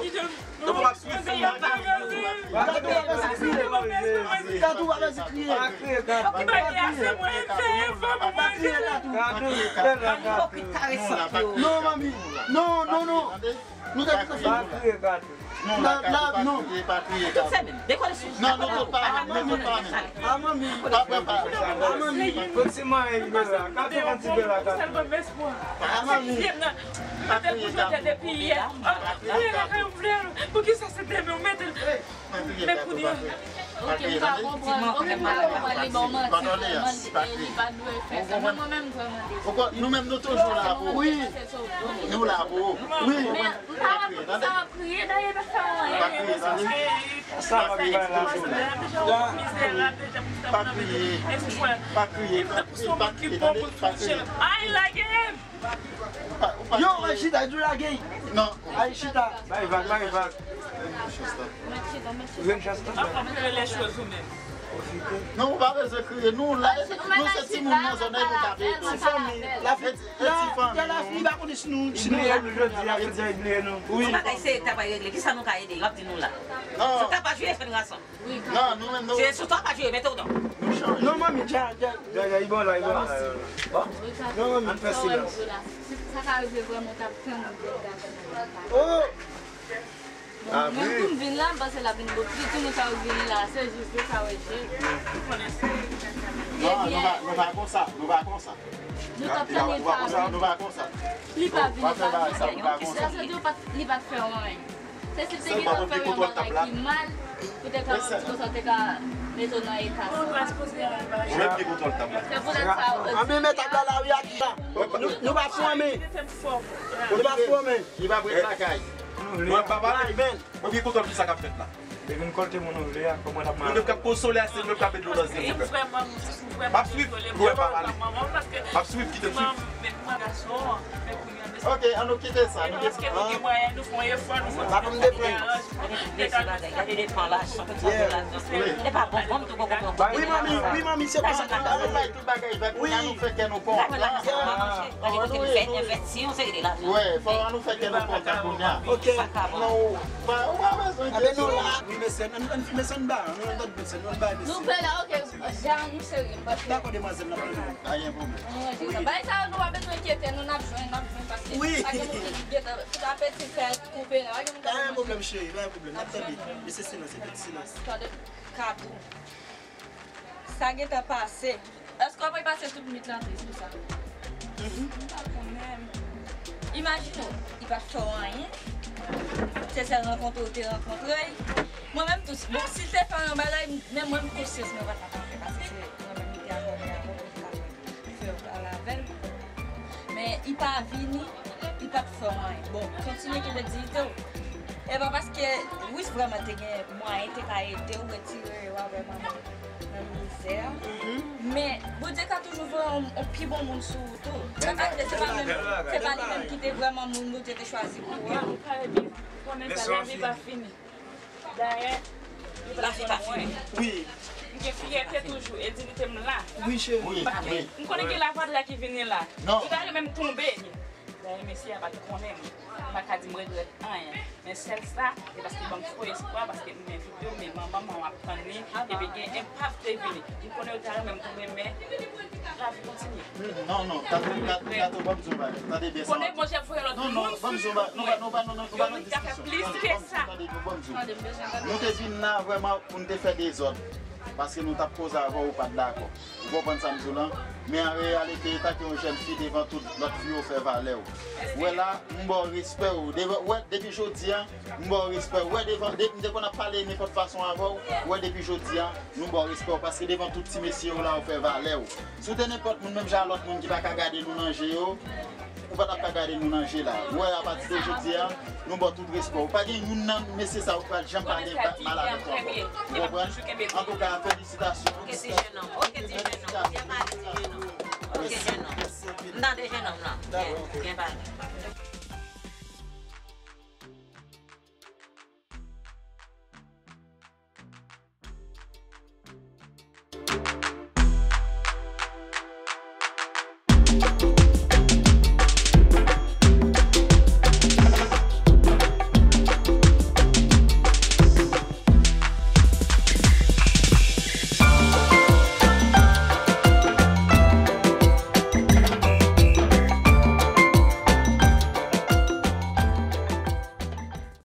Non, m ap swiv. Katou pa bezwen kriye. Katou pa bezwen kriye. Pa kriye, Katou. Pa kriye, Katou. Pa kriye, Katou. Katou, fè la, Katou. Non, manmi. Non, non, non. Nou te di konsa. Pa kriye, Katou. Non, la, la, non. Pa kriye, pa kriye, Katou. Tout fèmen. Dekole sou. Non, nou tout pa, nou tout pa menm. A manmi. Pa pran pa. A manmi. Fò ti manyen li la. Katou pran ti bè la, Katou. A manmi. Pa kriye, Katou. Depi yè. Poukisa se demen ou mete l? Men kounye a. Ok, m ka konprann. Ok, m ka konprann. Li ba w manti, li pa dwe fè sa. Men mwen menm, m kwè mande. Nou menm, nou toujou la pou ou. Wi. Nou la pou ou. Wi. Men m pa wè poukisa w ap kriye, dayè, pa fè anyen. Pa kriye, tande. Sa pa kriye, pa kriye, tande. Pa kriye, tande. Pa kriye, tande. Ay, lage m! Yo, al chita, di w lage. Non. Al chita. Bay vag, bay vag. Ou jwenn chans lan. Non, ou pa bezwen kriye. Nou la, nou se timoun nan zòn nan, nou ka peye tou. Ti fanmi, la fi, la, la fi pa konnen si nou, si nou la. Li bliye nou jodi a, jodi a li bliye nou. Wi. Yon bagay serye k ta pral regle. Kisa nou ka ede? Yo ap di nou la. Non. Sa ta pa jwe fè n rasanble. Non, nou menm nou. Se sou twa pa jwe, mete w dan. Nou chanje. Non, manmi, dja, dja. Dja, dja, li bon la, li bon la. Bon. Non, manmi. Ann fè silans. Sa ka rive vrèman, w t ap tann yon bèl gason. Oh! Menm pou m vin la, m panse l ap vin bon. Tout timoun sa yo k vini la, se jis de sa w wè je. Non, nou pa, nou pa konsa, nou pa konsa. Nou t ap tann li pa vini. Nou pa konsa. Li pa vini, pa vini. Sa se di w pa t, li pa t fè w anyen. Se si l te gentan fè w yon bagay ki mal, poutèt sa w ap di konsa w te ka mete w nan eta sa. Ou menm ki kontwòl tab la. Se poutèt sa w. Anben, men tab la la, wi, Akich. Nou, nou pa fòme. Nou pa fòme. Li pa prèt lakay. Nou pa pale. Ou ki kontwòl ki sa k ap fèt la. Li vin kòlte moun ou vle a, kòman l ap mal? Li menm k ap konsole a, se li menm k ap met dlo nan zye, mon frè. M ap swiv, vrèman. M ap swiv, kite m swiv. Ok, an nou kite sa, nou kite sa. Gade de bagay, gade de plan la, san konn sa de la. Li pa bon, bon, tou bon, bon. Wi, manmi, wi, manmi, se konsa. An nou bay tout bagay vèt, wi, an nou fè kè nou kontan. Gade kote m fè, envèsti yon seri de lajan. Wi, fò an nou fè kè nou kontan kounye a. Ok. Sa ka bon. Non, pa, ou pa bezwen kesyon. Aben nou la. Wi, mesye, ann, ann, mesye, ann ba, ann, ann, mesye, ann ba, mesye. Nou fè la, ok. Jan, nou serye, m pa fè. Dakò, demwazèl, n ap ranje. Pa gen pwoblèm. Ann ranje sa. Bagay sa yo, nou pa bezwen enkyete nou, n ap jwenn, n ap jwenn, paske sa gen moun ki gentan, tout apeti fè koupe la, pa gen moun ki ap manje. Pa gen pwoblèm, cheri, pa gen pwoblèm. N ap tande. Mesye, silans, silans. Tande, Kabou. Sa gentan pase. Èske w ap pase tout nwit lan tris konsa? M pa konnen. Imajine w, li pa t fè w anyen. Se sèl rankontre w te rankontre l. Mwen menm tou, bon, si l te fè yon bagay, menm mwen, konsyans mwen pa t ap fè, paske se mwen menm ki te abòne avè l pou m ka fè yon pale avè l. Men li pa vini, li pa t fè w anyen. Bon, kontinye kenbe diyite w. E pa paske Wis vrèman te gen mwayen, te ka ede w retire yo avè manman nan mizè. Men Bondye ka toujou voye yon, yon pi bon moun sou ou tou. Sa ka rive se pa menm, se pa li menm ki te vrèman moun Bondye te chwazi pou ou a. Ou pa epi konnen sa, lavi pa fini. Dayè, lavi pa fini. Wi. M gen fyète toujou e diyite m la. Wi, cheri. Wi, wi. M konnen gen lavwadra ki vini la. Non. Ou ta renmen m tonbe. Dayè, mesye a pa t konnen m. M pa ka di m regrèt anyen. Men sèl sa, e paske ban m fo espwa, paske m men videyo, men manman m ap tann li, epi gen enpak te vini. M konnen yo ta renmen m tonbe, men lavi kontinye. Non, non, Kato, Kato, Kato, ban m di w bagay. Tande byen sa. Konnen Bondye ap voye lòt moun sou ou. Non, non, ban m di w bagay. Nou pa, nou pa, nou, nou, nou pa nan diskisyon. Tande, tande, ban m di w. Nou te vin la vrèman pou n te fè dezòd. Paske nou t ap koze avè w, ou pa t dakò. Ou konprann sa m di w lan? Men an reyalite, tanke yon jèn fi, devan tout lòt fi yo fè valè w. Ou wè la, m ba w respè w. Devan, ou wè, depi jodi a, m ba w respè w. Ou wè, devan, de, m te konn ap pale nenpòt fason avè w. Ou wè, depi jodi a, nou ba w respè w. Paske devan tout ti mesye yo la, ou fè valè w. Si w te nenpòt moun, menm jan lòt moun ki pa ka gade nou nan je yo, ou pa t ap ka gade nou nan je la. Ou wè, apati de jodi a, nou ba w tout respè w. Pa gen youn nan mesye sa yo ki pral janm pale mal avèk ou ankò. Ou konprann? Antouka, felisitasyon. Ok, ti jennonm. Ok, ti jennonm. Byen pale, ti jennonm. Ok, jennonm. M tande jennonm nan. Byen, byen pale.